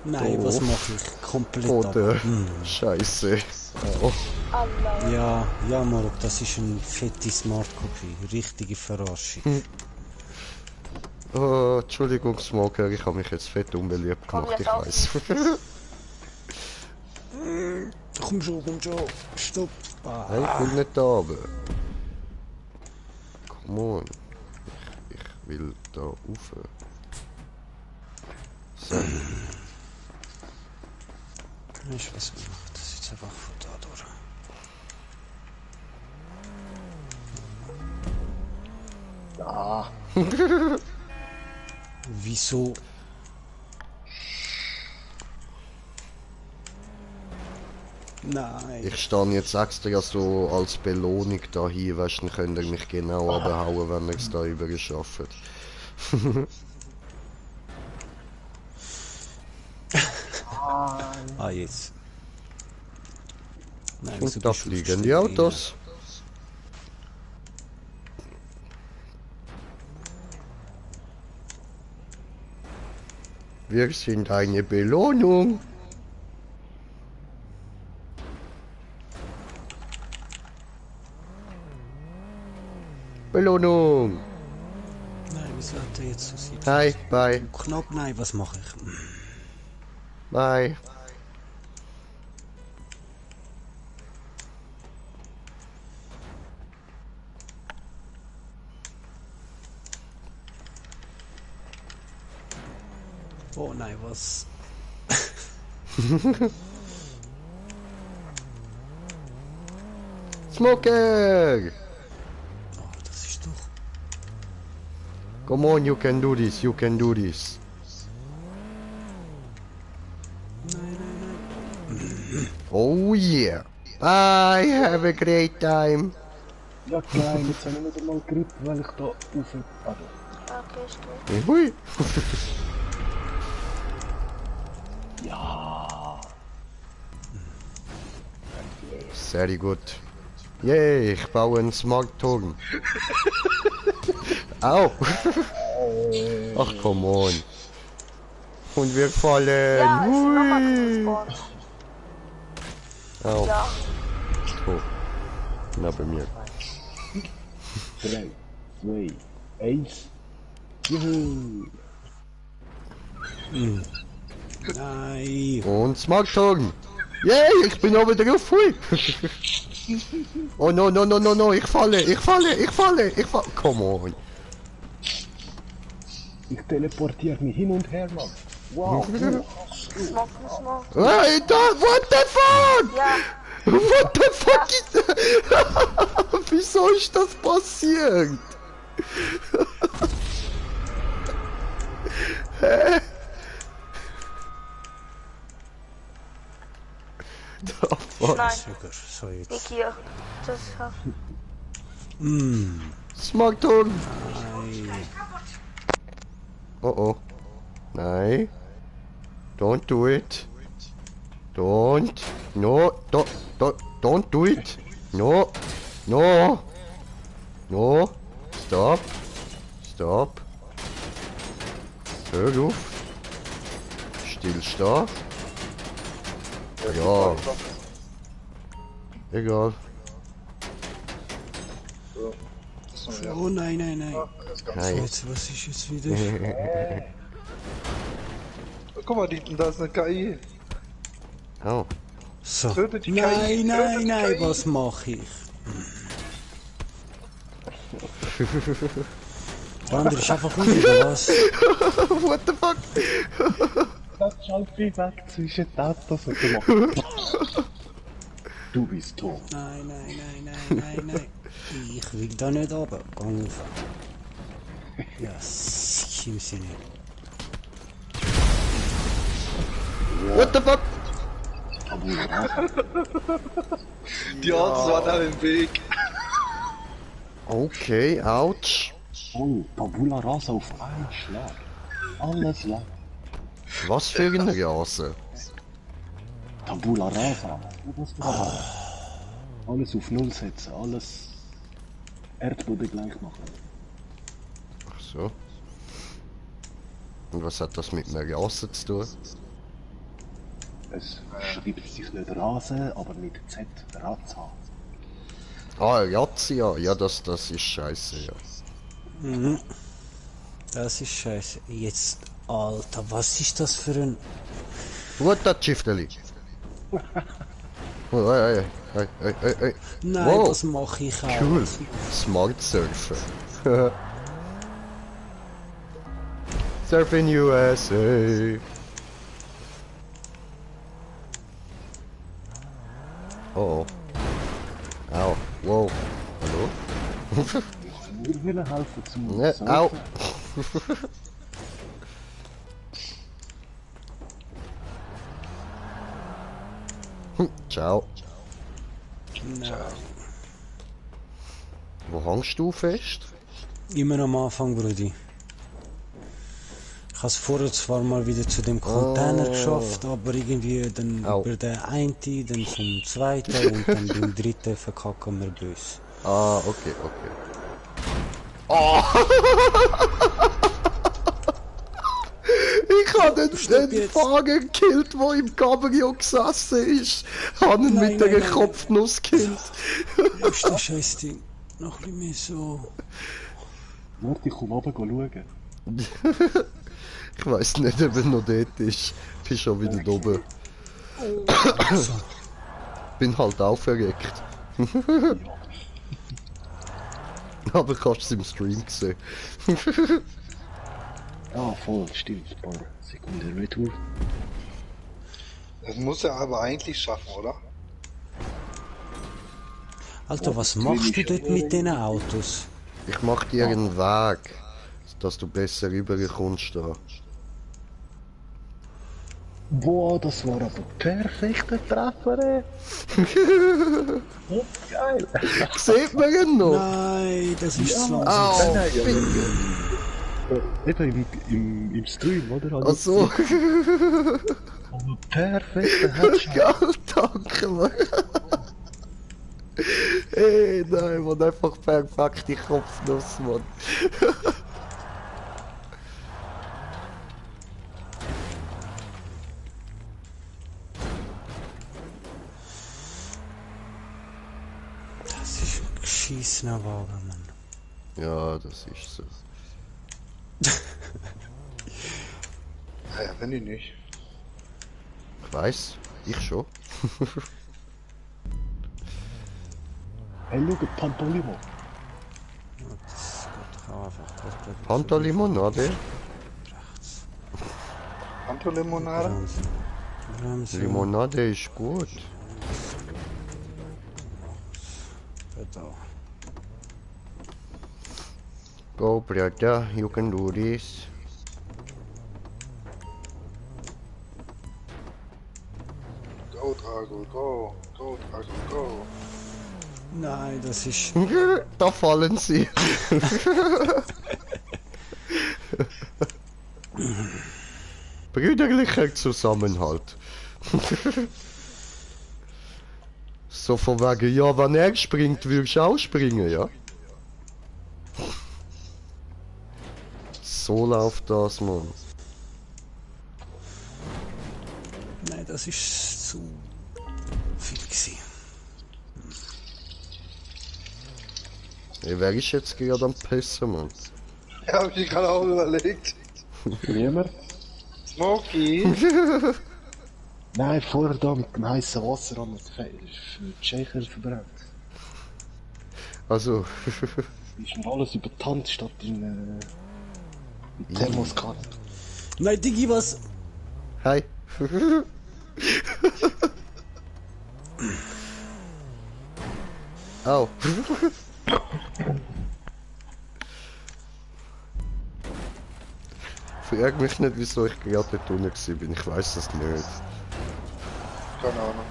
Nein, was mache ich? Komplett ab. Oder? Scheiße. Oh. Allah. Ja, ja, Marok, das ist eine fette Smart Copy. Richtige Verarschung. Oh, Entschuldigung, Smoker, ich habe mich jetzt fett unbeliebt Komm, gemacht, ich jetzt auf. weiß. Komm schon, stopp. Hey, ich will nicht da oben. Come on. Ich will da rauf. So. Weißt du was, ich mach das jetzt einfach von da durch. Ah, Wieso? Nein. Ich stehe jetzt extra so als Belohnung da hin, weißt du, dann könnt ihr mich genau abhauen, wenn ihr es da übergeschafft. Ah, jetzt. Nein, Und da bist du fliegen die aufgestiegen? Autos. Wir sind eine Belohnung. Belohnung. Nein, wieso hat er jetzt so sieht? Hi, bye, Knapp, nein, was mache ich? bye. Oh nein, was? Smoker! Oh, das ist doch... Come on, you can do this, you can do this. Nein, nein, Oh yeah. Bye, have a great time. ja geil, jetzt habe ich nicht einmal Grip, weil ich da rauf... Ah, da. Okay, ist gut. Hui. Ja! Sehr gut. Yay, ich baue einen Smart-Turm. Au! Ach, come on. Und wir fallen. Ja, ist nochmal Hui. gespawnt. Au. Ja. Oh. Na, bei mir. 3, 2, 1. Juhu! nein. Und Smart-Turm. Yay, ich bin oben drauf. Hui. Oh no, no, no, no, no, ich falle. Come on. Ich teleportiere mich hin und her, Mann. Wow! Smoke. Hey, what the fuck? Ja, What the fuck ist... Wieso ist das passiert? Hä? The fuck? nein. Sogar, so jetzt. Ich hier. Das ist ja. Smogton! Nein. Oh oh. Nein. Don't do it. Don't. No. Don't do it. No. No. No. Stop. Stop. Hör auf. Stillstand. Ja. Egal. Oh nein, nein, nein. Nein. Jetzt, was ist jetzt wieder? Guck mal, da ist eine KI. Oh. So. Töte die KI, Nein, töte nein, die nein, KI. was mache ich? Der andere ist einfach ruhig, oder was? What the fuck? Das Schaltfrei weg zwischen den Autos und du machst. Du bist tot. Nein, nein, nein, nein, nein, nein. Ich will da nicht runter. Geh auf. Ja, sikim seni. What the fuck? Die Autos waren da im Weg. Okay, ouch. Oh, Tabula Rasa auf einen Schlag. Alles lang. Was für eine Rase? Tabula Rasa. Alles auf Null setzen, alles Erdboden gleich machen. Ach so. Und was hat das mit einer Rase zu tun? Es schreibt sich nicht Rase, aber mit Z, Raza. Ah, Razzia. Ja, das ist scheiße, ja. Mhm. Das ist scheiße. Jetzt, Alter, was ist das für ein... Gut, das Schifteli. Oh, hey. Nein, Wow. das mache ich auch. Cool. Smart Surfen. Surfing USA. Oh. Au. Wow. Hallo? Wir wollen helfen zum Ne, Surfen. au. Ciao. Nein. Wo hängst du fest? Immer am Anfang, Brudi. Ich habe es vorher zwar mal wieder zu dem Container geschafft, aber irgendwie dann Au. über den einen, dann zum zweiten und dann beim dritten verkacken wir böse. Ah, okay. Oh! Ich habe den Fahrer gekillt, der im Cabrio gesessen ist. Habe ihn mit der Kopfnuss gekillt. Wo ist das scheiß Ding? Noch ein bisschen mehr so. Warte, ich komm runter schauen. Ich weiss nicht, ob er noch dort ist. Bin schon wieder oben. Bin halt auch verreckt. Aber kannst es im Stream sehen. Ja, voll, stimmt. Ein paar Sekunden Retour. Das muss er aber eigentlich schaffen, oder? Alter, was machst du dort mit diesen Autos? Ich mach dir einen Weg, dass du besser rüberkommst da. Boah, das war aber perfekter Treffer, ey. Geil. Sieht man ihn noch? Nein, das ist zu Au, Eben im Stream, oder? Ach so. Aber perfekter Headshot. Geil, danke, Mann. Ey, nein, man, einfach perfekte Kopfnuss, Mann. Das ist ein geschissener Wagen, Mann. Ja, das ist so. Ja, wenn ich nicht. Ich weiß, ich schon. Hey, schau, Pantolimo. Das geht doch auch einfach. Pantolimonade? Antolimonade? Bremsen. Bremsen. Limonade ist gut. Pedal. Go, brother, you can do this. Go, Drago, go. Go, Drago, go. Nein, das ist... Da fallen sie. Brüderlicher Zusammenhalt. So von wegen, ja, wenn er springt, würdest du auch springen, ja? So läuft das, Mann. Nein, das ist zu viel gewesen. Ey, wer ist jetzt gerade am Pissen, Mann? Ja, hab ich gerade auch überlegt. Niemand? Smokey? Nein, vorher da mit dem heißen Wasser an den Schächer verbrannt. Also, Ist mir alles über die Hand statt in Thermoskanne. Nein, Digi, was? hi. Au. Frag mich nicht, wieso ich gerade dort unten bin. Ich weiß das nicht. Keine Ahnung.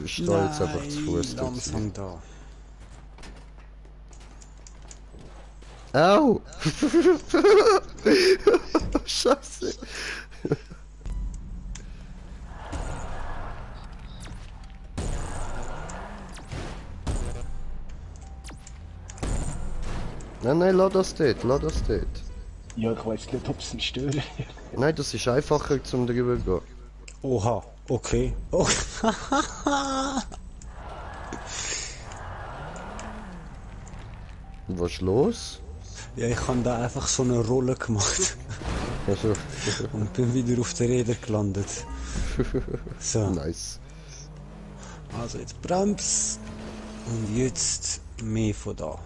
Ich stehe jetzt einfach zu Fuß dort. langsam da. Au! Scheiße! Nein, lass das dort, lass das dort. Ja, ich weiß nicht, ob es ihn stören. Nein, das ist einfacher zum drüber gehen. Oha, okay. Oh. Was ist los? Ja, ich habe da einfach so eine Rolle gemacht Also, und bin wieder auf der Räder gelandet. So, nice. also jetzt Brems und jetzt mehr von da.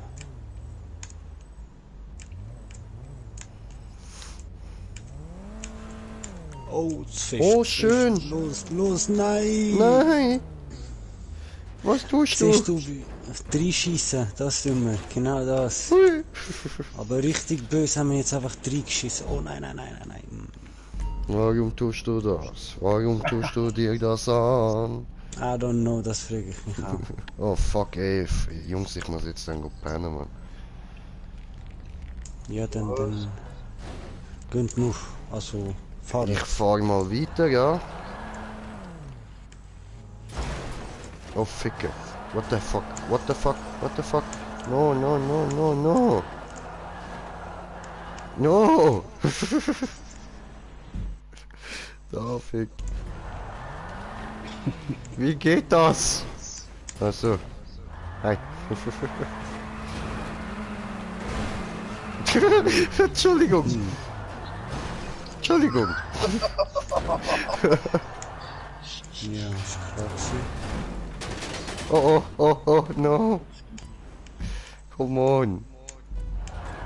Oh, zu fest. Oh, zu schön. fest. Los, nein! Nein! Was tust du? Siehst du, reinschiessen, das tun wir, genau das. Hui. Aber richtig böse haben wir jetzt einfach reingeschissen. Oh nein. Warum tust du das? Warum tust du dir das an? I don't know, das frage ich mich auch. Oh fuck ey, Jungs, ich muss jetzt dann pennen, Mann. Ja, dann gönnt nur, also fahren. Ich fahr mal weiter, ja? Oh ficke. What the fuck? What the fuck? What the fuck? No. No! Da fick. Wie geht das? Achso. Hi. Entschuldigung. Entschuldigung. Ja, ist klar gewesen. Oh, no. Come on.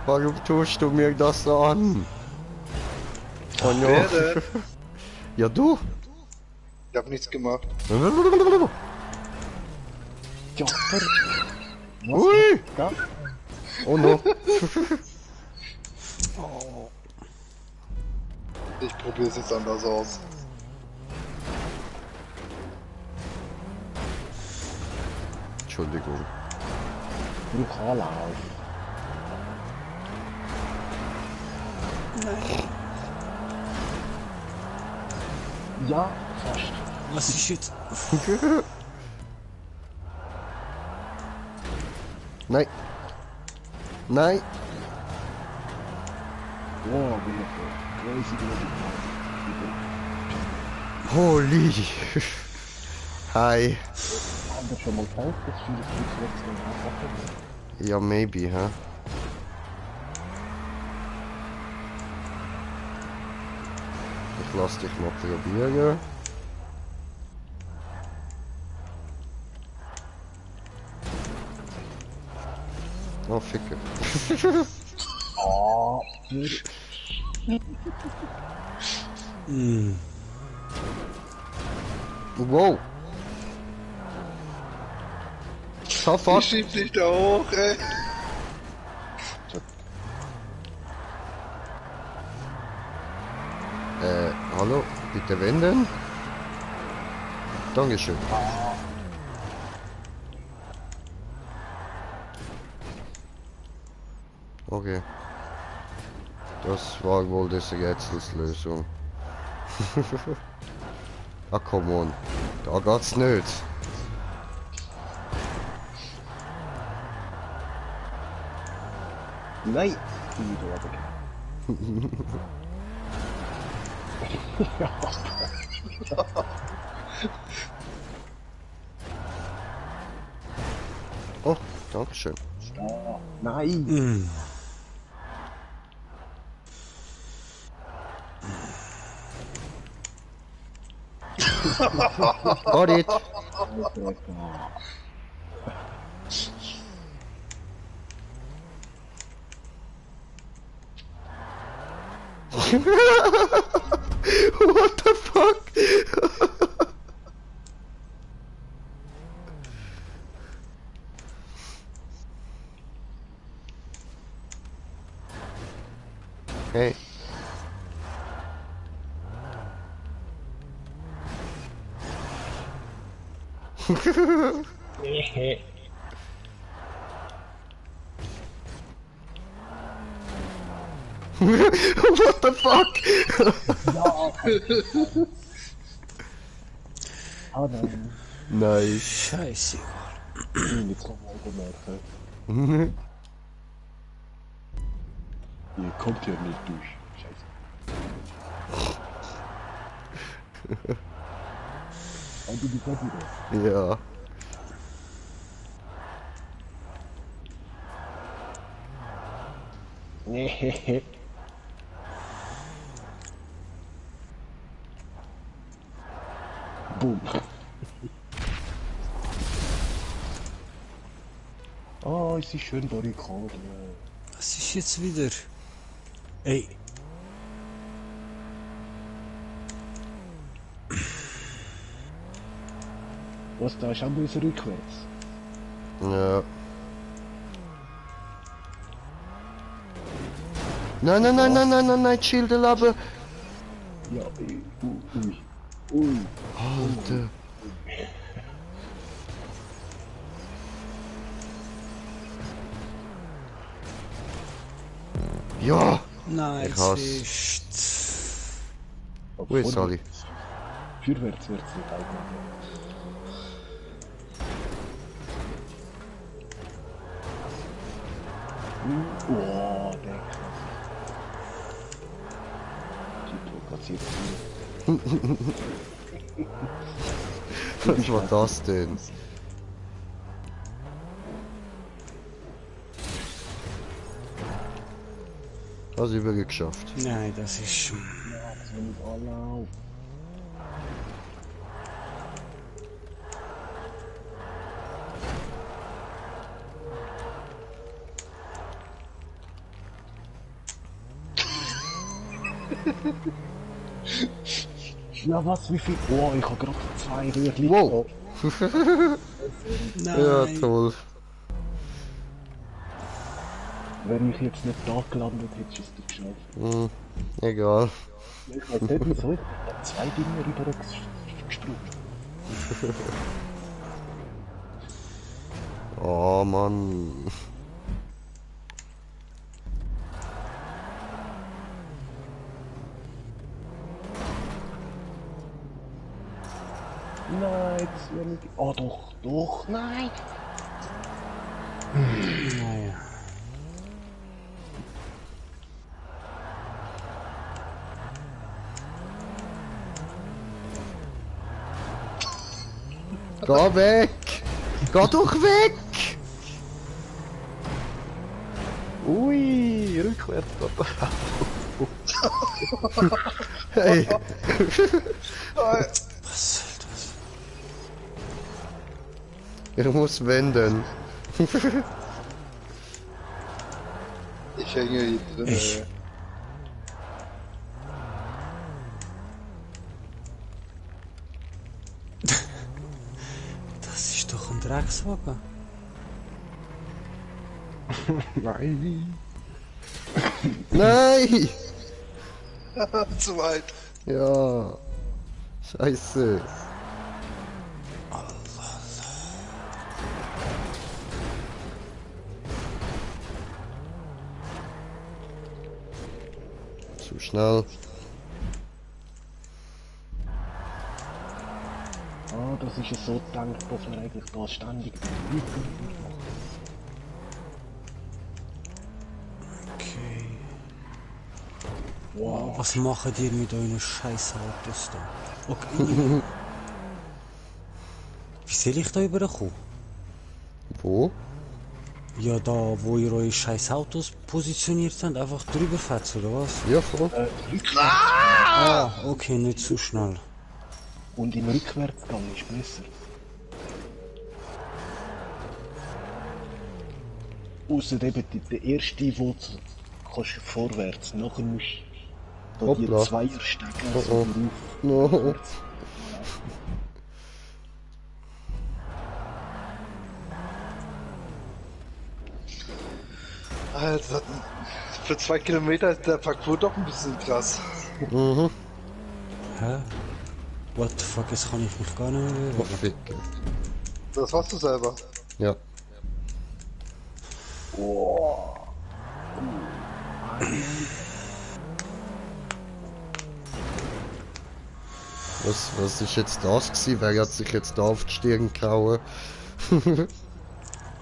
Warum tust du mir das an? Oh no. Wer denn? Ja, du. Ich hab nichts gemacht. Ja, Ui. Ja? Oh no. Ich probier's jetzt anders aus. Entschuldigung. Brutalauf. Ja, fast. Was ist jetzt? Nein. Nein. Wow, wundervoll. Crazy, Holy. Hi. haben wir schon mal gezeigt, dass viele Flugwechsel einfach sind. Ja, maybe, hä? Ich lass dich mal probieren. Oh, ficke. Oh, Wow. Sofort. Ich schieb dich da hoch, ey. Hallo, bitte wenden. Dankeschön. Okay. Das war wohl diese Rätselslösung. Ah, come on. Da geht's nicht. nein! Die Idee, Oh, Dankeschön. Nein! Got it. What the fuck? What the fuck? Ah nein, Nice. Scheiße. jetzt noch mal bemerken. Ihr kommt hier nicht durch. Scheiße. Aber du bist auch wieder. Ja. Nee. Boom. Oh, es ist schön Barrikade. Was ist jetzt wieder? Ey. Was, da ist auch bloß rückwärts. Ja. Nein, nein, nein, nein, nein, nein, nein, Schilde aber. Ja, ui. Alter. Ja! Nein, Ich es hasse. ist... Wo ist Sally? Fürwärts wird es nicht eigentlich. Oh, der krass. Die platziert Was war das denn? Hast du wirklich geschafft? Nein, das ist... ja, das will ich alle. Ja, was, wie viel? Oh, ich hab gerade 2 Röhrchen. Wow. Nein. Ja, toll. Wenn ich jetzt nicht da gelandet hätte, ist es geschafft. Egal. Ich weiß nicht, wieso. Ich hab 2 Dinge rüber gesprungen. Oh Mann. Nein, jetzt will ich... Oh, doch, nein! Naja. Geh weg! Geh doch weg! Ui, rückwärts. Hey! Was soll das? Ich muss wenden. Ich hänge hier drin. Ich. Das ist doch ein Dreckswagen. Nein! Nein! Zu weit. Ja. Scheiße. Zu schnell. Ah, das ist ja so gedacht, dass man eigentlich da ständig den Rücken macht. Okay. Wow. Was macht ihr mit euren scheiß Autos da? Okay. Wie soll ich da überkommen? Wo? Ja, da wo ihr eure scheiß Autos positioniert habt, einfach drüber fährt, oder was? Ja, voll. Ah, okay, nicht zu schnell. Und im Rückwärtsgang ist besser. Ausser eben der erste, wo du kannst vorwärts, nachher musst du da die Hoppla. Zweierstege Oh, so oh. drauf. No. Alter, für 2 Kilometer ist der Parcours doch ein bisschen krass. Mhm. Hä? What the fuck, jetzt kann ich mich gar nicht mehr Oh, bewegen. fick. Das hast du selber. Ja. Oh. Was ist jetzt das gewesen? Wer hat sich jetzt da auf die Stirn gehauen?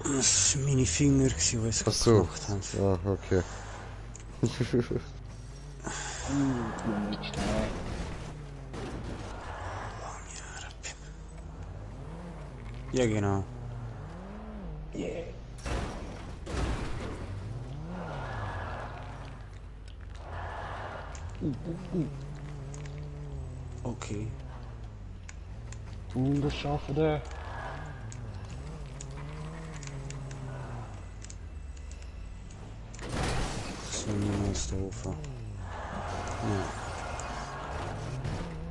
Das waren meine Finger, die es Ach so. gemacht haben. Ja, okay. Ja, genau. Yeah. Okay. Das schaffen wir. So niemals da oben.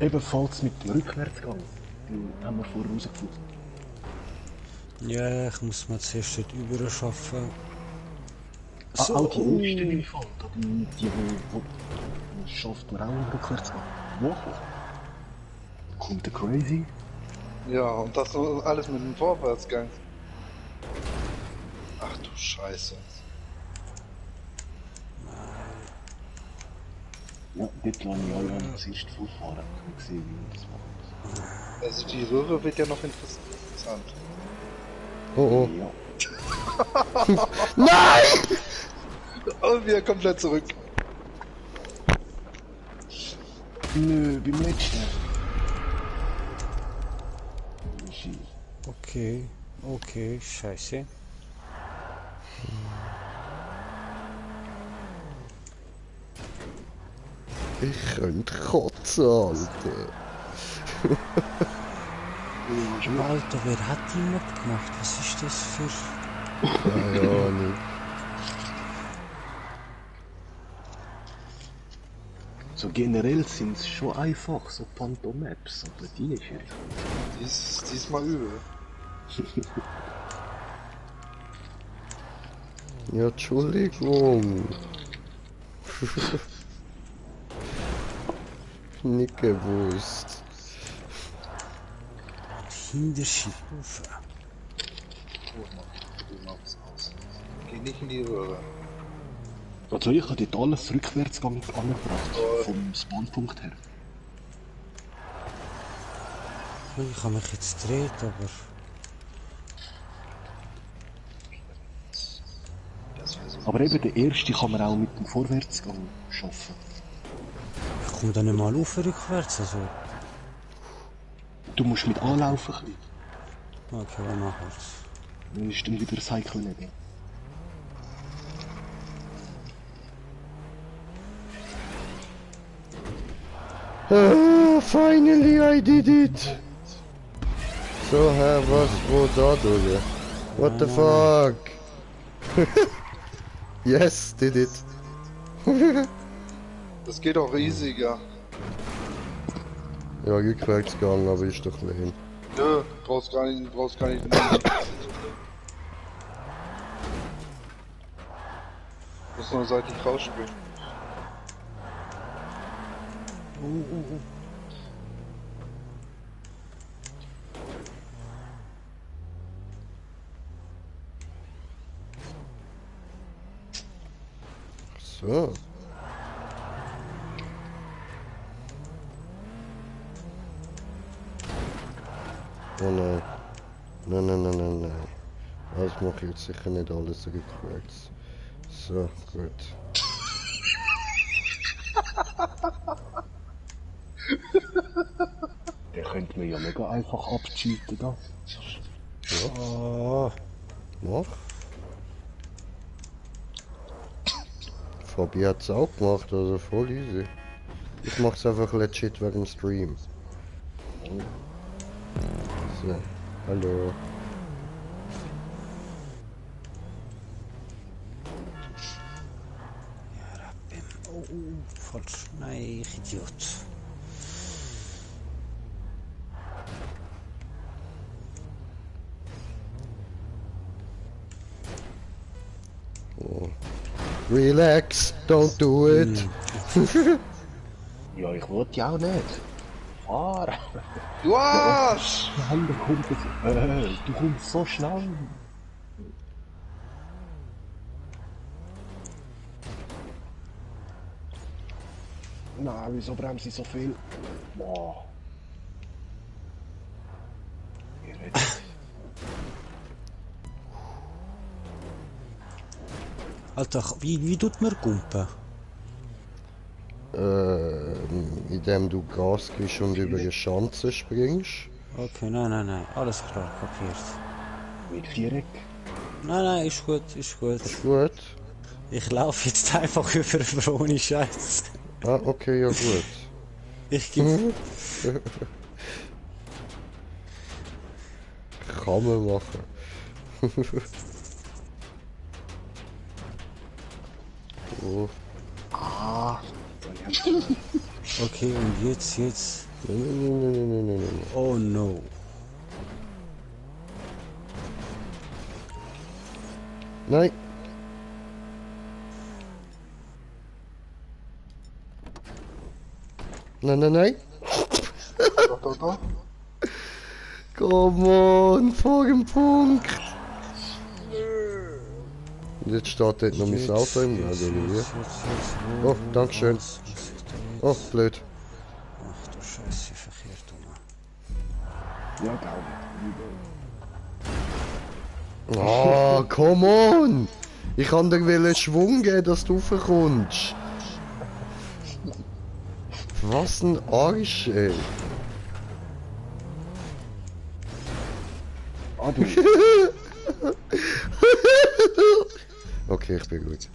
Ebenfalls mit dem Rückwärtsgang. Den haben wir vorher rausgefunden. Ja, ich muss mir zuerst dort rüber schaffen. So, Auch die ersten im Fall. Die schafft man auch im Rückwärtsgang. Wow. Kommt der Crazy? Ja, und das so alles mit dem Vorwärtsgang. Ach du Scheiße. Ja, dort lasse ich alle als erstes vorfahren. Ich sehe, wie man das macht. Also die Röhre wird ja noch interessant. Oh oh. Ja. Nein! Und wieder komplett zurück. Nö, beim letzten. Shit. Okay, scheiße. Ich könnte kotzen, Alter. Alter, wer hat die Mod gemacht? Was ist das für... Keine Ahnung. So generell sind es schon einfach, so Panto-Maps, aber die ist jetzt. Diesmal übel. Ja, Entschuldigung. Nicht gewusst. Hinterschiefe. Geh nicht in die Röhre. Also ich habe dort alles Rückwärtsgang angebracht, vom Spawnpunkt her. Ich habe mich jetzt gedreht, aber... Aber eben der erste kann man auch mit dem Vorwärtsgang schaffen. Ich komme da nicht mal auf rückwärts, also... Du musst mit anlaufen ein bisschen. Okay, dann machen wir's. Dann ist dann wieder ein Cycle neben. Ah, finally I did it! So, wo da durch? What the fuck? Yes, did it. Das geht auch riesiger. Ja, rückwärts gegangen, aber ist doch lame. Nö, brauchst gar nicht. Muss nur seitlich rausspringen. So. Oh nein. Nein. Das mache ich jetzt sicher nicht alles rückwärts. So, gut. Der könnte mir ja mega einfach abcheaten da. Oh, Mach. Fabi hat's auch gemacht, also voll easy. Ich mach's einfach legit wegen dem Stream. So, hallo. falsch. Nein, ich Idiot. Oh. Relax, don't do it. Ja, ich wollte ja auch nicht. fahren. Du Arsch! Nein, da kommt es. Du kommst so schnell. Nein, wieso bremse ich so viel? Boah. Irre. Alter, wie tut man Gumpen? Indem du Gas gibst und über die Schanze springst. Okay, nein, alles klar, kapiert. Mit Viereck. Nein, ist gut, ist gut. Ist gut. Ich laufe jetzt einfach über ohne Scheiß. Ah, okay, ja gut. Ich gebe. Kann man machen. Oh. Ah. Okay, und jetzt. Nein. Oh no. Nein. Nein. Doch. Come on, vor dem Punkt. Und jetzt steht dort noch mein Auto im Weg, oder wie? Oh, dankeschön. Oh, blöd. Ach du Scheiße, verkehrt rum. Ja, glaube Ah, come on! Ich kann dir einen Schwung geben, dass du raufkommst. Was ein Arsch, ey. Ah, du. Okay, ich bin gut.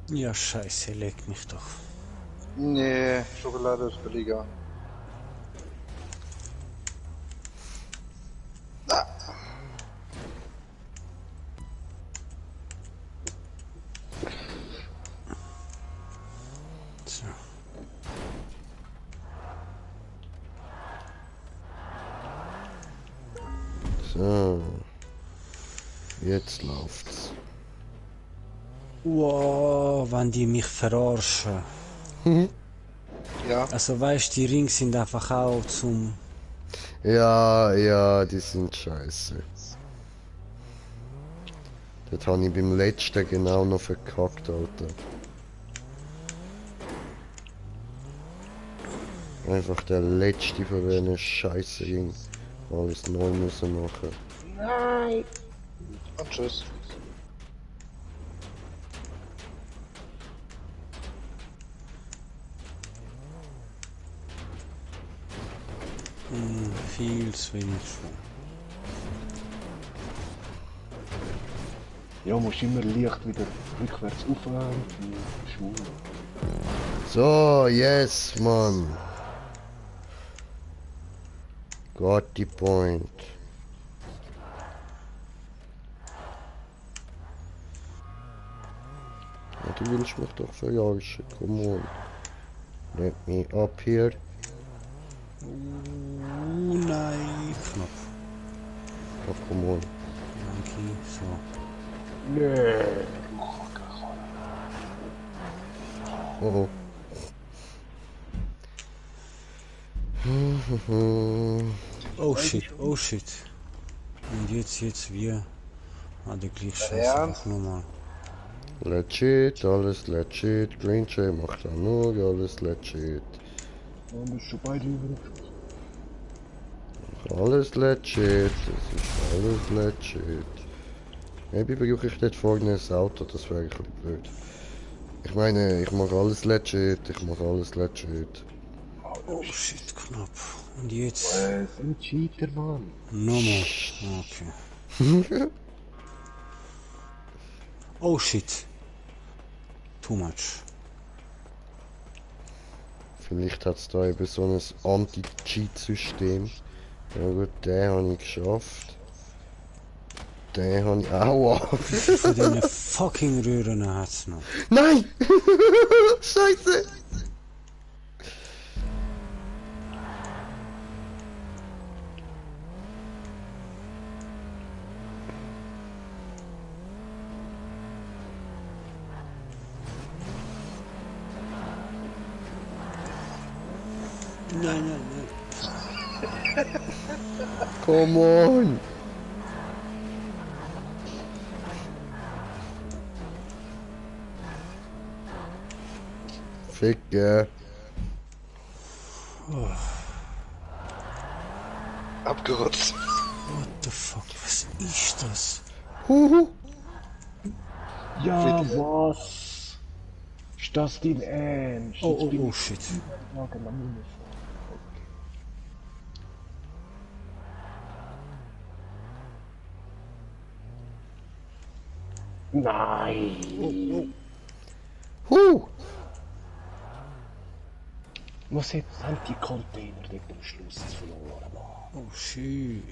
Ja, Scheiße, leg mich doch. Nee, Schokolade ist billiger. So. So. Jetzt läuft's. Wow, wenn die mich verarschen. Ja, Also weißt, die Ringe sind einfach auch zum... Ja, die sind scheiße. Das habe ich beim letzten genau noch verkackt, Alter. Einfach der letzte von diesen scheiße Ring. Alles neu müssen machen. und tschüss. Viel zu wenig Schwung. Ja, musst immer leicht wieder rückwärts aufwärmen. Schwung. So, yes, Mann. Got the point. Ja, du willst mich doch verarschen, come on. Let me up here. Nein, knapp. Oh, come on. Danke, so. Nee. Oh. Oh shit. Und jetzt wir. Ah, der gleich Scheiße, Ernst? einfach nochmal. Legit, alles legit. Green Jay macht auch nur alles legit. Wir müssen schon beide über. Alles legit, das ist alles legit. Maybe brauche ich dort vorne ein Auto, das wäre ein bisschen blöd. Ich meine, ich mache alles legit. Oh shit, knapp. Und jetzt? Ein Cheater, Mann. Nochmal. Okay. Oh shit. Too much. Vielleicht hat es da eben so ein Anti-Cheat-System. Ja gut, den habe ich geschafft. Den habe ich... Aua! Von diesen fucking Röhren hat's noch. Nein! Scheiße! Nein, nein, nein. Come on! Ficke. Abgerotzt. What the fuck, was ist das? Huhu. Ja, was? Ist das dein Ernst? Oh, Jetzt oh, bin oh, ich shit. Ja, genau. Nein! Huh. Was jetzt haben die Container dort am Schluss verloren? Mann? Oh, shit.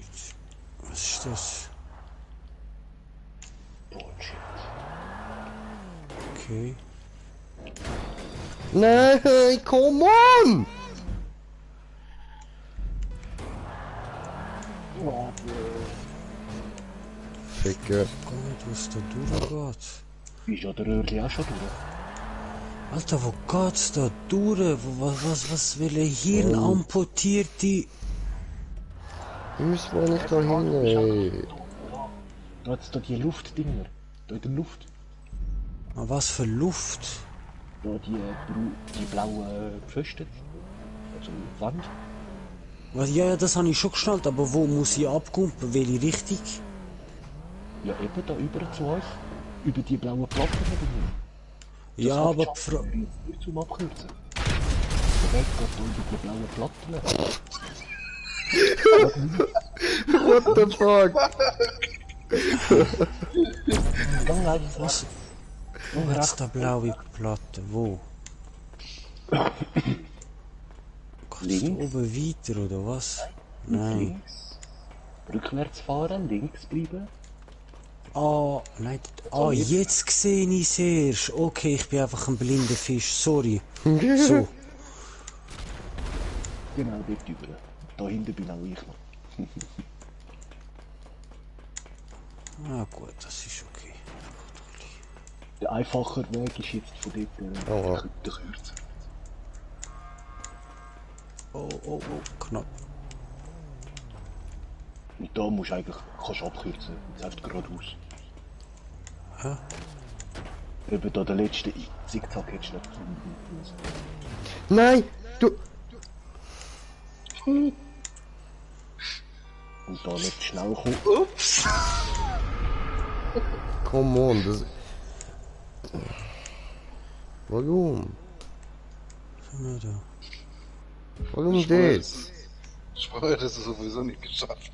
Was ist das? Bullshit. Okay. Nein, come on! Ficke. Gar nicht, was da durchgeht. Ist ja der Röhrli auch schon durch? Alter, wo geht's da durch? Was will ein Hirn amputierte? Ich muss wohl nicht da hin, ey. Da hat's da die Luftdinger. Da in der Luft. Ah, was für Luft? Da die blauen Pfosten. Also Wand. Was, ja, das habe ich schon geschnallt, aber wo muss ich abkumpen? Welche Richtung? Ja, eben da über zu uns. Über die blauen Platten. Ja, aber die Frage... Nicht zum Abkürzen. Der Weg geht da über die blauen Platten. What the fuck? Gang einfach Was? Wo hat's da blaue Platte? Wo? Geht's Links. oben weiter, oder was? Nein. links. Rückwärts fahren, links bleiben. Ah, nein. Ah, jetzt sehe ich es erst. Okay, ich bin einfach ein blinder Fisch. Sorry. So. Genau, dort über. Da hinten bin auch ich noch. Ah, gut, das ist okay. Der einfache Weg ist jetzt von dort Oh. der kürzer. Oh, oh, oh, knapp. Und da musst du eigentlich kannst abkürzen. Jetzt einfach geradeaus. Hä? Eben da der letzte Zickzack hättest du nicht gefunden. Nein, du... Und da nicht schnell kommen. Ups. Come on, das... Warum? Was haben wir da? Warum Ich das? Ich schwöre, das ist sowieso nicht geschafft.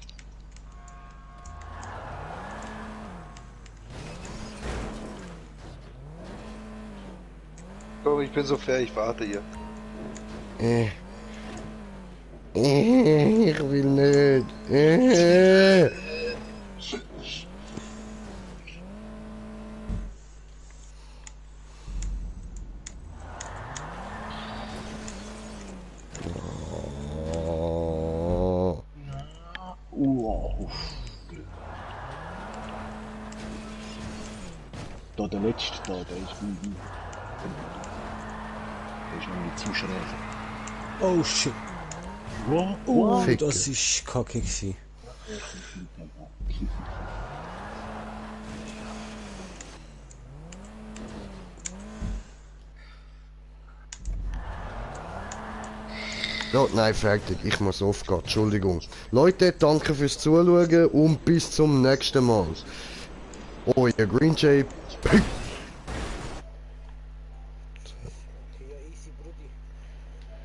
Komm, ich bin so fair, ich warte hier. Ich will nicht. Oh. Wow. Da der letzte da, der ist der ist nämlich zu schräg. Oh shit. Wow. Oh, Ficke. das ist kacke gewesen. Ja, nein, fertig. Ich muss aufgehen. Entschuldigung. Leute, danke fürs Zuschauen und bis zum nächsten Mal. Euer Green Jay.